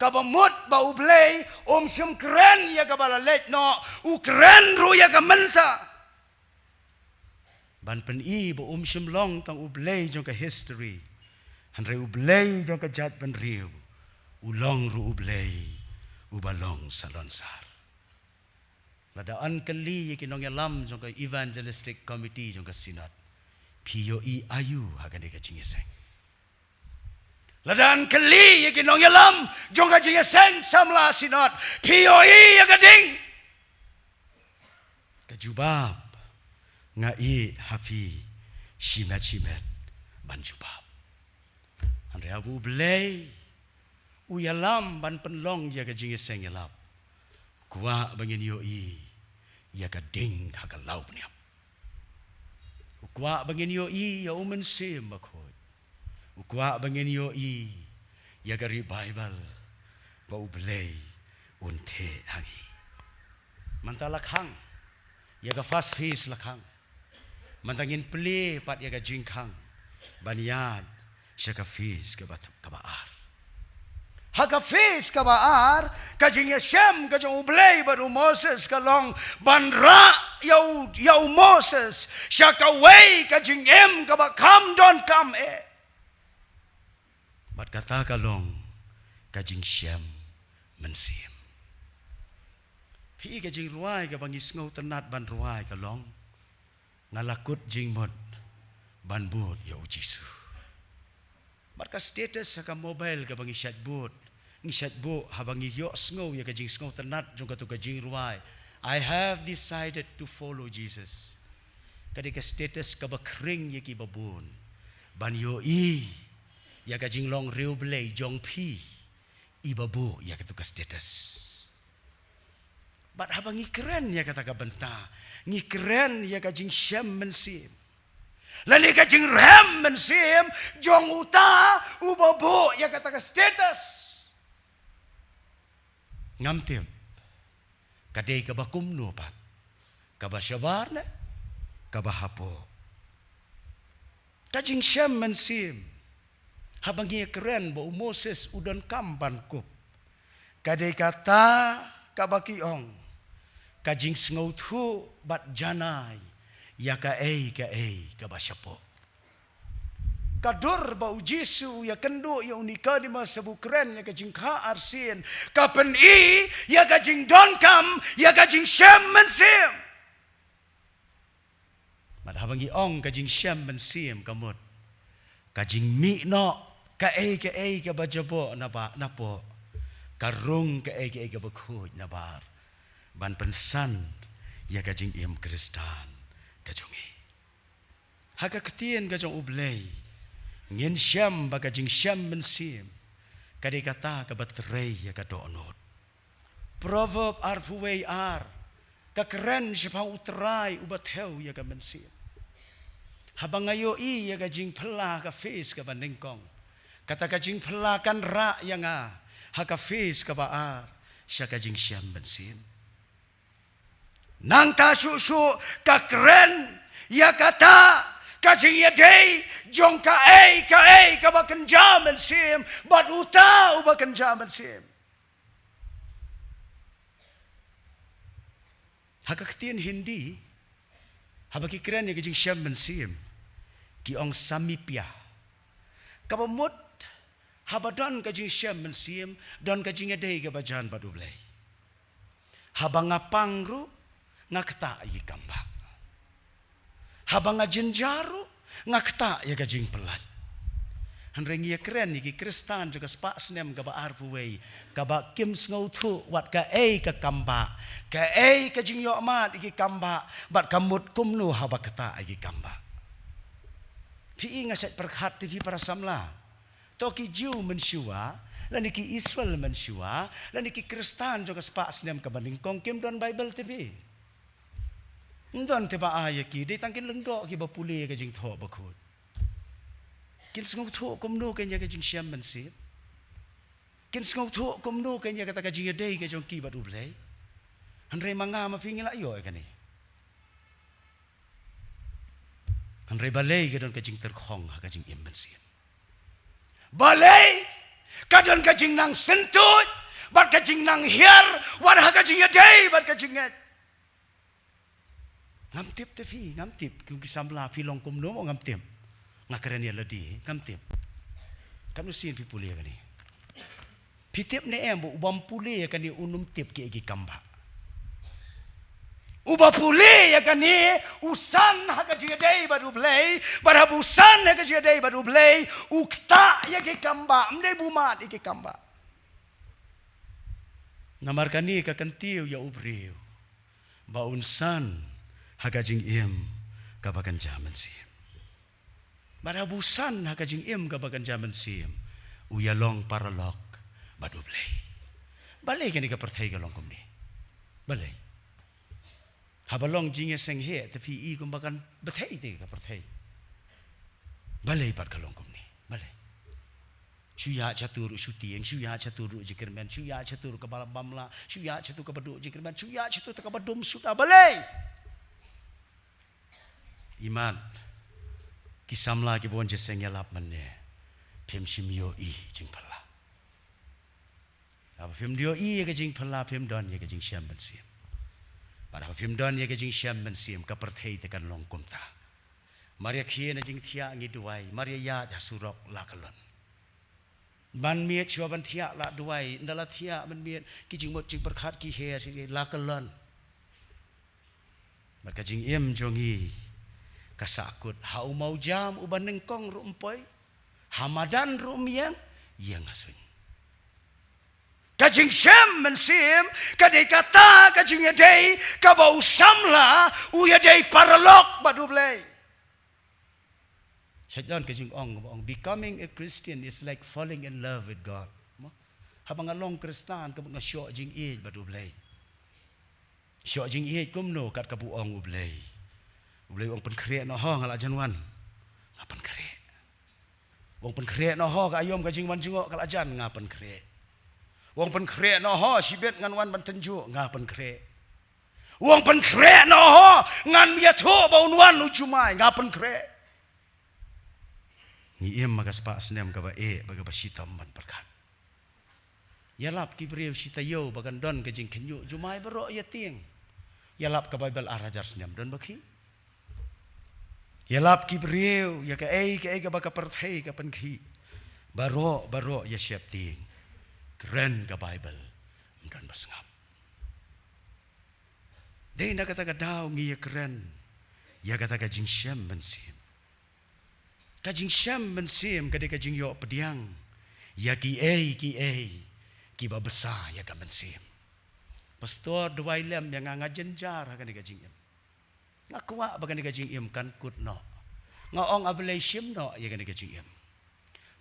Kaba mut ba U Blei um shym kren ïa kaba la leit noh, u kren ruh ïa ka mynta. Ban pyni ba um shym long tang U Blei jong ka history, hynrei U Blei jong ka jaitbynriew, u long ruh U Blei uba long salonsar. Lada yn kylli ïa ki nongïalam jong ka Evangelistic Committee jong ka Synod, phi ïohi aïu ha kane ka jingïaseng? Lada yn kylli ïa ki nongïalam jong ka jingïaseng samla Synod, phi ïohi ïa ka ding? Ka jubab, nga ïeh ha phi shimet shimet ban jubab. Hynrei haba U Blei u ïalam ban pynlong ïa ka jingïaseng ïalap, u kwah ba ngin ïohi ïa ka ding ha ka lawbniam. U kwah ba ngin ïohi ïa U Mynsiem Bakhuid. U kwah ba ngin ïohi ïa ka revival ba U Blei un theh ha ngi. Mynta la khang ïa ka first phase, la khang. Mynta ngin plie pat ïa ka jingkhang ban ïaid sha ka phase kaba, kaba ar. Ha ka phase kaba ar, ka jingïashem ka jong U Blei bad u Moses ka long ban rah ïa u, ïa u Moses sha kawei ka jingim kaba kham donkam eh. Bad kata ka long ka jingshem mynsiem. Phi i, ka jingrwai kaba ngi sngewtynnat ban rwai ka long, nga la kut jingmut ban bud ïa U Jisu. Bad ka status ha ka mobile kaba ngi shait bud, ngi shait buh haba ngi ïohsngew ïa ka jingsngewtynnat jong katu ka jingrwai, "I have decided to follow Jesus." Ka dei ka status kaba khring ïa kiba bun ban ïohi ïa ka jinglong riewblei jong phi, iba buh ïa katu ka status. Bad haba ngi kren ïa kata ka bynta, ngi kren ïa ka jingshem mynsiem lane ka jingrhem mynsiem jong uta uba buh ïa kata ka status. Ngam tip ka dei kaba kumno pat, kaba shabar ne kaba hapoh. Ka jingshem mynsiem, haba ngi kren ba u Moses u donkam ban kup, ka dei kata kaba ki ong ka jingsngewthuh bad janai ïa kaei kaei kaba shapoh. Ka dur ba u Jisu u ïakynduh ïa u Nicodemus haba u kren ïa ka jingkha arsien, ka pyni ïa ka jingdonkam ïa ka jingshem mynsiem. Bad haba ngi ong ka jingshem mynsiem, ka mut ka jingmih noh kaei kaei kaba jaboh na ba, napoh, ka rung kaei kaei kaba khuid na bar, ban pynsan ïa ka jingim Khristan ka jong ngi. Ha ka ktien ka jong U Blei ngin shem ba ka jingshem mynsiem ka dei kata kaba trei ïa ka dohnud. Proverb arphew wei ar ka kren shaphang u trai uba thew ïa ka mynsiem. Haba nga ïohi ïa ka jingphylla ha ka phase kaba nyngkong, kata ka jingphylla kan rah ïa nga ha ka phase kaba ar sha ka jingshem mynsiem. Nangta shuh shuh ka kren ïa kata ka jingïadei jong kaei kaei kaba kynja mynsiem bad uta uba kynja mynsiem. Ha ka ktien Hindi, haba ki kren ïa ka jingshem mynsiem, ki ong samipya. Kaba mut, haba don ka jingshem mynsiem, don ka jingïadei kaba jan bad U Blei. Haba nga pang ruh, nga ktah ïa ki kambah. Haba nga jynjar ruh, nga ktah ïa ka jingpyllait. Hynrei ngi ïakren ïa ki Khristan jong ka spah snem kaba arphew wei, kaba kim sngewthuh wat kaei ka kambah, kaei ka jingïohmad ïa ki kambah, bad ka mut kumno haba ktah ïa ki kambah. Phi i, nga shait pyrkhat te phi para samla. To ki Jiw mynshuwa, lane ki Israel mynshuwa, lane ki Khristan jong ka spah snem kaba nyngkong kim don Baibl te phi. Ym don te ba ai ïa ki, dei tang kin lyngdoh kiba pule ïa ka Jingthoh Bakhuid. Kin sngewthuh kumno kein ïa ka jingshem mynsiem? Kin sngewthuh kumno kein ïa kata ka jingïadei ka jong ki bad U Blei? Hynrei ma nga ma phi ngi la ïoh ïa kane. Hynrei balei ka don ka jingtyrkhong ha ka jingim mynsiem? Balei ka don ka jingnang syntuid bad ka jingnang hiar wat ha ka jingïadei bad ka jingngeit? Ngam tip te phi, ngam tip. Kum ki samla phi long kumno mo, ngam tip. Nga kren ïa lade, ngam tip. Katno sien phi pule ïa kane? Phi tip ne em ba u bym pule ïa kane un ym tip kiei ki kam bah. Uba pule ïa kane u san ha ka jingïadei bad U Blei, bad haba u san ha ka jingïadei bad U Blei, u ktah ïa ki kam bah, ym dei ba u mad ïa ki kam bah. Namar kane ka kyntiew ïa u briew ba un san ha ka jingim kaba kynja mynsiem. Bad haba u san ha ka jingim kaba kynja mynsiem, u ïalong paralok bad U Blei. Balei kane ka pyrthei ka long kumne? Balei? Haba long jingïaseng heh te phi i kumba kan bthei te ka pyrthei. Balei pat ka long kumne? Balei? Shu ïaid shatur shu tieng, shu ïaid shatur jingkyrmen, shu ïaid shatur kaba bamla, shu ïaid shatur kaba duh jingkyrmen, shu ïaid shatur kaba dum suda. Balei? Imat, ki samla kiba wan jingïaseng ïalap mynne, phim shym ïohi jingphylla. Haba phim ïohi ïa ka jingphylla, phim don ïa ka jingshem mynsiem. Bad haba phim don ïa ka jingshem mynsiem, ka pyrthei te kan long kumta. Mar ïa khie na jingthiah ngi duwai, mar ïa ïaid ha surok la ka lon. Ban miet shuwa ban thiah la duwai, ynda la thiah ban miet, ki jingmut jingpyrkhat ki her shi la ka lon. Bad ka jingim jong ngi ka sahkut, ha u mawjam uba nyngkong ruh ym poi, ha madan ruh ym ïeng, ïeng ha suiñ. Ka jingshem mynsiem ka dei kata ka jingïadei kaba u samla u ïadei paralok bad U Blei. Sha jan ka jingong kaba ong, becoming a Christian is like falling in love with God. Mo? Haba nga long Khristan ka mut nga shoh jingïeit bad U Blei. Shoh jingïeit kumno? Kat kaba u ong U Blei. U Blei u ong pynkhreh noh ho, nga la jan wan. Nga pynkhreh. U ong pynkhreh noh ho, ka aïom ka jingwan jngoh ka la jan, nga pynkhreh. U ong pynkhreh noh ho, shibit ngan wan ban tynjuh, nga pynkhreh. U ong pynkhreh noh ho, ngan ïathuh ba un wan u jumai, nga pynkhreh. Ngi im ha ka spah snem kaba eh bad kaba shitom ban pyrkhat. Ïalap ki briew shi taïew ba kan don ka jingkhynñiuh, jumai baroh ïa tieng. Ïalap ka Baibl ar hajar snem, don ba khih? Ïalap ki briew ïa kaei kaei kaba ka pyrthei ka pynkhih, baroh baroh ïa sheptieng. Kren ka Baibl, ym don ba sngap. Dei na kata ka daw ngi ïakren ïa kata ka jingshem mynsiem. Ka jingshem mynsiem ka dei ka jingïoh pdiang ïa kiei kiei kiba bsa ïa ka mynsiem. Pastor, duwai lem ïa nga, nga jynjar ha kane ka jingim. Nga kwah ba kane ka jingim kan kut noh. Nga ong A Blei, shim noh ïa kane ka jingim.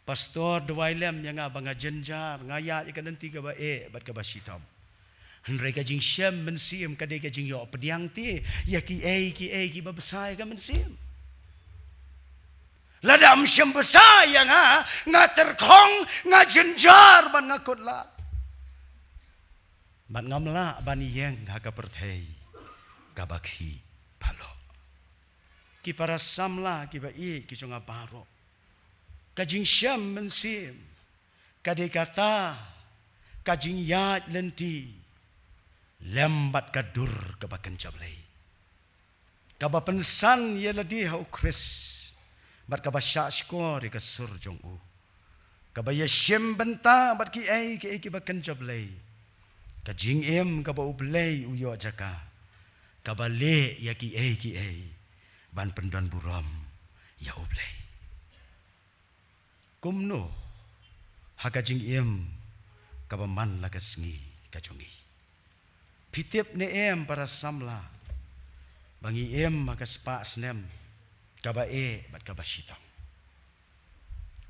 Pastor, duwai lem ïa nga ba nga jynjar, nga ïaid ïa ka lynti kaba eh bad kaba shitom. Hynrei ka jingshem mynsiem ka dei ka jingïoh pdiang te ïa kiei kiei kiba bsa ïa ka mynsiem. Lada ym shym bsa ïa nga, nga tyrkhong, nga jynjar bad nga kut lad. Bad ngam lah ban ïeng ha ka pyrthei kaba khih baroh. Ki para samla kiba ïeit ki jong nga baroh, ka jingshem mynsiem ka dei kata ka jingïaid lynti lem bad ka dur kaba kynja Blei, kaba pynsan ïa lade ha U Khrist bad kaba shahshkor ïa ka sur jong u, kaba ïashim bynta bad kiei kiei kiba kynja Blei. Ka jingim kaba U Blei u ïoh jaka, kaba leh ïa kiei kiei ban pyndonburom ïa U Blei. Kumno ha ka jingim kaba man la ka sngi ka jong ngi? Phi tip ne em, para samla, ba ngi im ha ka spah snem kaba eh bad kaba shitom?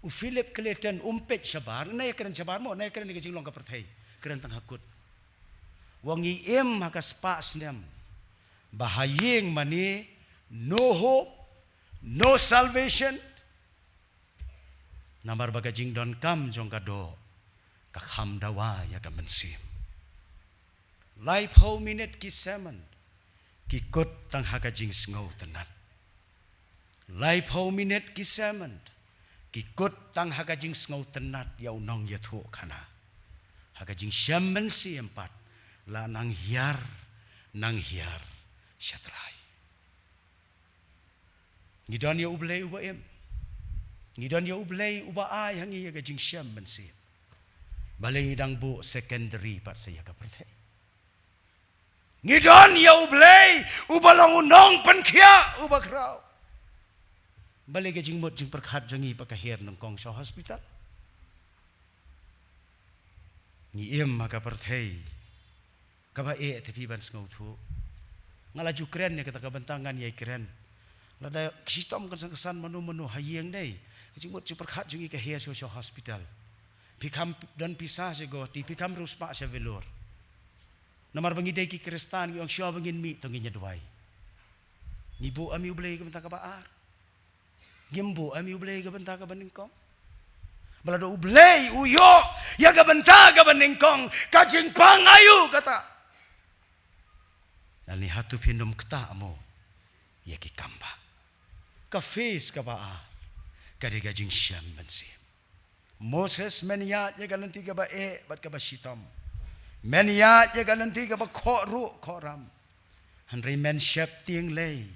U Philip Clayton um peit shabar, na ïakren shabar mo, na ïakren ïa ka jinglong ka pyrthei, kren tang ha kut. U ong ngi im ha ka spah snem ba ha ïing mane no hope, no salvation. Namar ba ka jingdonkam jong ka doh ka kham dawa ïa ka mynsiem. Laiphew minit ki sermon ki kut tang ha ka jingsngewtynnat. Laiphew minit ki sermon ki kut tang ha ka jingsngewtynnat ïa u nongïathuhkhana. Ha ka jingshem mynsiem pat la nang hiar, nang hiar sha trai. Ngi don ïa U Blei uba im. Ngi don ïa U Blei uba ai ha ngi ïa ka jingshem mynsiem. Balei ngi dang buh secondary pat sa ïa ka pyrthei? Ngi don ïa U Blei, uba long u nongpynkhiah, uba khraw. Balei ka jingmut jingpyrkhat jong ngi pat ka her nyngkong sha hospital? Ngi im ha ka pyrthei kaba eh, te phi ban sngewthuh. Nga la ju kren ïa kata ka bynta, ngan ïai kren. Lada shitom kan san kan san mano mano ha ïing dei, ka jingmut jingpyrkhat jong ngi ka her sha, sha hospital. Phi kham don pisa sha Guwahati, phi kham riewspah sha Vellore. Namar ba ngi dei ki Khristan, ngi ong shuwa ba ngin mih to ngin ïa duwai. Ngi buh em ïa U Blei ka bynta kaba ar? Ngim buh em ïa U Blei ka bynta kaba nyngkong? Ba lada U Blei u ïoh ïa ka bynta kaba nyngkong, ka jingpang aïu kata? Lane hato phin ym ktah mo ïa ki kam bah? Ka phase kaba ar ka dei ka jingshem mynsiem. Moses, men ïaid ïa ka lynti kaba eh bad kaba shitom. Men ïaid ïa ka lynti kaba khohruh khohram. Hynrei men sheptieng lei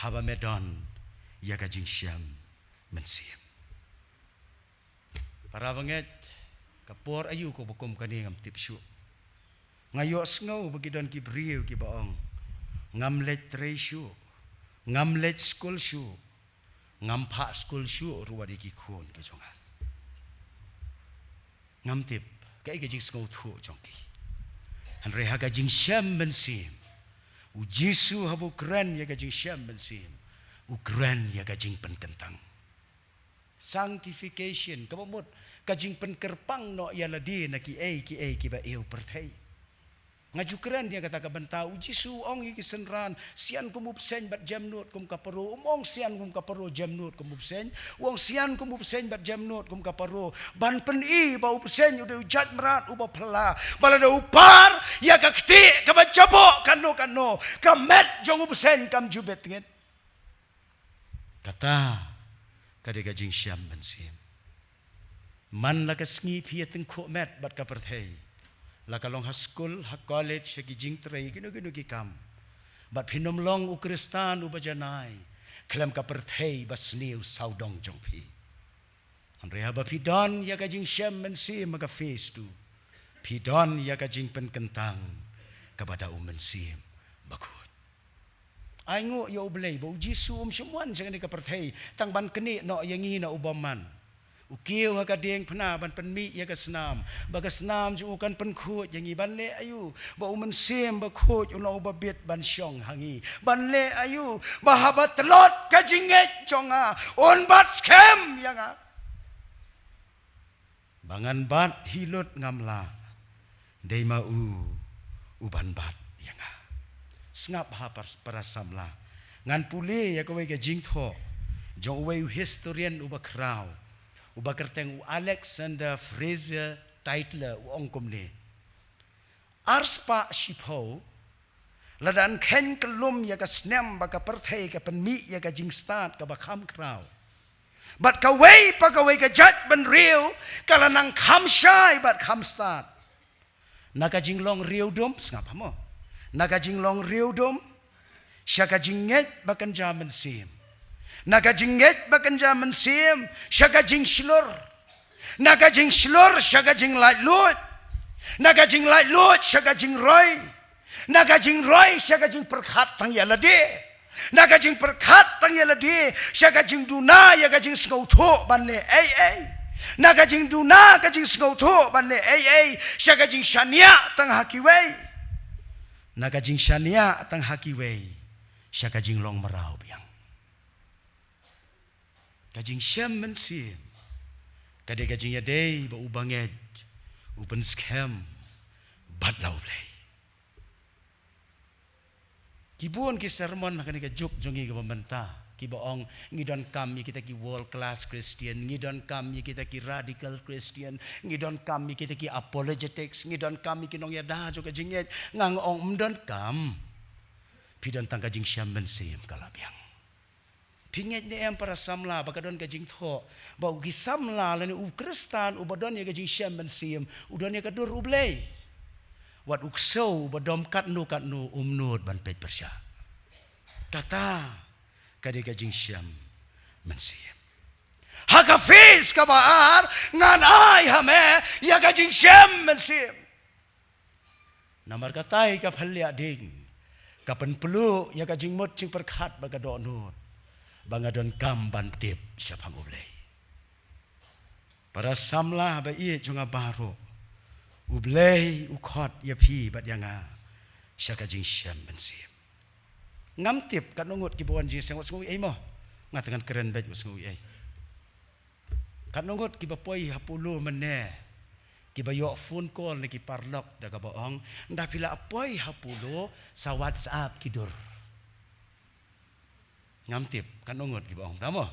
haba me don ïa ka jingshem mynsiem. Para bangeit, ka por aïu kaba kum kane ngam tip shuh. Nga ïohsngew ba ki don ki briew kiba ong, ngam leit trei shuh, ngam leit skul shuh, ngam phah skul shuh ruh wat ïa ki khun ki jong nga. Ngam tip kaei ka jingsngewthuh jong ki. Hynrei ha ka jingshem mynsiem, U Jisu haba u kren ïa ka jingshem mynsiem, u kren ïa ka jingpynkyntang. Sanctification, kaba mut ka jingpynkyrpang noh ïa lade na kiei kiei kiba eh u pyrthei. Nga ju kren ïa kata ka bynta, U Jisu u ong ïa ki synran, sian kum u bseiñ bad jem nud kum ka paro. Um ong sian kum ka paro, jem nud kum u bseiñ. U ong sian kum u bseiñ bad jem nud kum ka paro. Ban pyni ba u bseiñ u dei u jait mrad uba phylla, ba lada u par ïa ka ktieh kaba jaboh kano kano, ka met jong u bseiñ kam ju bit ngit. Kata ka dei ka jingshem mynsiem. Man la ka sngi phi ïa tyngkhuh met bad ka pyrthei, la ka long ha skul, ha college, ha ki jingtrei, kino kino ki kam. Bad phin ym long u Khristan uba janai khlem ka pyrthei ba sniew sawdong jong phi. Hynrei haba phi don ïa ka jingshem mynsiem ha ka phase two, phi don ïa ka jingpynkyntang kaba da u Mynsiem Bakhuid. Ai nguh ïa U Blei ba U Jisu um shym wan sha kane ka pyrthei tang ban knieh noh ïa ngi na u bymman. U kiew ha ka diengphna ban pynmih ïa ka snam, ba ka snam jong u kan pynkhuid ïa ngi. Ban leh aïu? Ba u Mynsiem Bakhuid u long uba bit ban shong ha ngi. Ban leh aïu? Ba haba tlot ka jingngeit jong nga, un bat skhem ïa nga. Ba ngan bat hi lut ngam lah, dei ma u uban bat ïa nga. Sngap ha par-, para samla. Ngan pule ïa kawei ka jingthoh jong uwei u historian uba khraw, uba kyrteng u Alexander Fraser Tytler, u ong kumne. Arspah shiphew, la dang kheiñ kyllum ïa ka snem ba ka pyrthei ka pynmih ïa ka jingstad kaba kham khraw, bad kawei pa kawei ka jaitbynriew ka la nang kham shai bad kham stad. Na ka jinglong riewdum, sngap ha mo. Na ka jinglong riewdum sha ka jingngeit ba kynja mynsiem. Na ka jingngeit ba kynja mynsiem sha ka jingshlur. Na ka jingshlur sha ka jinglaitluid. Na ka jinglaitluid sha ka jingroi. Na ka jingroi sha ka jingpyrkhat tang ïa lade. Na ka jingpyrkhat tang ïa lade sha ka jingduna ïa ka jingsngewthuh ban leh ei ei. Na ka jingduna ka jingsngewthuh ban leh ei ei sha ka jingshaniah tang ha kiwei. Na ka jingshaniah tang ha kiwei sha ka jinglong mraw biang. Ka jingshem mynsiem ka dei ka jingïadei ba u bangeit u pynskhem bad la U Blei. Ki bun ki sermon ha kane ka juk jong ngi kaba mynta kiba ong ngi donkam ïa kita ki world class Christian, ngi donkam ïa kita ki radical Christian, ngi donkam ïa kita ki apologetics, ngi donkam ïa ki nongïada jong ka jingngeit. Nga ong ym donkam. Phi don tang ka jingshem mynsiem ka la biang. Phi ngeit ne em para samla ba ka don ka jingthoh ba u ki samla lane u Khristan uba don ïa ka jingshem mynsiem u don ïa ka dur U Blei? Wat u ksew uba dom katno katno um nud ban peit pyrshah. Kata ka dei ka jingshem mynsiem. Ha ka phase kaba ar ngan ai ha me ïa ka jingshem mynsiem. Namar katei ka phylla ding ka pynpluh ïa ka jingmut jingpyrkhat bad ka dohnud ba nga donkam ban tip shaphang U Blei. Para samla ba ïeit jong nga baroh, U Blei u khot ïa phi bad ïa nga sha ka jingshem mynsiem. Ngam tip katno ngut kiba wan jingseng, wat sngew ei mo. Nga tang ngan kren beit, wat sngew ei. Katno ngut kiba poi ha Polo mynne, kiba ïoh phone call na ki paralok da kaba ong, nda phi la poi ha Polo sa WhatsApp ki dur. Ngam tip katno ngut kiba ong, da mo.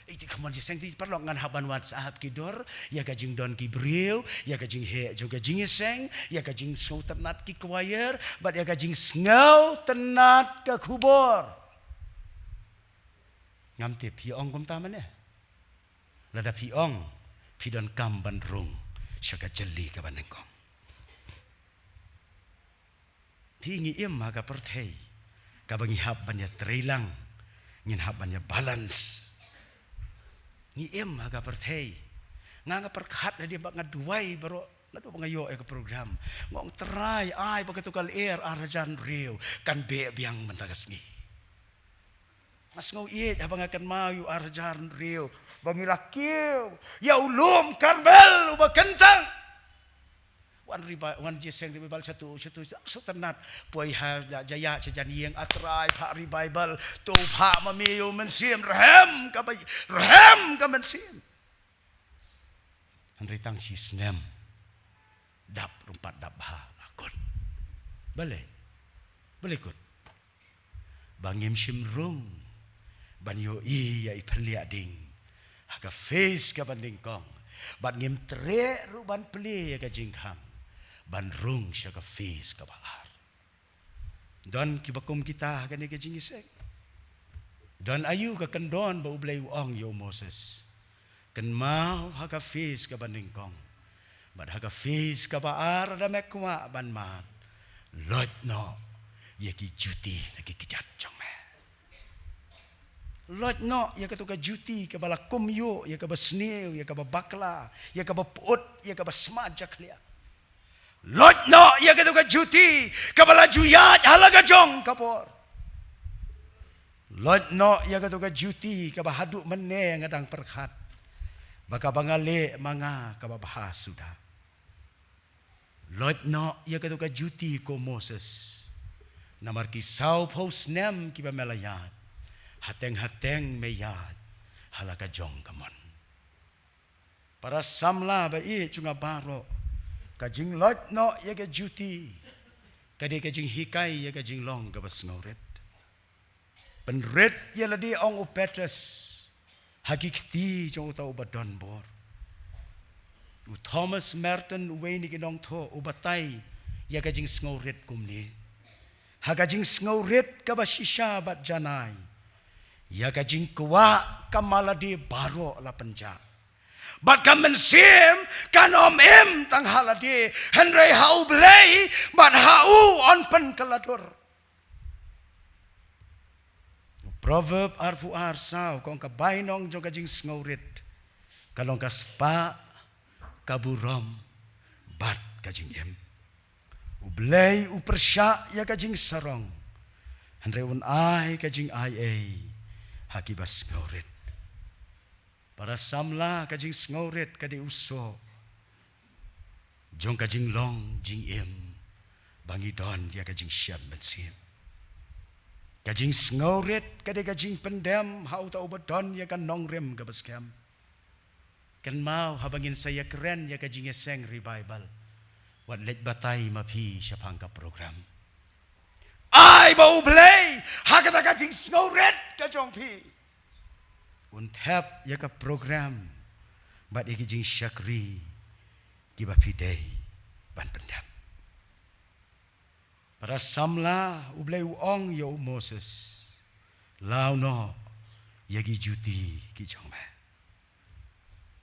Iti kham wan jingseng ti paralok, ngan hap ban WhatsApp ki dur ïa ka jingdon ki briew, ïa ka jingheh jong ka jingïaseng, ïa ka jingsngewtynnat ki choir bad ïa ka jingsngewtynnat ka khubor. Ngam tip phi ong kumta mynne. Lada phi ong, phi donkam ban rung sha ka jylli kaba nyngkong. Te ngi im ha ka pyrthei kaba ngi hap ban ïatreilang, ngin hap ban ïa balance. Ngi im ha ka pyrthei. Nga, nga pyrkhat lade bad nga duwai baroh naduh ba nga ïoh ïa ka program. Nga ong, Trai, ai ba kato ka lyer ar hajar hynriew kan beh biang mynta ka sngi. Nga sngew ïeit haba nga kynmaw ïa u ar hajar hynriew ba ngi la kiew ïa u lum Karmel uba kyntang. Wan revi-, wan jingseng revival shatu shatu, sngewtynnat. Poi ha ja-, ja ïa sha jan ïing, A Trai, phah revival. To phah ma me ïa u mynsiem, rhem ka ba, rhem ka mynsiem. Hynrei tang shi snem dap ruh, pat dap bha la kut. Balei? Balei kut? Ba ngim shym rung ban ïohi ïa i phylla ding ha ka phase kaba nyngkong, bad ngim treh ruh ban plie ïa ka jingkhang ban rung sha ka phase kaba ar. Don kiba kum kita ha kane ka jingïaseng. Don aïu ka kyndon ba U Blei u ong ïa u Moses, kynmaw ha ka phase kaba nyngkong bad ha ka phase kaba ar, lada me kwah ban mad, loit noh ïa ki juti na ki kjat jong me. Loit noh ïa kato ka juti kaba la kum ïuh, ïa kaba sniew, ïa kaba bakla, ïa kaba pyut, ïa kaba sma jakhlia. Loit noh ïa kato ka juti kaba la ju ïaid ha la ka jong ka por. Loit noh ïa kato ka juti kaba haduh mynne nga dang pyrkhat ba kaba nga leh ma nga kaba bha suda. Loit noh ïa kato ka juti ko Moses, namar ki sawphew snem kiba me la ïaid, hateng hateng me ïaid ha la ka jong ka mon. Para samla ba ïeit jong nga baroh, ka jingloit noh ïa ka juti ka dei ka jinghikai ïa ka jinglong kaba sngewrit. Pynrit ïa lade, ong u Petrus ha ki kti jong uta uba don bor. U Thomas Merton, uwei na ki nongthoh, u batai ïa ka jingsngewrit kumne: ha ka jingsngewrit kaba shisha bad janai, ïa ka jingkwah ka ma lade baroh la pynjah. Bad ka mynsiem kan ym im tang ha lade, hynrei ha U Blei bad ha u yn pynkylla dur. Proverb arphew ar saw ka ong, ka bainong jong ka jingsngewrit ka long ka spah, ka burom bad ka jingim. U Blei u pyrshah ïa ka jingsarong, hynrei un ai ka jingaiei ha kiba sngewrit. Para samla, ka jingsngewrit ka dei u soh jong ka jinglong jingim ba ngi don ïa ka jingshem mynsiem. Ka jingsngewrit ka dei ka jingpyndem ha uta uba don ïa ka nongrim kaba skhem. Kynmaw, haba ngin sa ïakren ïa ka jingïaseng revival, wat leit batai ma phi shaphang ka program. Ai ba U Blei ha kata ka jingsngewrit ka jong phi un thep ïa ka program bad ïa ki jingshakri kiba phi dei ban pyndem. Para samla, U Blei u ong ïa u Moses, law noh ïa ki juti ki jong me.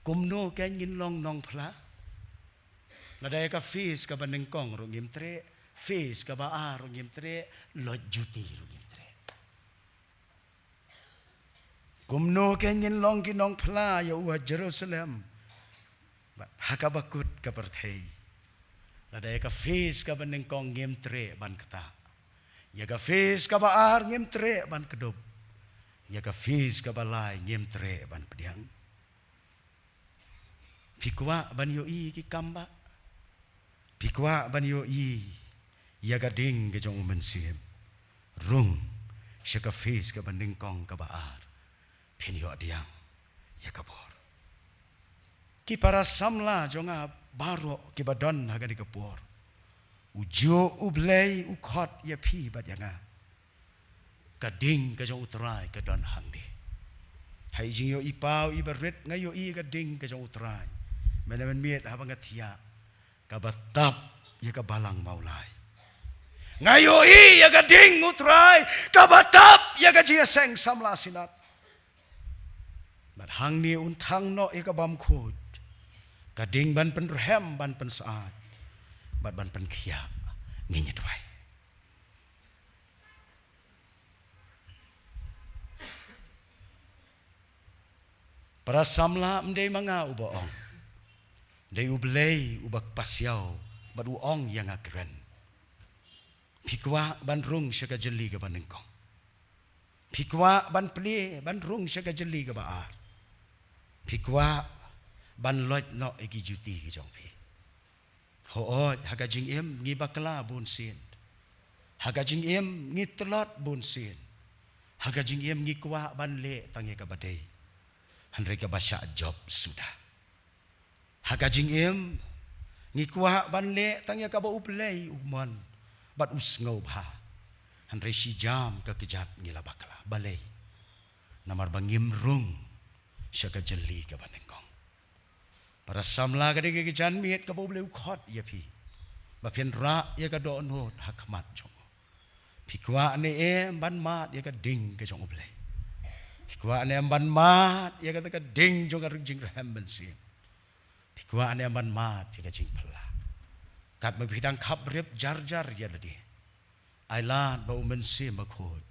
Kumno kein ngin long nongphla? Lada ïa ka phase kaba nyngkong ruh ngim treh, phase kaba ar ruh ngim treh, loit juti ruh ngim treh. Kumno kein ngin long ki nongphla ïa u ha Jerusalem? Bad ha kaba kut ka pyrthei, lada ïa ka phase kaba nyngkong ngim treh ban ktah, ïa ka phase kaba ar ngim treh ban kdup, ïa ka phase kaba lai ngim treh ban pdiang. Phi kwah ban ïohi ki kam ba, phi kwah ban ïohi ïa ka ding ka jong u Mynsiem. Rung sha ka phase kaba nyngkong kaba ar, phin ïoh pdiang ïa ka bor. Ki para samla jong nga baroh kiba don ha kane ka por, u juh U Blei u khot ïa phi bad ïa nga. Ka ding ka jong U Trai ka don hangne. Ha i jingïohi paw iba rit nga ïohi ka ding ka jong U Trai mynta mynmiet haba nga thiah, kaba tap ïa ka Balang Mawlai. Nga ïohi ïa ka ding U Trai kaba tap ïa ka jingïaseng samla Synod. Bad hangne un thang noh ïa ka bamkhuid, ka ding ban pynrhem, ban pynsyaid bad ban pynkhiah. Ngin ïa duwai. Para samla, ym dei ma nga uba ong, dei U Blei uba pasiaw bad u ong ïa nga kren. Phi kwah ban rung sha ka jylli kaba nyngkong? Phi kwah ban plie ban rung sha ka jylli kaba ar? Phi kwah ban loit noh ïa ki juti ki jong phi? Hooid, ha ka jingim ngi bakla bunsien. Ha ka jingim ngi tlot bunsien. Ha ka jingim ngi kwah ban leh tang ïa kaba dei, hynrei kaba shah jop suda. Ha ka jingim ngi kwah ban leh tang ïa kaba U Blei u mon bad u sngewbha, hynrei shi jam ka kjat ngi la bakla. Balei? Namar ba ngim rung sha ka jylli kaba nyngkong. Para samla, ka dei ka janmiet kaba U Blei u khot ïa phi ba phin rah ïa ka dohnud ha khmat jong u. Phi kwah ne em ban mad ïa ka ding ka jong U Blei? Phi kwah ne em ban mad ïa kata ka ding jong ka jingrhem mynsiem? Phi kwah ne em ban mad ïa ka jingphylla? Katba phi dang khap rep jar jar ïa lade, ai lad ba U Mynsiem Bakhuid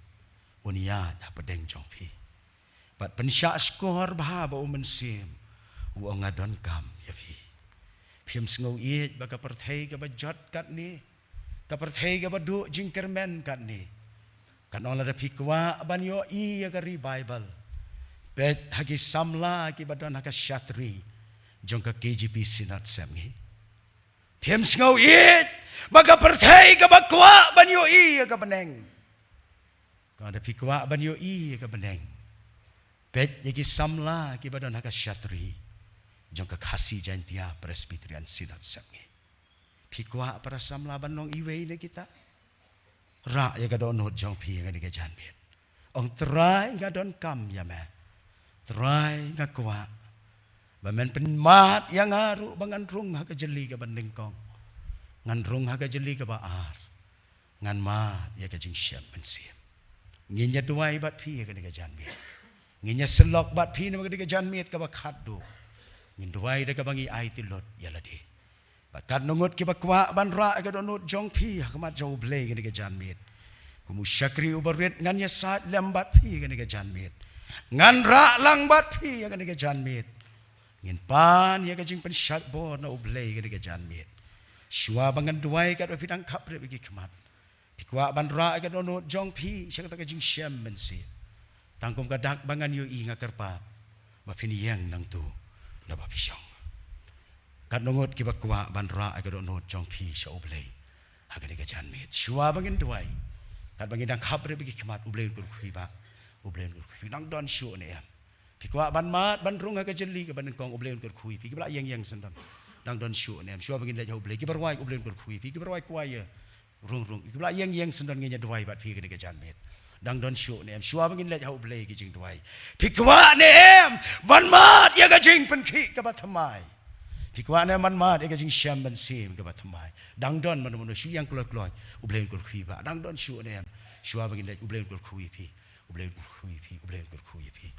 un ïaid hapdeng jong phi bad pynshah shkor bha ba U Mynsiem u ong, nga donkam ïa phi. Phim sngew ïeit ba ka pyrthei kaba jot katne, ka pyrthei kaba duh jingkyrmen katne, kan ong lada phi kwah ban ïohi ïa ka revival, peit ha ki samla kiba don ha ka shatri jong ka K J P Synod Sepngi. Phim sngew ïeit ba ka pyrthei kaba kwah ban ïohi ïa ka bneng? Ka, lada phi kwah ban ïohi ïa ka bneng, peit ïa ki samla kiba don ha ka shatri jong ka Khasi Jaintia Presbyterian Synod Sepngi. Phi kwah, para samla, ban long iwei na kita? Rah ïa ka dohnud jong phi ïa kane ka janmiet. Ong, Trai, nga donkam ïa me. Trai, nga kwah ba men pynmad ïa nga ruh ba ngan rung ha ka jylli kaba nyngkong, ngan rung ha ka jylli kaba ar, ngan mad ïa ka jingshem mynsiem. Ngin ïa duwai bad phi ïa kane ka janmiet. Ngin ïa syllok bad phi namar kane ka janmiet kaba khatduh. Ngin duwai da kaba ngi aiti lut ïa lade. Bad katno ngut kiba kwah ban rah ïa ka dohnud jong phi ha khmat jong U Blei kane ka janmiet? Kum u shakri uba rit, ngan ïasaid lem bad phi kane ka janmiet. Ngan rah lang bad phi ïa kane ka janmiet. Ngin pan ïa ka jingpynshait bor na U Blei kane ka janmiet. Shuwa ba ngan duwai, katba phi dang khap rep ïa ki khmat, phi kwah ban rah ïa ka dohnud jong phi sha kata ka jingshem mynsiem, tang kum ka dak ba ngan ïohi, nga kyrpad ba phin ïeng nangtu na ba phi shong. Katno ngut kiba kwah ban rah ïa ka dohnud jong phi sha U Blei ha kane ka janmiet? Shuwa ba ngin duwai, katba ngi dang khap rep ïa ki khmat, U Blei un kyrkhu ïa phi ba, U Blei un kyrkhu ïa phi. Dang don shuh ne em? Phi kwah ban mad ban rung ha ka jylli kaba nyngkong, U Blei un kyrkhu ïa phi. Kiba la ïeng ïeng syndon, dang don shuh ne em? Shuwa ba ngin leit ha U Blei. Kiba rwai, U Blei un kyrkhu ïa phi. Kiba rwai kwai ïa rung rung, kiba la ïeng ïeng syndon, ngin ïa duwai bad phi kane ka janmiet. Dang don shuh ne em? Shuwa ba ngin leit ha U Blei ki jingduwai, phi kwah ne em ban mad ïa ka jingpynkhih kaba thymmai? Phi kwah ne em ban mad ïa ka jingshem mynsiem kaba thymmai? Dang don mano mano? Shu ïeng kloi kloi, U Blei un kyrkhu ïa phi ba. Dang don shuh ne em? Shuwa ba ngin leit, U Blei un kyrkhu ïa phi. U Blei un kyrkhu ïa phi, U Blei un kyrkhu ïa phi,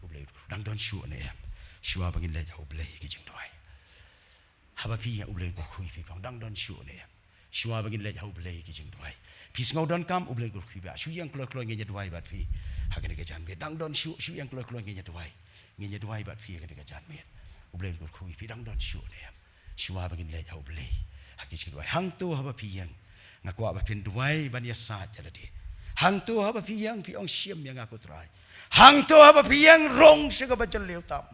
U Blei un kyrkhu. Dang don shuh ne em? Shuwa ba ngin leit ha U Blei ki jingduwai. Haba phi ïa, U Blei un kyrkhu ïa phi kong, dang don shuh ne em? Shuwa ba ngin leit ha U Blei ki jingduwai. Phi sngew donkam, U Blei un kyrkhu ïa phi. Shu ïeng kloi kloi, ngin ïa duwai bad phi ha kane ka janmiet. Dang don shuh, shu ïeng kloi kloi, ngin ïa duwai. Ngin ïa duwai bad phi ha kane ka janmiet. U Blei un kyrkhu ïa Phi dang don shuh ne em? Shuwa ba ngin leit ha U Blei ha ki jingduwai, hangto haba phi ïeng, nga kwah ba phin duwai ban ïasaid ïa lade. Hangto haba phi ïeng, phi ong, shim ïa nga ko Trai. Hangto haba phi ïeng, rung sha kaba jylliew tam.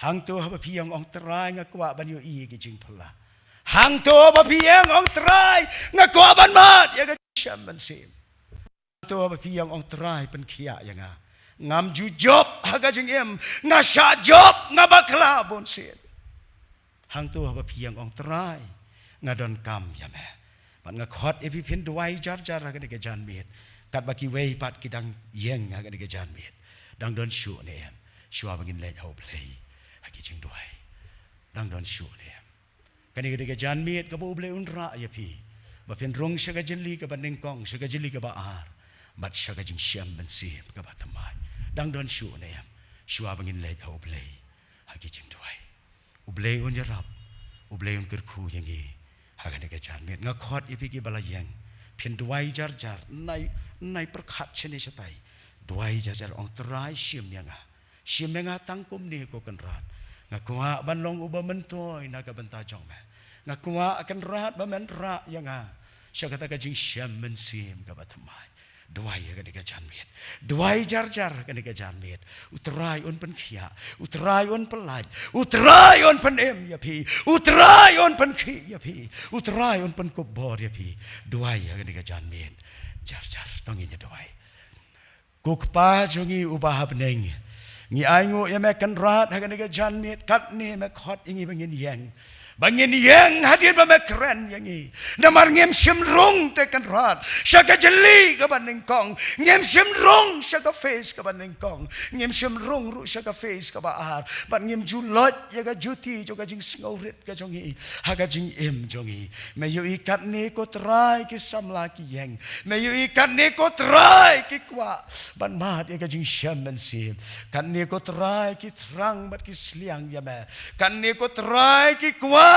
Hangto haba phi ïeng, ong, Trai, nga kwah ban ïohi ïa ki jingphylla. Hangto haba phi ïeng, ong, Trai, nga kwah ban mad ïa ka jingshem mynsiem. Hangto haba phi ïeng, ong, Trai, pynkhiah ïa nga. Ngam ju jop ha ka jingim, nga shah jop, nga bakla bunsien. Hangto haba phi ïeng, ong, Trai, nga donkam ïa me. Bad nga khot ïa phi, phin duwai jar jar ha kane ka janmiet, katba kiwei pat ki dang ïeng ha kane ka janmiet. Dang don shuh ne em? Shuwa ba ngin leit ha U Blei ha ki jingduwai, dang don shuh ne em? Kane ka dei ka janmiet kaba U Blei un rah ïa phi ba phin rung sha ka jylli kaba nyngkong, sha ka jylli kaba ar, bad sha ka jingshem mynsiem kaba thymmai. Dang don shuh ne em? Shuwa ba ngin leit ha U Blei ha ki jingduwai, U Blei un ïarap, U Blei un kyrkhu ïa ngi ha kane ka janmiet. Nga khot ïa phi kiba la ïeng, phin duwai jar jar, nai, nai pyrkhat shane shatai. Duwai jar jar, ong, Trai, shim ïa nga. Shim ïa nga tang kumne, ko Kynrad. Nga kwah ban long uba myntoi na ka bynta jong me. Nga kwah, Kynrad, ba men rah ïa nga sha kata ka jingshem mynsiem kaba thymmai. Duwai ha kane ka janmiet. Duwai jar jar ha kane ka janmiet. U Trai un pynkhiah, U Trai un pyllait, U Trai un pynim ïa phi, U Trai un pynkhih ïa phi, U Trai un pynkup bor ïa phi. Duwai ha kane ka janmiet jar jar. To ngin ïa duwai. Ko Kpa jong ngi uba ha bneng, ngi ainguh ïa me, Kynrad, ha kane ka janmiet. Katne me khot ïa ngi ba ngin ïeng, ba ngin ïeng hadien ba me kren ïa ngi. Namar ngim shym rung te, Kynrad, sha ka jylli kaba nyngkong. Ngim shym rung sha ka phase kaba nyngkong. Ngim shym rung ruh sha ka phase kaba ar. Bad ngim ju loit ïa ka juti jong ka jingsngewrit ka jong ngi ha ka jingim jong ngi. Me ïohi katne, ko Trai, ki samla ki ïeng. Me ïohi katne, ko Trai, ki kwah ban mad ïa ka jingshem mynsiem. Katne, ko Trai, ki thrang bad ki sliang ïa me. Katne, ko Trai, ki kwah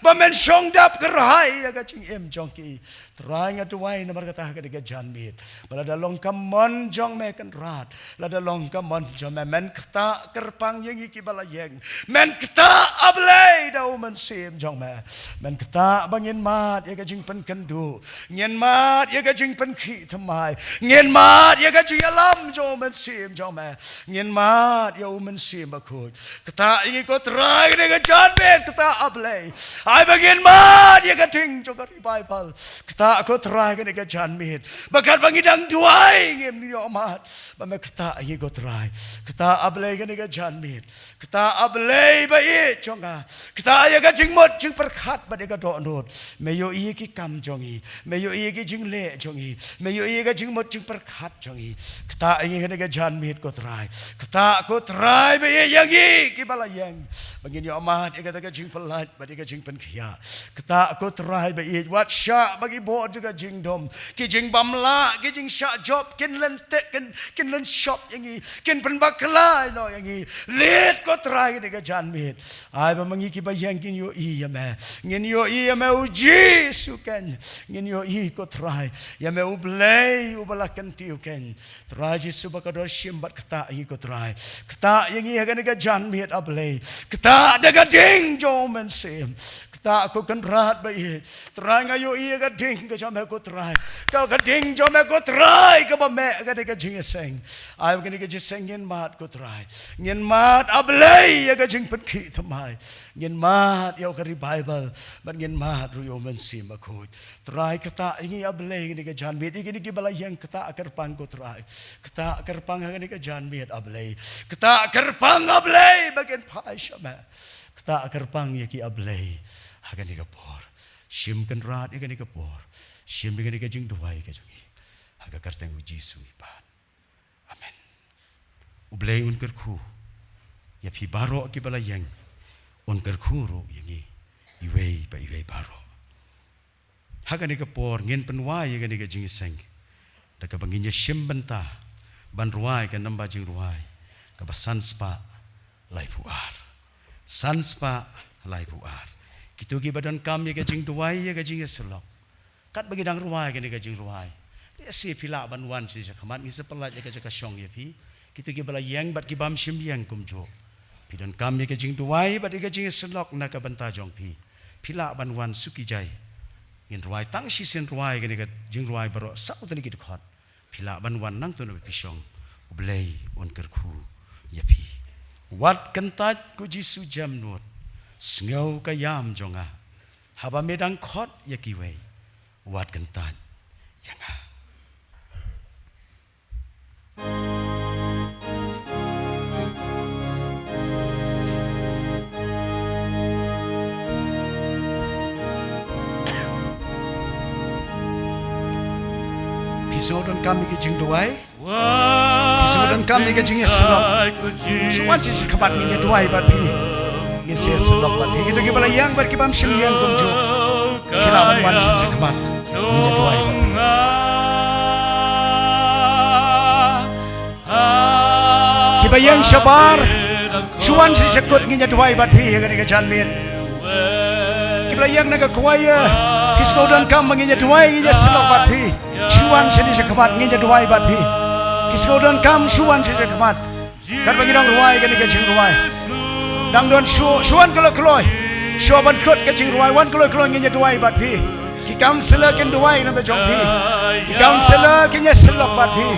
ba men shong dap kyrhai ïa ka jingim jong ki. Trai, nga duwai namar kata ha kane ka janmiet, ba lada long ka mon jong me, Kynrad, lada long ka mon jong me, men ktah kyrpang ïa ngi kiba la ïeng. Men ktah, A Blei, da U Mynsiem jong me. Men ktah ba ngin mad ïa ka jingpynkynduh, ngin mad ïa ka jingpynkhih thymmai, ngin mad ïa ka jingïalam jong U Mynsiem jong me. Ngin mad ïa U Mynsiem Bakhuid. Ktah ïa ngi, ko Trai, ha kane ka janmiet. Ktah, A Blei, ai ba ngin mad ïa ka ding jong ka revival. Ktah, ko Trai, ha kane ka janmiet, ba katba ngi dang duwai, ngim ïoh mad, ba me ktah ïa ngi, ko Trai. Ktah, A Blei, ha kane ka janmiet. Ktah, A Blei ba ïeit jong nga. Ktah ïa ka jingmut jingpyrkhat bad ïa ka dohnud. Me ïohi ïa ki kam jong ngi. Me ïohi ïa ki jingleh jong ngi. Me ïohi ïa ka jingmut jingpyrkhat jong ngi. Ktah ïa ngi ha kane ka janmiet, ko Trai. Ktah, ko Trai ba ïeit, ïa ngi kiba la ïeng, ba ngin ïoh mad ïa kata ka jingpyllait bad ïa ka jingpynkhiah. Ktah, ko Trai ba ïeit, wat shah ba ki bor jong ka jingdum, ki jingbam lah, ki jingshah jop, kin lynti, kin, kin lynshop ïa ngi, kin pynbakla noh ïa ngi. Leit, ko Trai, ha kane ka janmiet. Ai ba ma ngi kiba ïeng ngin ïohi ïa me. Ngin ïohi ïa me, U Jisu, keiñ. Ngin ïohi, ko Trai, ïa me, U Blei uba la kyntiew, keiñ. Trai Jisu, ba ka dor shim bad ktah ïa ngi, ko Trai. Ktah ïa ngi ha kane ka janmiet, A Blei. Ktah da ka ding jong U Mynsiem. Ktah, ko Kynrad ba ïeit. Trai, nga ïohi ïa ka ding ka jong me, ko Trai. Ka, ka ding jong me, ko Trai, kaba meh ha kane ka jingïaseng. Ai ba kane ka jingïaseng ngin mad, ko Trai. Ngin mad, A Blei, ïa ka jingpynkhih thymmai. Ngin mad ïa ka revival. Bad ngin mad ruh ïa U Mynsiem Bakhuid. Trai, ktah ïa ngi, A Blei, ha kane ka janmiet. Ïa kine kiba la ïeng, ktah kyrpang, ko Trai. Ktah kyrpang ha kane ka janmiet, A Blei. Ktah kyrpang, A Blei, ba kin phai sha me. Ktah kyrpang ïa ki, A Blei, ha kane ka por. Shim, Kynrad, ïa kane ka por. Shim ïa kane ka jingduwai ka jong ngi. Ha ka kyrteng U Jisu ngi pan. Amen. U Blei un kyrkhu ïa phi baroh kiba la ïeng. Un kyrkhu ruh ïa ngi iwei pa iwei baroh. Ha kane ka por ngin pynwai ïa kane ka jingïaseng da kaba ngin ïashim bynta ban rwai ka namba jingrwai kaba san spah laiphew ar. San spah laiphew ar. Kito kiba donkam ïa ka jingduwai, ïa ka jingïasyllok, katba ngi dang rwai kane ka jingrwai, lehse phi lah ban wan sha khmat, ngin sa pyllait ïa ka jaka shong ïa phi. Kito kiba la ïeng bad kibym shym ïeng kumjuh, Phi donkam ïa ka jingduwai bad ïa ka jingïasyllok na ka bynta jong phi. Phi lah ban wan suki jai. Ngin rwai tang shisien rwai kane ka jingrwai baroh saw tylli ki dkhot. Phi lah ban wan nangta na ba phi shong. U Blei un kyrkhu ïa phi. Wat kyntait ko Jisu jemnud. Sngew ka ïam jong nga. Haba me dang khot ïa kiwei. Wat kyntait ïa nga. Phi sngewdonkam ïa ki jingduwai. Phi sngewdonkam ïa ki jingïasyllok. Shu wan shisha khmat ngin ïa duwai bad phi. Ngin sa ïasyllok bad phi. Kito kiba la ïeng bad ki bym shym ïeng kumjuh. Ki lah ban wan shisha khmat. Ngin ïa duwai bad phi. Kiba ïeng shabar. Shu wan shisha kut ngin ïa duwai bad phi ïa kane ka janmiet. Kiba la ïeng na ka choir. Phi sngewdonkam ba ngin ïa duwai ngin ïasyllok bad phi. Shu wan shisha khmat ngin ïa duwai bad phi. Phi sngewdonkam shu wan shisha khmat. Katba ngi dang rwai kane ka jingrwai. Dang don shuh, shu wan kloi kloi. Shu wan ban kut ka jingrwai, wan kloi kloi ngin ïa duwai bad phi. Ki counselor kin duwai na ka jong phi. Ki counselor kin ïasyllok bad phi.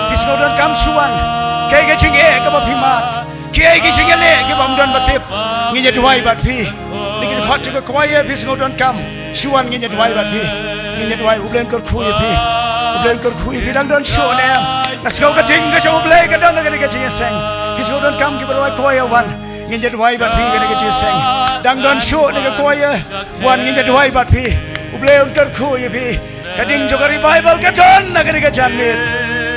Phi sngewdonkam shu wan. Kaei ka jingeh kaba phi mad. Kiei ki jingeh kiba ym don ba tip. Ngin ïa duwai bad phi. Ngi kin khot jong ka choir phi sngewdonkam. Shu wan ngin ïa duwai bad phi. Ngin ïa duwai U Blei un kyrkhu ïa phi. U Blei un kyrkhu ïa phi dang don shuh ne em. Nga sngew ka ding ka jong U Blei ka don ha kane ka jingïaseng. Phi sngewdonkam kiba rwai choir wan. Ngin ïa duwai bad phi ha kane ka jingïaseng. Dang don shuh ne ka choir. Wan ngin ïa duwai bad phi. U Blei un kyrkhu ïa phi. Ka ding jong ka revival ka don ha kane ka janmiet.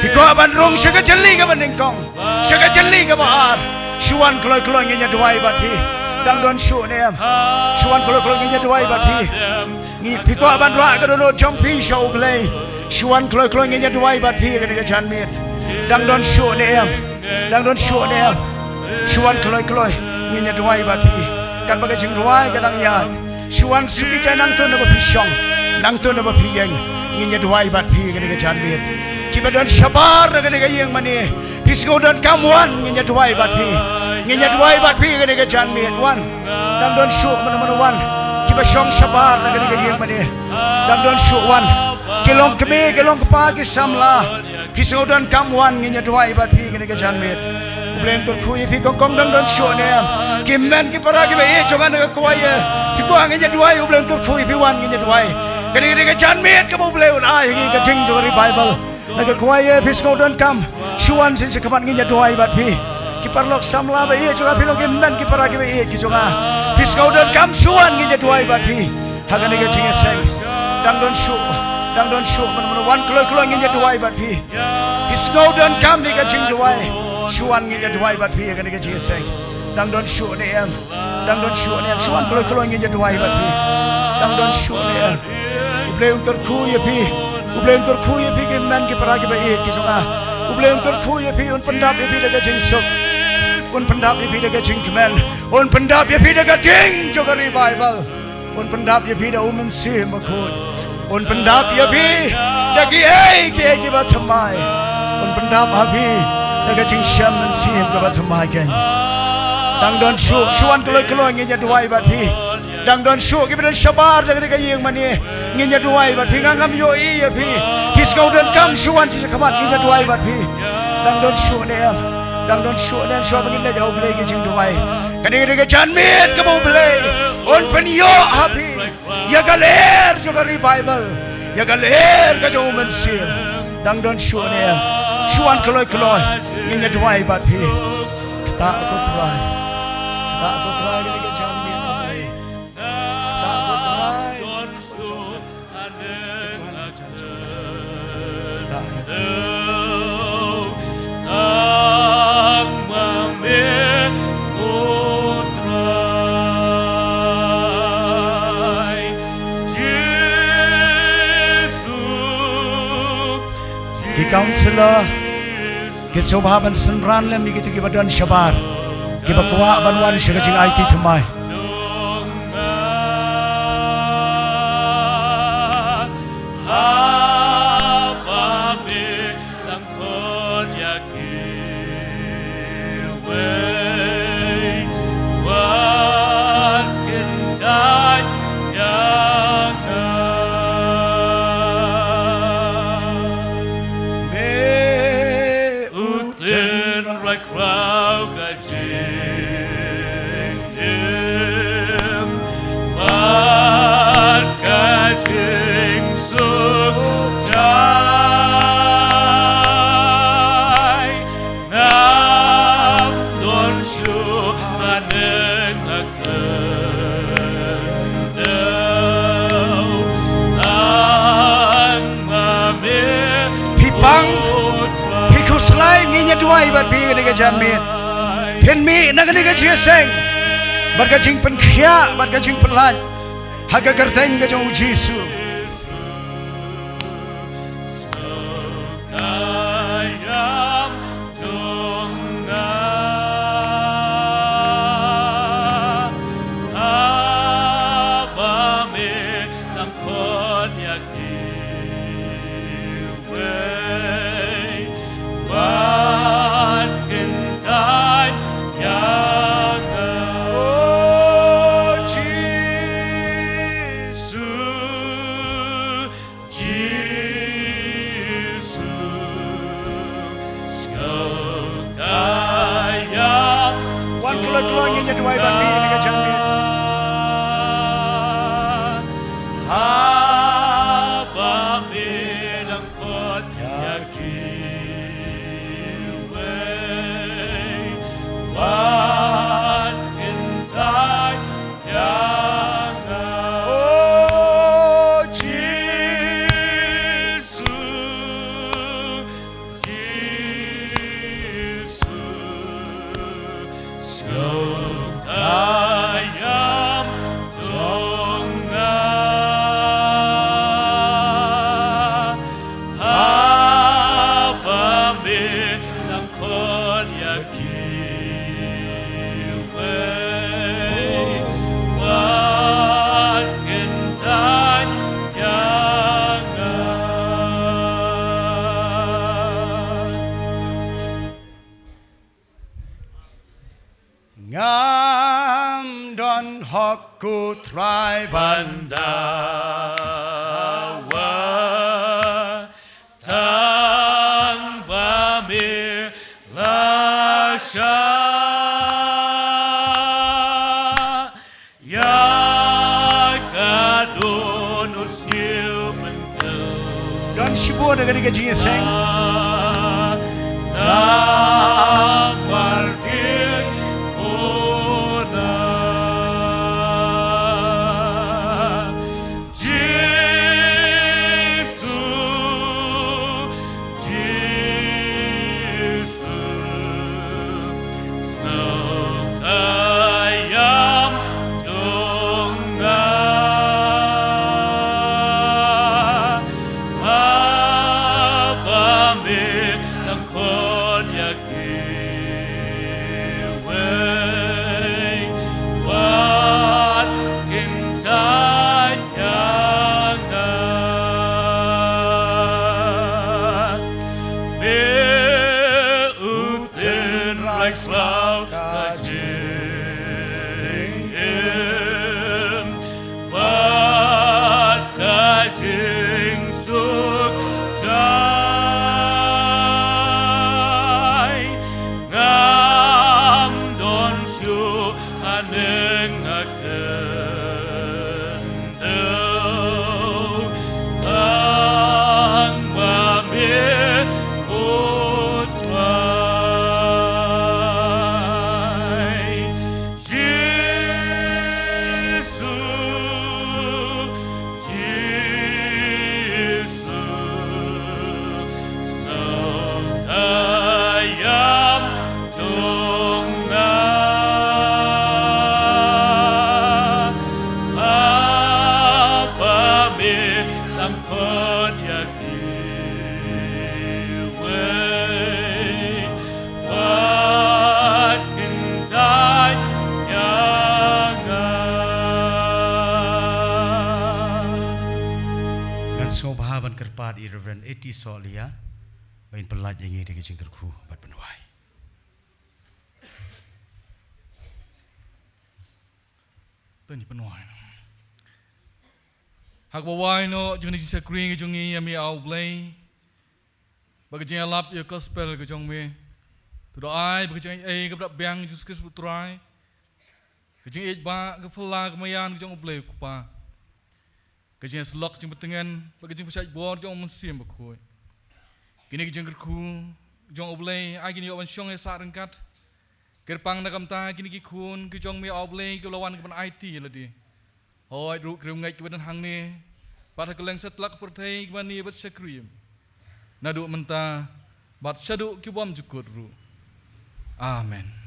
Phi kwah ban rung sha ka jylli kaba nyngkong. Sha ka jylli kaba ar. Shu wan kloi kloi ngin ïa duwai bad phi. Dang don shuh ne em. Shu wan kloi kloi ngin ïa duwai bad phi. Ngi phi kwah ban rah ka dohnud jong phi sha U Blei. Shu wan kloi kloi ngin ïa duwai bad phi ha kane ka janmiet. Dang don shuh ne em. Dang don shuh ne em. Shu wan kloi kloi ngin ïa duwai bad phi. Katba ka jingrwai ka dang ïaid. Shu wan suki jai nangta na ba phi shong. Nangta na ba phi ïeng. Ngin ïa duwai bad phi ha kane ka janmiet. Kiba don shabar ha kane ka ïing mane. Phi sngewdonkam wan ngin ïa duwai bad phi. Ngin ïa duwai bad phi ha kane ka janmiet wan. Dang don shuh mano mano wan. Kiba shong shabar ha kane ka ïing mane. Dang don shuh wan. Ki long kmie, ki long kpa, ki samla. Phi sngewdonkam wan ngin ïa duwai bad phi ha kane ka janmiet. U Blei un kyrkhu ïa phi kong kong dang don shuh ne em. Ki hynmen ki para kiba ïeit jong nga na ka choir. Phi kwah ngin ïa duwai U Blei un kyrkhu ïa phi wan ngin ïa duwai. Kane ka dei ka janmiet kaba U Blei un ai ha ngi ka ding jong ka revival. Na ka choir phi sngewdonkam. Shu wan shisha khmat ngin ïa duwai bad phi. Ki paralok samla ba ïeit jong nga phi long ki hynmen ki para kiba ïeit ki jong nga. Phi sngewdonkam shu wan ngin ïa duwai bad phi. Ha kane ka jingïaseng. Dang don shuh. Dang don shuh mano mano wan kloi kloi ngin ïa duwai bad phi. Phi sngewdonkam ïa ka jingduwai. Shu wan ngin ïa duwai bad phi ha kane ka jingïaseng. Dang don shuh ne em. Dang don shuh ne em. Shu wan kloi kloi ngin ïa duwai bad phi. Dang don shuh ne em. U Blei un kyrkhu ïa phi. U Blei un kyrkhu ïa phi ki hynmen ki para kiba ïeit ki jong nga. U Blei un kyrkhu ïa phi un pyndap ïa phi da ka jingsuk. Un pyndap ïa phi da ka jingkmen. Un pyndap ïa phi da ka ding jong ka revival. Un pyndap ïa phi da U Mynsiem Bakhuid. Un pyndap ïa phi da kiei kiei kiba thymmai. Un pyndap ha phi da ka jingshem mynsiem kaba thymmai keiñ. Dang don shuh, shu wan kloi kloi ngin ïa duwai bad phi. Dang don shuh kiba don shabar da ka ïing mane. Ngin ïa duwai bad phi, nga ngam ïohi ïa phi. Phi sngewdonkam shu wan shisha khmat ngin ïa duwai bad phi. Dang don shuh ne em. Dang don shuh ne em, shuwa ba ngin leit ha U Blei ka jingduwai. Kane ka dei ka janmiet kaba U Blei un pynïoh ha phi. Ïa ka lyer jong ka revival. Ïa ka lyer ka jong U Mynsiem. Dang don shuh ne em. Shu wan kloi kloi. Ngin ïa duwai bad phi. Kata ko Trai. Kata ko Trai kane ka janmiet. Kata ko Trai. Kata ko Trai. Ki counselor, ki sngewbha ban synran lem ïa kito kiba don shabar, kiba kwah ban wan sha ka jingaiti thymmai. Ai bad phi kane ka janmiet. Phin mih na kane ka jingïaseng bad ka jingpynkhiah bad ka jingpynlait ha ka kyrteng ka jong u Jisu. Wei, wat kyntait ïa nga. O Jisu, Jisu, sngewthuh ïa. Wan kloi kloi ngin ïa duwai ban mih na ka jingmih. Haba me dang khot ïa kiwei, wat kyntait ïa nga. O Jisu, Jisu, sngewthuh ïa jong nga. Haba me dang khot ïa kiwei, wat kyntait ïa nga. Ngam don hok, ko Trai, ban dawa tang ba me la shah ïa ka dohnud sngewpynkew. Don shibun na kane ka jingïaseng. Na, na, Jisu, Jisu, sngewthuh ïa jong nga. Haba me dang khot ïa kiwei, wat kyntait ïa nga. Me u tynrai saw ka jingim bad ka jingsuk tai. Ngam don shuh haneng ha khyndew, tang ba me, ko Trai. Jisu, Jisu, sngewthuh ïa jong nga. Haba me dang khot ïa kiwei, wat kyntait ïa nga. Ngan sngewbha ban kyrpad ïa i Reverend A T Sohliya ba in pynlait ïa ngi da ka jingkyrkhu bad pynduwai. To ngin pynduwai. Ha kaba wai noh jong kane ka jingshakri ka jong ngi, ïa me A Blei, bad ka jingïalap ïa ka gospel ka jong me. To da ai ba ka jingaiei kaba da biang jong u Jisu Khrist u Trai, ka jingïeit ba ka phylla ka maïan ka jong U Blei U Kpa, ka jingïasyllok jingpyntngen bad ka jingpynshait bor jong U Mynsiem Bakhuid. Kine ki jingkyrkhu jong U Blei, ai kin ïoh ban shong ïasah ryngkat. Kyrpang na ka bynta kine ki khun ki jong me A Blei, kiba la wan ki ban aiti ïa lade. Hooid ruh ki riewngeit kiba don hangne bad ha kylleng satlak pyrthei kiba mane bad shakri ïa me, naduh mynta bad shaduh ki bymjukut ruh. Amen.